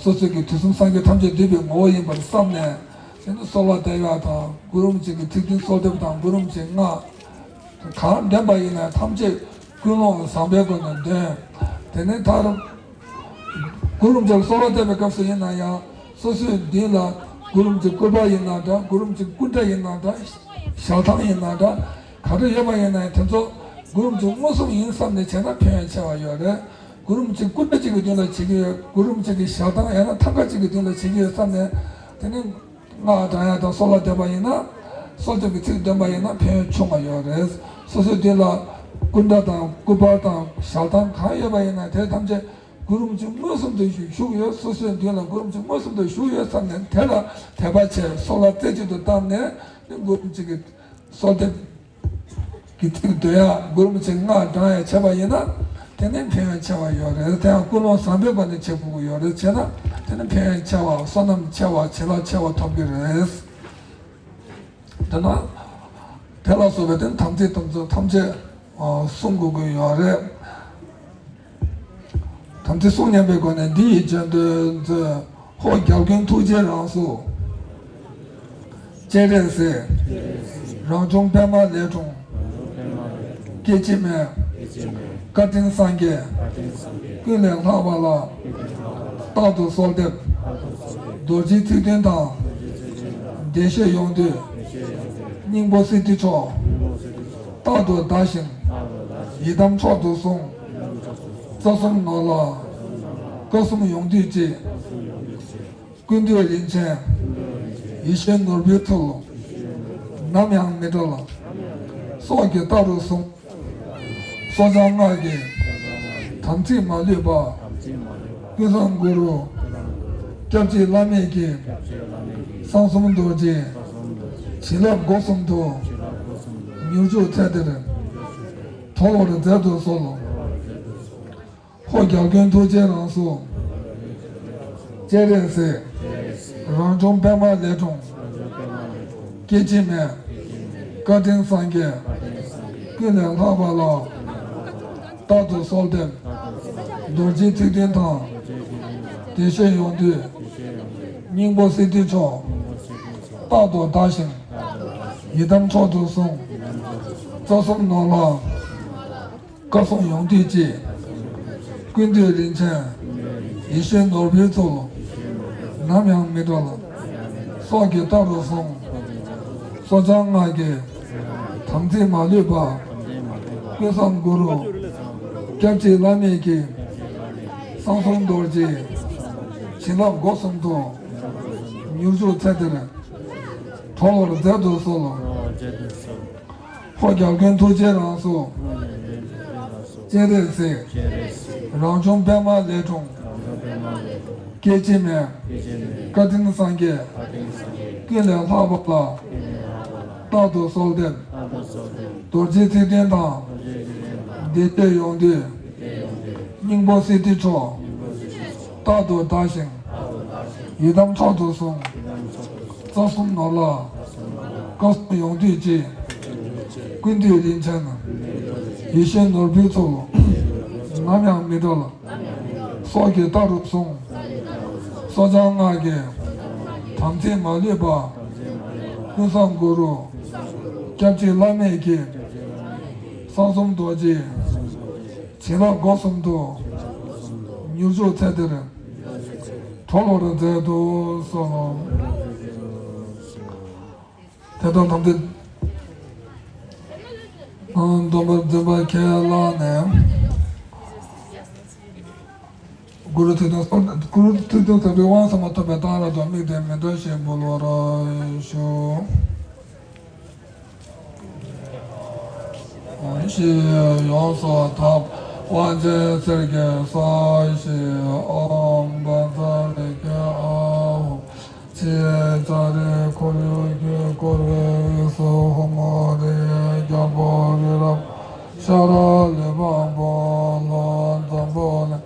སོ་སོ་གི་དུས་གསུམ་སངས་རྒྱས་ཐམས་ཅད་འདུས་པའི་ངོ་བོ་ཡིན་པར་བསམ་ནས། དེ་ནི་གསོལ་བ་འདེབས་ཡག་དང་། གུ་རུ་རིན་པོ་ཆེ་གི་ཚིག་བདུན་གསོལ་འདེབས་དང་། གུ་རུ་རིན་པོ་ཆེའི་སྔགས་གང་འདོན་པ་ཡིན་ན་ཐམས་ཅད་ཀུན་སློང་བཟང་པོའི་སྒོ་ནས་འདོན། དེ་ནས་མཐར་གུ་རུ་རིན་པོ་ཆེ་ལ་གསོལ་བ་འདེབས་པའི་སྐབས་སུ་ཡིན་ན་ཡང་། སོ་སོའི་མདུན་ལ་གུ་རུ་རིན་པོ་ཆེའི་སྐུ་པར་ཡིན་ན་འདྲ། གུ་རུ་རིན་པོ་ཆེའི་སྐུ་འདྲ་ཡིན་ན་འདྲ། ཞལ་ཐང་ཡིན་ན་འདྲ། ག་རེ་ཡོད་པ་ཡིན་ན་ཡང་དེ་ཚོ་གུ་རུ་རིན་པོ་ཆེ་མངོན་སུམ་ཡིན་བསམ་ནས་བྱས་ན་ཕན་ཡོན་ཆེ་བ་ཡོད་རེད། གུ་རུ་རིན་པོ་ཆེ་སྐུ་འདྲ་གཅིག་གི་མདུན་ལ་བྱེད་ཀྱི་ཡོད། གུ་རུ་རིན་པོ་ཆེ་གི་ཞལ་ཐང་ཡང་ན་ཐང་ཀ་གཅིག་གི་མདུན་ལ་བྱེད་ཀྱི་ཡོད་བསམ་ནས། དེ་ནི་སྔགས་བགྲང་ཡག་དང་གསོལ་བ་འདེབས་པ་ཡིན་ན། གསོལ་འདེབས་ཀྱི་ཚིག་འདོན་པ་ཡིན་ན་ཕན་ཡོན་ཆུང་བ་ཡོད་རེད། སོ་སོའི་མདུན་ལ་སྐུ་འདྲ་དང་སྐུ་པར་དང་ཞལ་ཐང་གང་ཡོད་པ་ཡིན་ན་དེ་ཐམས་ཅད་གུ་རུ་རིན་པོ་ཆེ་མངོན་སུམ་དུ་བཞུགས་ཡོད། སོ་སོའི་མདུན་ལ་གུ་རུ་རིན་པོ་ཆེ་མངོན་སུམ་དུ་བཞུགས་ཡོད་བསམ་ནས་དེ་ལ་དད་པ་བྱས། གསོལ་བ་རྩེ་གཅིག་ཏུ་བཏབ་ནས་གུ་རུ་རིན་པོ་ཆེ་གི་གསོལ་འདེབས་ཀྱི་ཚིག་འདོན་ཡག་གུ་རུ་རིན་པོ་ཆེ་སྔགས་བགྲང་ཡག་བྱས་པ་ཡིན་ན། དེ་ནི་ཕན་ཡོན་ཆེ་བ་ཡོད་རེད། དེ་ཡང་ཀུན་སློང་བཟང་པོའི་སྒོ་ནས་བྱེད་དགོས་ཀྱི་ཡོད་རེད། བྱས་ན་དེ་ནི་ཕན་ཡོན་ཆེ་བ། བསོད་ནམས་ཆེ་བ། བྱིན་རླབས་ཆེ་བ་ཐོབ་ཀྱི་རེད། དེ་ན་དེ་ལ་སོགས་པའི་དེ་ནི་དམ་ཚིག་དེ་ཚོ་ཐམས་ཅད་གསུང་དགོས་ཀྱི་ཡོད་རེད། དམ་ཚིག་གསུང་སྙམ་པའི་སྒོ་ནས་འདི་ཡི་རྗེས་ཟློས་མཛོད། ཧོ་རྒྱལ་ཀུན་ཐུགས་རྗེའི་རང་གཟུགས་སྤྱན་རས་གཟིགས། རང་བྱུང་པདྨ་ལས་འཁྲུངས་སྐྱེ་འཆི་མེད། བཀའ་དྲིན་སངས་རྒྱས་ཀུན་ལས་ལྷག་པ་ལ། རྟག་ཏུ་གསོལ་འདེབས་རྡོ་རྗེའི་ཚིག་བདུན་དང་། བདེ་གཤེགས་ཡོངས་འདུས་སྙིང་པོ་སིདྡྷི་མཆོག་རྟག་ཏུ་བཟླ་ཞིང་ཡི་དམ་མཆོག་ཏུ་བཟུང་། རྩ་གསུམ་ནོར་ལྷ་སྐར་གསུམ་ཡོངས་འདུས་ཀྱི། ཀུན་འདུས་རིན་ཆེན་ཡེ་ཤེས་ནོར་བུའི་ཚུལ། ནམ་ཡང་མི་འབྲལ་སྲོག་གི་རྟག་ཏུ་བཟུང་། གསོལ་ཇ་སྔགས་ཀྱི་དམ་ཚིག་མ་ལུས་པ། ཀུན་བཟང་གུ་རུ་སྐྱབས་གཅིག་བླ་མེད་ཀྱི། གསང་གསུམ་རྡོ་རྗེའི་བྱིན་རླབས་སྒོ་གསུམ་དུ། མྱུར་མགྱོགས་ཚེ་འདིར་གྲོལ་བར་མཛད་དུ་གསོལ། ཧོ་རྒྱལ་ཀུན་ཐུགས་རྗེའི་རང་གཟུགས། སྤྱན་རས་གཟིགས། རང་བྱུང་པདྨ་ལས་འཁྲུངས། སྐྱེ་འཆི་མེད། བཀའ་དྲིན་སངས་རྒྱས་ཀུན་ལས་ལྷག་པ་ལ། རྟག་ཏུ་གསོལ་འདེབས་རྡོ་རྗེའི་ཚིག་བདུན་དང་། བདེ་གཤེགས་ཡོངས་འདུས་སྙིང་པོ་སིདྡྷི་མཆོག་རྟག་ཏུ་བཟླ་ཞིང་ཡི་དམ་མཆོག་ཏུ་བཟུང་། རྩ་གསུམ་ནོར་ལྷ་སྐར་གསུམ་ཡོངས་འདུས་ཀྱི། ཀུན་འདུས་རིན་ཆེན་ཡེ་ཤེས་ནོར་བུའི་ཚུལ། ནམ་ཡང་མི་འབྲལ་སྲོག་གི་རྟག་ཏུ་བཟུང་། གསོལ་ཇ་སྔགས་ཀྱི་དམ་ཚིག་མ་ལུས་པ། ཀུན་བཟང་གུ་རུ། སྐྱབས་གཅིག་བླ་མེད་ཀྱི། གསང་གསུམ་རྡོ་རྗེ། བྱིན་རླབས་སྒོ་གསུམ་དུ། མྱུར་མཇུག་ཚེ་འདིར། གྲོལ་བར་མཛད་དུ་གསོལ། ཧོ། རྒྱལ་ཀུན་ཐུགས་རྗེས་རང་སྲུང་། སྤྱན་རས་གཟིགས། རང་བྱུང་པདྨ་ལས་འཁྲུངས། སྐྱེ་འཆི་མེད། བཀའ་དྲིན་སངས་རྒྱས། ཀུན་ལས་ལྷག་པ་ལ། རྟག་ཏུ་གསོལ་འདེབས། རྡོ་རྗེ་ཐེག་ཆེན་དང་། བདེ་སྤྱོད་ཡོངས་འདུས། སྙིང་པོ་སིདྡྷི་མཆོག་རྟག་ཏུ་བདག་བཞེངས། ཡི་དམ་མཆོག་ཏུ་བཟུང་། རྩ་གསུམ་ནོར་ལྷ། བཀའ་སྲུང་ཡོངས་འདུས་ཀྱི། ཀུན་འདུས་རིན་ཆེན། ཡེ་ཤེས་ནོར་བུའི་ཚོགས། ནམ་ཡང་མི་འགྲོལ། སྲོག་གི་རྟ་རུ་བཟུང་། སོ་བྱང་སྔགས་ཀྱི། དམ་ཚིག་མ་ལུས་པ། ཀུན་བཟང་གུ་རུ། སྐྱབས་གཅིག་བླ་མེད་ཀྱི། གསང་གསུམ་རྡོ་རྗེ། བྱིན་རླབས་སྒོ་གསུམ་དུ། མྱུར་མཇུག་ཚེ་འདིར། གྲོལ་བར་མཛད་དུ་གསོལ། དེ་དང་དམ་ཚིག་སྡོམ་པར་འཛིན་པ་ཁས་བླངས་ནས། གུ་རུ་ཐུགས་དམ་གུ་རུ་ཐུགས་དམ་དམ་པའི་དབང་ཟབ་མོ་ཐོབ་པའི་གཏང་རག་ཏུ་དམིགས་ཏེ་མཎྜལ་ཞིག་འབུལ་བར་ཞུ། ཨོཾ་ཞེས་ཡོངས་སུ་དག། དབང་ཆེན་གསེར་གྱི་སྲོག་ཤིང་ཨོཾ་བཛྲ་རེ་ཁེ་ཨཱཿཧཱུྃ། ཕྱི་ལྕགས་རིའི་ཁོར་ཡུག་གིས་བསྐོར་བའི་དབུས་སུ་ཧཱུྃ་རེ་རྒྱལ་པོ་རི་རབ་ཤ་ར་ལི་པ་པོ་ལྷོ་འཛམ་བུ་གླིང་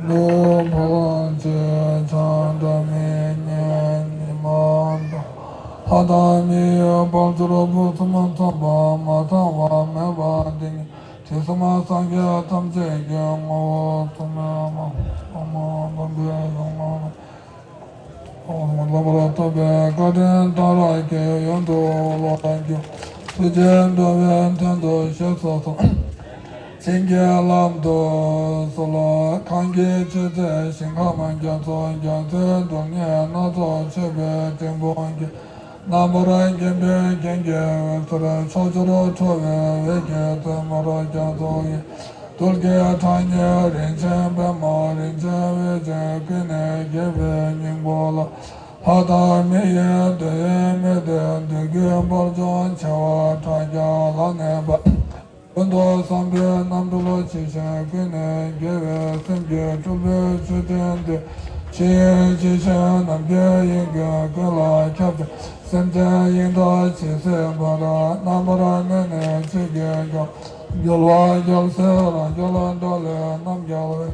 ནུབ་བོད་ཀྱི་བྱང་སྒྲ་མི་སྙན་ཉི་མ་ལྟར། ལྷ་དང་མི་ཡི་དཔལ་འབྱོར་ཕུན་སུམ་ཚོགས་པ་མ་ཚང་བ་མེད་པ་འདི་ཉིད་དུས་གསུམ་སངས་རྒྱས་ཐམས་ཅད་ཀྱི་ངོ་བོ་སྟོན་པའི་མ་ཧཱུྃ་མ་དམ་པའི་གཞུང་ལ། ལྷག་པར་ཐོབ་པའི་བཀའ་དྲིན་གཏང་རག་གི་ཡོན་དུ་བློ་བཟང་གི་ཐུགས་རྗེས་འགྲོ་བའི་དོན་དུ་བཞེས་སུ་གསོལ། བྱིན་གྱིས་བརླབ་ཏུ་གསོལ། གང་གི་མཆོད་རྫས་ཞིང་ཁམས་རྒྱ་མཚོ་རྒྱ་མཚོའི་རྡུལ་སྙེད་སྣ་ཚོགས་མཆོད་པའི་སྤྲིན་ཕུང་གིས། རྣམ་པར་བརྒྱན་པའི་རྒྱན་གྱི་འོད་ཟེར་ཕྱོགས་བཅུར་འཕྲོ་བའི་འོད་ཀྱི་རྩེ་མོར་རྒྱ་མཚོ་ཡི་རྡུལ་གྱི་གྲངས་སྙེད་རིན་ཆེན་པདྨ་རིན་ཆེན་འོད་ཀྱིས་ཀུན་ནས་རྒྱས་པའི་སྙིང་པོ་ལ། ལྷ་དང་མི་ཡི་འདོད་ཡོན་སྨིན་ཏེ་འདོད་དགུའི་དཔལ་འབྱོར་བྱེ་བ་ཕྲག་བརྒྱ་ལ་གནས་པ། ཀུན་ཏུ་བཟང་པོའི་རྣམ་སྤྲུལ་ཇི་བཞིན་ཀུན་ནས་རྒྱལ་བའི་སེམས་ཀྱི་སྤྲུལ་པའི་མཆོད་སྤྲིན་འདི། ཕྱི་ཡི་ཇི་བཞིན་ནམ་མཁའི་དབྱིངས་ཀྱི་ཀུན་ལ་ཁྱབ་སྟེ། སེམས་ཅན་ཡི་དྭགས་ཇི་སྲིད་བར། རྣམ་པར་གནོན་ནས་ཆོས་ཀྱི་རྒྱལ། རྒྱལ་བ་རྒྱལ་སྲས་རང་རྒྱལ་འགྲོ་ལས་རྣམ་རྒྱལ་བའི།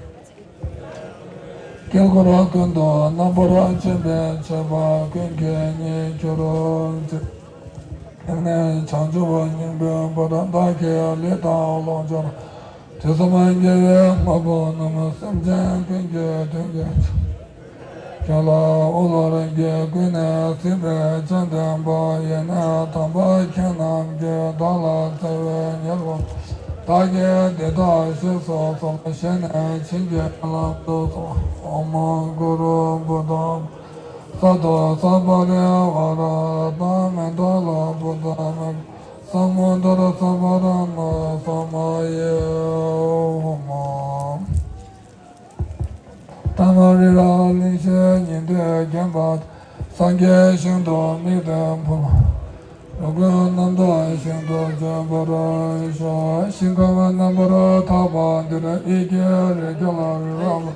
དཀྱིལ་འཁོར་ཀུན་ཏུ་རྣམ་པར་ཕྱིན་པའི་མཆོད་པ་ཀུན་གྱི་ཉིད་གྱུར་ཅིག་དེང་ནས་བྱང་ཆུབ་སྙིང་པོའི་བར། བདག་གི་ལུས་དང་ལོངས་སྤྱོད་དུས་གསུམ་དགེ་བའི་དངོས་པོ་རྣམས། སེམས་ཅན་ཀུན་གྱི་དོན་གྱི་ཕྱིར། ཁྱེད་ལ་དབུ་ལྷར་བགྱི། ཀུན་ནས་གཟིགས་པའི་སྤྱན་ལྡན་པ། ཡེ་ནས་དམ་པ་ཁྱེད་རྣམས་ཀྱིས། བདག་ལ་བརྩེ་བའི་ཉེར་བསྡུ། བདག་གིས་འདི་དག་བཞེས་སུ་གསོལ། ཞལ་ནས་བྱིན་གྱིས་བརླབ་ཏུ་གསོལ། ཨོཾ་གུ་རུ་བུདྡྷ། ས་ཏྭ་ས་པ་རི་ཝཱ་ར་ཏ་མན་ད་ལ་བུདྡྷ་མ་ས་མུ་དྲ་ས་བ་ར་ཎ་ས་མ་ཡེ་ཧཱུྃ། ཐ་མ་རི་རབ་གླིང་བཞི་ཉི་ཟླས་བརྒྱན་པ། སངས་རྒྱས་ཞིང་དུ་དམིགས་ཏེ་འཕོ་བ། འགྲོ་ཀུན་རྣམ་དག་ཞིང་དུ་སྤྱོད་པར་ཤོག་ཞིང་ཁམས་རྣམ་པར་དག་པ་འདིར། ཡི་གེ་རེ་བརྒྱ་ལ་རི་རབ།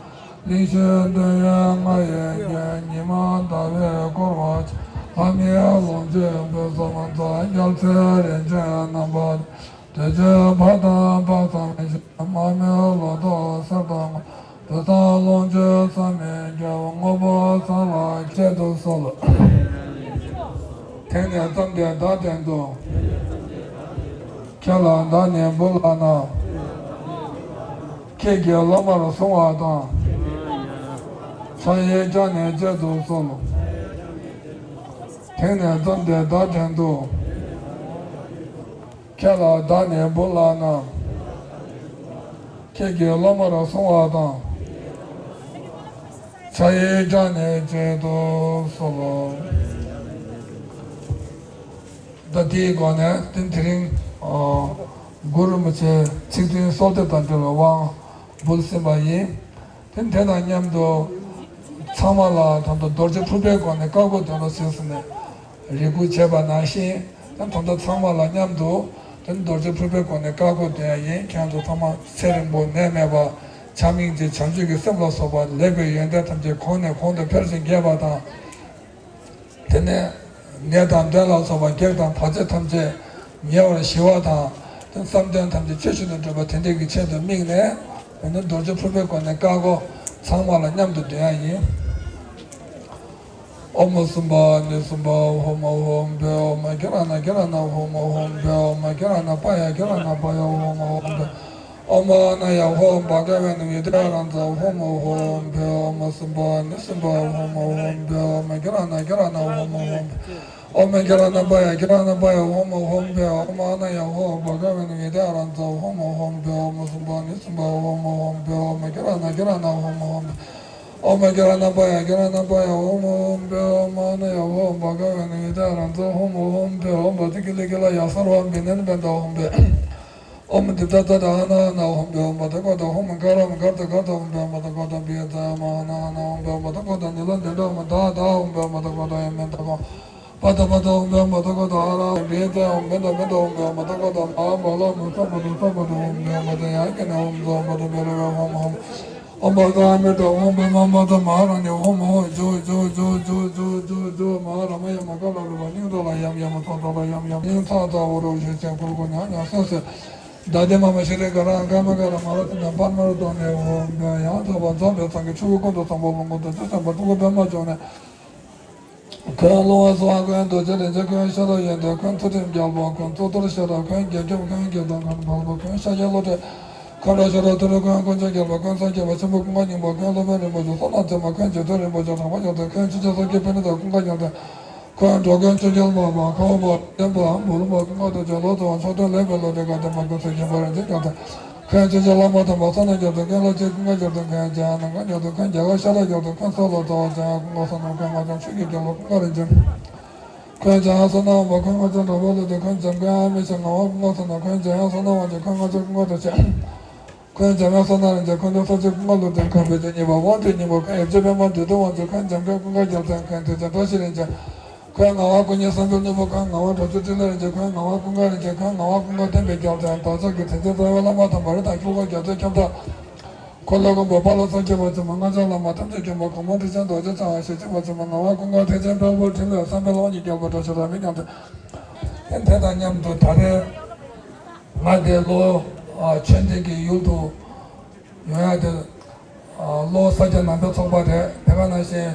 གླིང་བཞི་འདོད་ཡོན་ལྔ་ཡི་རྒྱན། ཉི་མ་ཟླ་བས་བསྐོར་བ་ཆེ། ལྷ་མིའི་ལོངས་སྤྱོད་ཕུན་སུམ་ཚོགས། རྒྱལ་སྲིད་རིན་ཆེན་རྣམ་པ། དུས་གཅིག་ཕ་དང་མ་ཚང་ཞིང་། མ་རྨོས་ལོ་ཏོག་གསེར་དང་དངུལ། དུས་གསུམ་ལོངས་སྤྱོད་བསམ་མི་ཁྱབ། དངོས་པོ་བཟང་ལ་བཅས་སུ་གསོལ། དེང་ནས་བརྩམས་ཏེ་བདག་བསྟན་དུ། ཁྱེད་ལ་བདག་ནི་འབུལ་ལགས་ན། ཁྱེད་ཀྱི་སློབ་མར་བཟུང་བ་དང་། ཕྱག་གཡས་བརྐྱང་ནས་བཅས་སུ་གསོལ། དེང་ནས་བརྩམས་ཏེ་བདག་བསྟན་དུ། ཁྱེད་ལ་བདག་ནི་འབུལ་ལགས་ན། ཁྱེད་ཀྱི་སློབ་མར་བཟུང་བ་དང་། ཕྱག་གཡས་བརྐྱང་ནས་བཅས་སུ་གསོལ། ད་དེའི་སྒོ་ནས་དེ་དེ་རིང་། ཨ། གུ་རུ་རིན་པོ་ཆེ་ཚིག་བདུན་གསོལ་འདེབས་དང་འབྲེལ་བའི་དབང་འབུལ་ཟིན་པ་ཡིན། དེ་དེ་དང་མཉམ་དུ་ཚང་མ་ལ་ད་དུང་རྡོ་རྗེ་ཕུར་པའི་སྒོ་ནས་བཀའ་བསྒོ་འདོན་རོགས་ཞེས་ཟེར་ནས་རེ་སྐུལ་བྱས་པ་ནང་བཞིན། ད་ད་ལྟ་ཚང་མ་ལ་མཉམ་དུ་དེ་རྡོ་རྗེ་ཕུར་པའི་སྒོ་ནས་བཀའ་བསྒོ་འདོན་ཡ་ཡིན། ཁྱེད་ཚོ་ཚང་མ་ཚེ་རིང་པོ་ནད་མེད་པ། བྱམས་སྙིང་རྗེ་བྱང་ཆུབ་ཀྱི་སེམས་ལ་སོགས་པ་ལེགས་པའི་ཡོན་ཏན་ཐམས་ཅད་གོང་ནས་གོང་དུ་འཕེལ་ཞིང་རྒྱས་པ་དང་། དེ་ནས་ནད་དང་གདོན་ལ་སོགས་པ་བགེགས་དང་བར་ཆད་ཐམས་ཅད་ཉེ་བར་ཞི་བ་དང་། དེ་བསམ་དོན་ཐམས་ཅད་ཆོས་བཞིན་དུ་འགྲུབ་པ་དེ་འདྲའི་གི་ཆེད་དུ་དམིགས་ནས། དེ་ནས་རྡོ་རྗེ་ཕུར་པའི་སྒོ་ནས་བཀའ་བསྒོ་ཚང་མ་ལ་མཉམ་དུ་འདོན་ཡ་ཡིན། ཨོཾ་སུམྦྷ་ནི་སུམྦྷ་ཧོ་མ་ཧོ་བེ། ཨོཾ་གྷི་ར་ཎ་གྷི་ར་ཎ་ཧོ་མ་ཧོ་བེ། ཨོཾ་གྷི་ར་ཎ་པ་ཡ་གྷི་ར་ཎ་པ་ཡ་ཧོ་མ་ཧོ་བེ། ཨོཾ་ཨ་ན་ཡ་ཧོ་བྷ་ག་ཝན་བི་དྷ་ར་ཛ་ཧོ་མ་ཧོ་བེ། ཨོཾ་སུམྦྷ་ནི་སུམྦྷ་ཧོ་མ་ཧོ་བེ། ཨོཾ་གྷི་ར་ཎ་གྷི་ར་ཎ་ཧོ་མ་ཧོ་བེ། ཨོཾ་གྷི་ར་ཎ་པ་ཡ་གྷི་ར་ཎ་པ་ཡ་ཧོ་མ་ཧོ་བེ། ཨོཾ་ཨ་ན་ཡ་ཧོ་བྷ་ག་ཝན་བི་དྷ་ར་ཛ་ཧོ་མ་ཧོ་བེ། ཨོཾ་སུམྦྷ་ནི་སུམྦྷ་ཧོ་མ་ཧོ་བེ། ཨོཾ་གྷི་ར་ཎ་གྷི་ར་ཎ་ཧོ་མ་ཧོ་བེ། ཨོཾ་གྷི་ར་ཎ་པ་ཡ་གྷི་ར་ཎ་པ་ཡ་ཧོ་མ་ཧོ་བེ། ཨོཾ་ཨ་ན་ཡ་ཧོ་བྷ་ག་ཝན་བི་དྷ་ར་ཛ་ཧོ་མ་ཧོ་བེ། ཨོཾ་བ་ཏི་ཀི་ལི་ཀི་ལ་ཡ་སརྦ་བི་ནན་བན་ད་ཧོ་བེ། ཨོཾ་དི་ཏ་ཙ་ཏ་ཨ་ན་ཨ་ན་ཧོ་བེ། ཨོཾ་བ་ཏ་གོ་ཏ་ཧོ་མ་ག་ར་མ་གར་ཏ་གར་ཏ་ཧོ་བེ། ཨོཾ་བ་ཏ་གོ་ཏ་བི་ཡ་ཙ་ཡ་མ་ཨ་ན་ཨ་ན་ཧོ་བེ། ཨོཾ་བ་ཏ་གོ་ཏ་ནི་ལ་ནི་ཌ་མ་ད་ད་ཧོ་བེ། ཨོཾ་བ་ཏ་གོ་ཏ་ཡ་མེ་ད་གོ་པ་ཏ་པ་ཏ་ཧོ་བེ། ཨོཾ་བ་ཏ་གོ་ཏ་ཨ་ར་བི་ཡ་ཙ་ཡ་མེ་ད་མེ་ད་ཧོ་བེ། ཨོཾ་བ་ཏ་གོ་ཏ་མ་བ་ལ་མ་ས་བ་ཏ་ས་བ་ཏ་ཧོ་བེ། ཨོཾ་བ་ཏ་ཡ་ཀ་ན་ཧོ་བེ། ཨོཾ་བ་ཏ་བེ་ར་བ་ཧོ་མ་ཧོ་བེ། ཨོཾ་བ་ག་མི་ཏྲ་ཨོཾ་བི་མ་མ་ཏ་མ་ཧ་ར་ནི་ཧོ་མ་ཧོ་ཇོ་ཇོ་ཇོ་ཇོ་ཇོ་ཇོ་ཇོ་མ་ཧ་ར་མ་ཡ་མ་ཀ་ལ་རུ་བ་སྙིང་ཐོག་ལ་ཡམ་ཡམ་ཐོག་ཐོག་ལ་ཡམ་ཡམ་སྙིང་ཐག་ཐག་འོ་རོ་ཞེས་བྱ་གུར་གུར་ཉག་ཉག་སོ་སོ། ད་དེ་མ་མ་ཤི་རེ་ག་ར་ཀ་མ་ཀ་ར་མ་ར་ཏི་ན་པར་མ་ར་ཏོ་ནེ་ཧོ་ཡང་ཐོག་པ་འཛོམས་པའི་ཚང་གི་ཆུ་བོ་ཀུན་ཏུ་བཟང་པོ་ལོངས་སྐུ་དང་ཅི་བསམ་པ་ཐུགས་ཀྱི་པདྨ་འབྱུང་གནས། འཁོན་ཀླུ་དབང་གསུམ་འཁོན་རྡོ་རྗེ་རིན་ཆེན་འཁོན་ཤ་ར་ཡོན་ཏན་འཁོན་ཚུལ་ཁྲིམས་རྒྱལ་པོ་འཁོན་གཙུག་ཏོར་ཤ་ར་འཁོན་རྒྱལ་ཁྱབ་འཁོན་རྒྱལ་དང་འཁོན་བལ་པོ་འཁོན་ཤཱཀྱའི་བློ་གྲོས་འཁོན་ར་ཤ་ར་ཏུ་རུ་འཁོན་དཀོན་མཆོག་རྒྱལ་པོ་འཁོན་ས་སྐྱོབ་པ་ཆེན་པོ་ཀུན་དགའ་སྙིང་པོ་འཁོན་སློབ་དཔོན་རིན་པོ་ཆེ་བསོད་ནམས་ཆེན་མོ་འཁོན་རྗེ་བཙུན་རིན་པོ་ཆེ་གྲགས་པ་རྒྱལ་མཚན་འཁོན་ཆོས་རྗེ་སོགས་ཀྱི་ཕན་ནུས་དང་ཀུན་དགའ་རྒྱལ་མཚན་འཁོན་འགྲོ་མགོན་ཆོས་རྒྱལ་འཕགས་པ་ཁ་བ་པ་བསྟན་པ་འབུལ་མ་ཀུན་དགའ་རྡོ་རྗེ་ལོ་ཙཱ་བ་མཆོག་ཐུན་ལེགས་པའི་བློ་གྲོས་དགའ་ལྡན་མ་ཀུན་གསལ་མཁྱེན་པ་རིན་ཆེན་རྒྱལ་མཚན། འཁོན་ཆོས་རྗེ་བླ་མ་དམ་པ་བསོད་ནམས་རྒྱལ་མཚན། འཁོན་བློ་ཆེན་ཀུན་དགའ་རྒྱལ་མཚན། འཁོན་རྒྱལ་ནང་ཁོན་རྒྱལ་མཚན། འཁོན་རྒྱལ་བ་ཤ་ར་རྒྱལ་མཚན། འཁོན་སོག་ལོ་ཙཱ་བ་འཇམ་དབྱངས་ཀུན་དགའ་བསོད་ནམས། འཁོན་ངག་དབང་ཆོས་ཀྱི་རྒྱལ་པོ་ཀུན་དགའ་རིན་ཆེན། འཁོན་འཇམ་དབྱངས་བསོད་ནམས་དབང་པོ། འཁོན་ངག་དབང་ཆོས་དྲག་པོ་ལོ་ཏི། འཁོན་འཇམ་མགོན་ཨ་མི་ཆེན་ངག་དབང་ཀུན་དགའ་བསོད་ནམས། འཁོན་འཇམ་དབྱངས་བསོད་ནམས་དབང་ཆེན། འཁོན་ངག་དབང་ཆོས་ཀུན་དགའ་རྡོ་རྗེ། འཁོན་འཇམ་དབྱངས་བསོད་ནམས་རིན་ཆེན། འཁོན་ལྡན་ས་སྐྱོང་ཀུན་དགའ་ལུང་བསྟན། འཁོན་བེད་སྤྱོད་གཉིས་པ་དབང་ཕྱུག་སྙིང་པོ། འཁོན་ཡབ་རྗེ་པདྨ་འབྲི་གུང་དབང་ཕྱུག། འཁོན་འཇམ་མགོན་ཀུན་དགའ་རྒྱལ་མཚན། འཁོན་ཐེག་ཆེན་བཀྲ་ཤིས་རིན་ཆེན། འཁོན་ངག་དབང་སྐུ་ཉིད་བསམ་འགྲུབ་སྙིང་པོ། འཁོན་ངག་དབང་དྲག་ཅུང་ཕྲིན་ལས་རིན་ཆེན། འཁོན་ངག་དབང་ཀུན་དགའ་རིན་ཆེན། འཁོན་ངག་དབང་ཀུན་དགའ་བསྟན་པའི་རྒྱལ་མཚན། བདག་ཅག་གི་དྲིན་ཅན་རྩ་བའི་བླ་མ་དམ་པ་རེད་དང་། ཆོས་འཁོར་རྒྱ་མཚོའི་ཁྱབ་བདག་འཁོར་ལོ་ཀུན་པོ་དཔའ་ལ་སངས་རྒྱས་པ་ཆེན་པོ། སྔགས་འཆང་བླ་མ་ཐམས་ཅད་མཁྱེན་པ། གོང་མ་ཁྲི་ཆེན་རྡོ་རྗེ་འཆང་བ་ཞེས་བྱ་བ་ཆེན་པོ། ངག་དབང་ཀུན་དགའ་ཐེག་ཆེན་དཔལ་པོ། ཕྲིན་ལས་བསམ་འཕེལ་དབང་གཉིས་རྒྱལ་པོ། གྲགས་ཆེན་རབ་མི་རྒྱལ་མཚན། དེ་དང་མཉམ་དུ་ད་རེས་ང་དེ་ལོ་ཆོས་ལྡན་གྱི་ཡུལ་དུ་ཡོང་ཡ་དེ། ཨ། གློ་བོ་ས་སྐྱ་ནང་པའི་ཚོགས་པ་རེད། དེ་ག་ནང་བཞིན་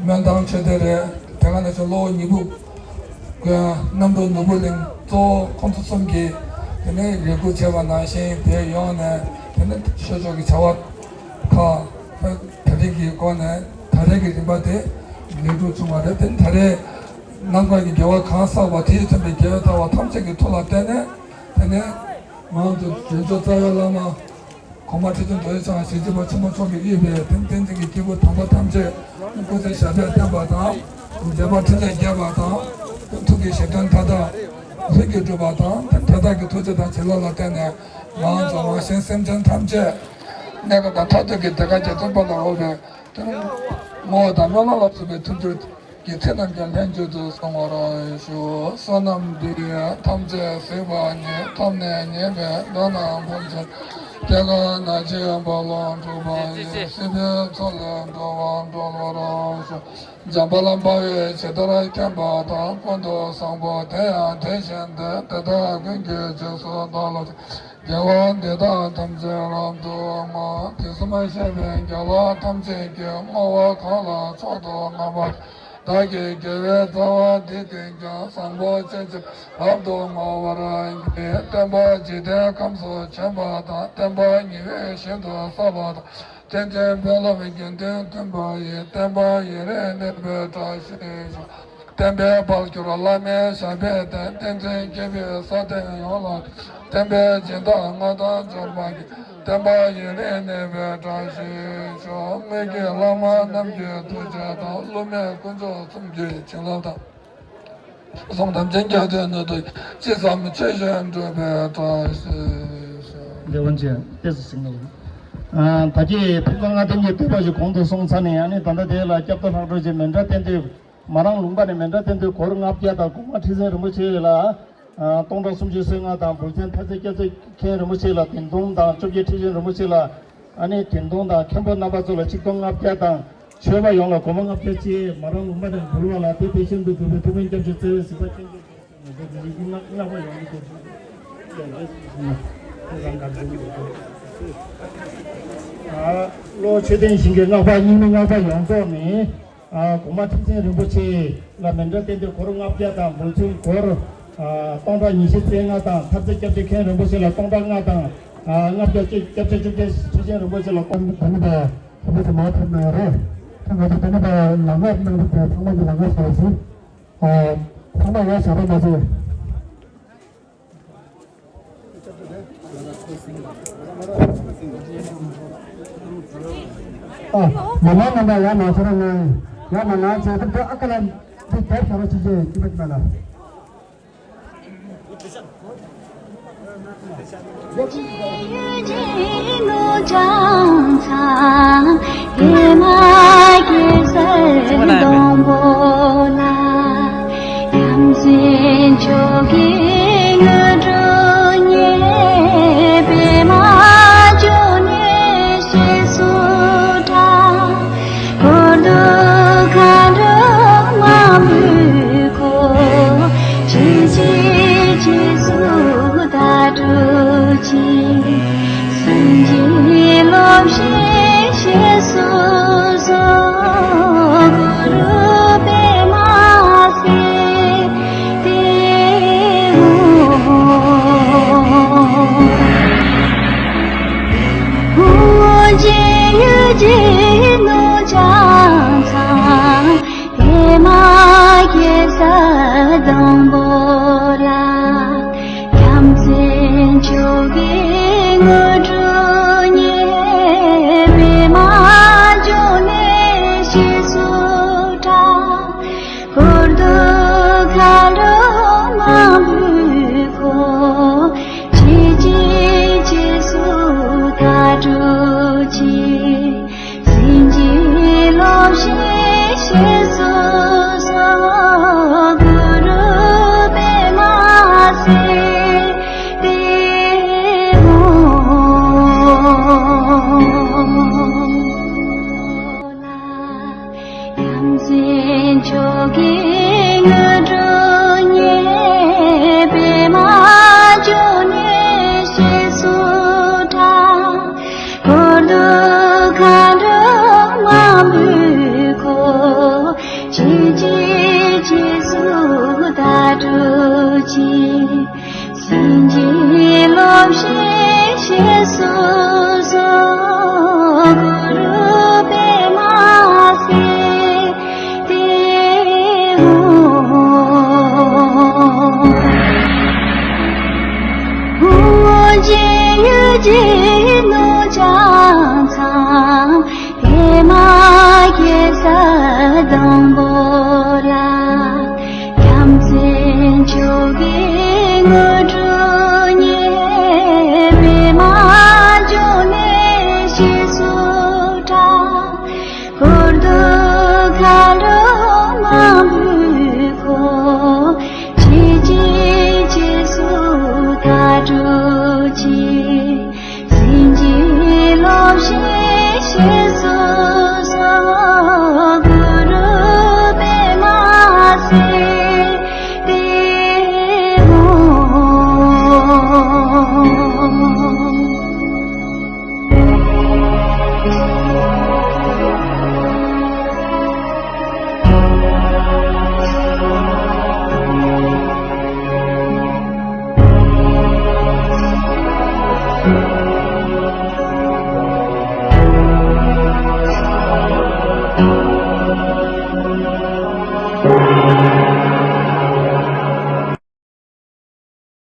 སྨོན་ཐང་ཆོས་སྡེ་རེད། དེ་ག་ནང་བཞིན་གློ་བོ་ཉི་སྦུབ་དགོན། གནམ་གྲུ་ནོར་བུ་གླིང་། གཙོ་བོ་ཁོང་ཚོ་གསུམ་གྱིས་དེ་ནས་རེ་སྐུལ་བྱས་པ་ནང་བཞིན་དེ་ཡོང་ནས། དེ་ནས་ཆོས་ཕྱོགས་ཀྱི་བྱ་བ་ཁག་ད་རེས་ཀྱི་སྒོ་ནས་ད་རེས་ཀྱི་རིམ་པ་དེ་ལེགས་གྲུབ་བྱུང་བ་རེད། དེ་ནས་ད་རེས་ནམ་མཁའ་གི་རྒྱལ་བ་གང་བསགས་པ། དེ་ཡིས་མཚོན་པའི་རྒྱལ་བའི་ལྟ་བ་ཐམས་ཅད་ཀྱི་མཐུ་ལ་བརྟེན་ནས། དེ་ནས་ང་ཚོ་འབྲས་ལྗོངས་རྩ་བའི་བླ་མ་གོང་མ་ཁྲི་ཆེན་རྡོ་རྗེ་འཆང་ཞེས་བྱ་བ་ཆེན་པོ་མཆོག་གིས་དབུས་པའི་དེ་བསྟན་འཛིན་གྱི་སྐྱེས་བུ་དམ་པ་ཐམས་ཅད་སྐུ་ཚེ་ཞབས་པད་བརྟན་པ་དང་། མཛད་པ་འཕྲིན་ལས་རྒྱས་པ་དང་། ཐུགས་ཀྱི་བཞེད་དོན་མཐའ་དག་ལྷུན་གྱིས་གྲུབ་པ་དང་། དེ་མཐའ་དག་གི་ཐུགས་རྗེ་དང་བྱིན་རླབས་ལ་བརྟེན་ནས། ང་ཚོ་རང་གཞན་སེམས་ཅན་ཐམས་ཅད་གནས་སྐབས་དང་མཐར་ཐུག་གི་བདེ་དགའ་རྒྱ་མཚོའི་དཔལ་ལ་འོག་པའི་དོན་བསྔོ་བ་དང་སྨོན་ལམ་ལ་སོགས་པའི་ཐུགས་རྒྱུད་ཀྱི་ཚེ་རྣམས་ཀྱི་ལྷན་ཅིག་ཏུ་བསྲུང་བར་ཞུ། བསོད་ནམས་འདི་ཡིས་ཐམས་ཅད་གཟིགས་པ་ཉིད། ཐོབ་ནས་ཉེས་པའི་དགྲ་རྣམས་ཕམ་བྱས། སྐྱེ་རྒ་ན་འཆིའི་རྦ་ཀློང་འཁྲུགས་པ་ཡི། སྲིད་པའི་མཚོ་ལས་འགྲོ་བ་སྒྲོལ་བར་ཤོག། འཇམ་དཔལ་དཔའ་བོས་ཇི་ལྟར་མཁྱེན་པ་དང་། ཀུན་ཏུ་བཟང་པོ་དེ་ཡང་དེ་བཞིན་ཏེ། དེ་དག་ཀུན་གྱི་རྗེས་སུ་བདག་སློབ་ཅིང་། དགེ་བ་འདི་དག་ཐམས་ཅད་རབ་ཏུ་བསྔོ། དུས་གསུམ་གཤེགས་པའི་རྒྱལ་བ་ཐམས་ཅད་ཀྱིས། བསྔོ་བ་གང་ལ་མཆོག་ཏུ་བསྔགས་པ། བདག་གི་དགེ་བའི་རྩ་བ་འདི་ཀུན་ཀྱང་། བཟང་པོ་སྤྱོད་ཕྱིར་རབ་ཏུ་བསྔོ་བར་བགྱི། བསྟན་པ་འཇིག་རྟེན་ཁམས་སུ་བྱོན་པ་དང་། བསྟན་པ་ཉི་འོད་བཞིན་དུ་གསལ་བ་དང་། བསྟན་འཛིན་དཔོན་སློབ་དགེ་འདུན་མཐུན་པ་ཡིས། བསྟན་པ་ཡུན་རིང་གནས་པའི་བཀྲ་ཤིས་ཤོག། བསྟན་པའི་དཔལ་གྱུར་བླ་མའི་ཞབས་པད་བརྟན། བསྟན་འཛིན་སྐྱེས་བུའི་ས་སྟེང་ཡོངས་ལ། བསྟན་པའི་སྦྱིན་བདག་མངའ་ཐང་འབྱོར་པ་གྱིས། བསྟན་པ་ཡུན་རིང་གནས་པའི་བཀྲ་ཤིས་ཤོག། དངོས་ཀྱི་བླ་མ་རྣམས་ཀྱི་ཐུགས་རྗེ་དང་། སློབ་མའི་དཀོན་མཆོག་གསུམ་གྱི་བྱིན་རླབས་དང་། གསུང་ཐམས་ཅད་སྐལ་ལྡན་དུ། ཅི་བསམ་ཇི་བཞིན་འགྲུབ་པའི་བཀྲ་ཤིས་ཤོག། འདི་ཝན་ཅན་ཏེ་སི་སིང་ནོ། ད་གིན་ཕུན་ཚོགས་ལྔ་ལྡན་གྱི་བསྟོད་པ་ཞིག་གོང་དུ་སོང་ཚར་ནས། ཨ་ནི་ད་ལྟ་དེ་ལ་སྐྱབས་དང་ལྷག་འཕྲོ་ཅན་མཎྜལ་རྟེན་འབྲེལ། མ་རང་ལུང་པ་ནས་མཎྜལ་རྟེན་འབྲེལ་སྒོར་ལྔ་བརྒྱ་དང་། གོང་མ་ཁྲི་བཙན་རིན་པོ་ཆེ་ལ་སྟོང་ཕྲག་སུམ་ཅུ་སོ་ལྔ་དང་། འབུལ་ཚན་ཐར་རྩེ་སྐྱབས་རྗེ་མཁན་རིན་པོ་ཆེ་ལ་བདུན་སྟོང་དང་། བཅོ་བརྒྱད་ཁྲི་ཆེན་རིན་པོ་ཆེ་ལ་ཨ་ནི་བདུན་སྟོང་དང་། མཁན་པོ་རྣམ་པ་ཚོ་ལ་ཆིག་སྟོང་ལྔ་བརྒྱ་དང་། ཆོས་པ་ཡོངས་ལ་སྒོར་མོ་ལྔ་བརྒྱ་བཅས་མ་རང་ལུང་པ་ནས་འབུལ་བ་ལ། དེ་དེ་བཞིན་དུ་འབུལ་བའི་ཐུགས་ཕན་སྐྱབས་ཆེ་བརྩེ་བའི་གཟིགས་པ་མཁྱེན་ལ་བློ་ཆོས་ལྡན་ཞིང་གི་སྔགས་པ་ཉིད་མི་སྔགས་པ་ཡོངས་རྫོགས་ནས། གོང་མ་ཁྲི་བཙན་རིན་པོ་ཆེ་ལ་མཎྜལ་རྟེན་འབྲེལ་སྒོར་ལྔ་བརྒྱ་དང་། འབུལ་ཚན་སྒོར་སྟོང་ཕྲག་ཉི་ཤུ་རྩ་ལྔ་དང་། ཐར་རྩེ་སྐྱབས་རྗེ་མཁན་རིན་པོ་ཆེ་ལ་སྟོང་ཕྲག་ལྔ་དང་། ལྔ་བརྒྱ་བཅས། སྐྱབས་རྗེ་བཅོ་བརྒྱད་ཁྲི་ཆེན་རིན་པོ་ཆེ་ལ་སྟོང་། ད་ནི་ད་ཧ་པ་ཚོ་མ་ཐུབ་ན་རེད། ད་ང་ཚོ་ད་ནི་ད་ལམ་ལྔ་གནང་རྒྱུ་དེ་ཚང་མ་གི་ལམ་ལྔ་བྱས་ཟིན། ཚང་མ་ཡར་བཞག་རོགས་གནང་ཟེར། ཨ། མ་མ་མ་མ་ཡར་མ་བཞག་རོགས་གནང་། ཡར་མ་ལངས་བྱས་ད་ཨ་ཁ་ལ་འདི་རྒྱབ་བཞག་རོགས་བྱེད་ཅེས་ཀྱི་པ་ཀྱི་པ་ལ།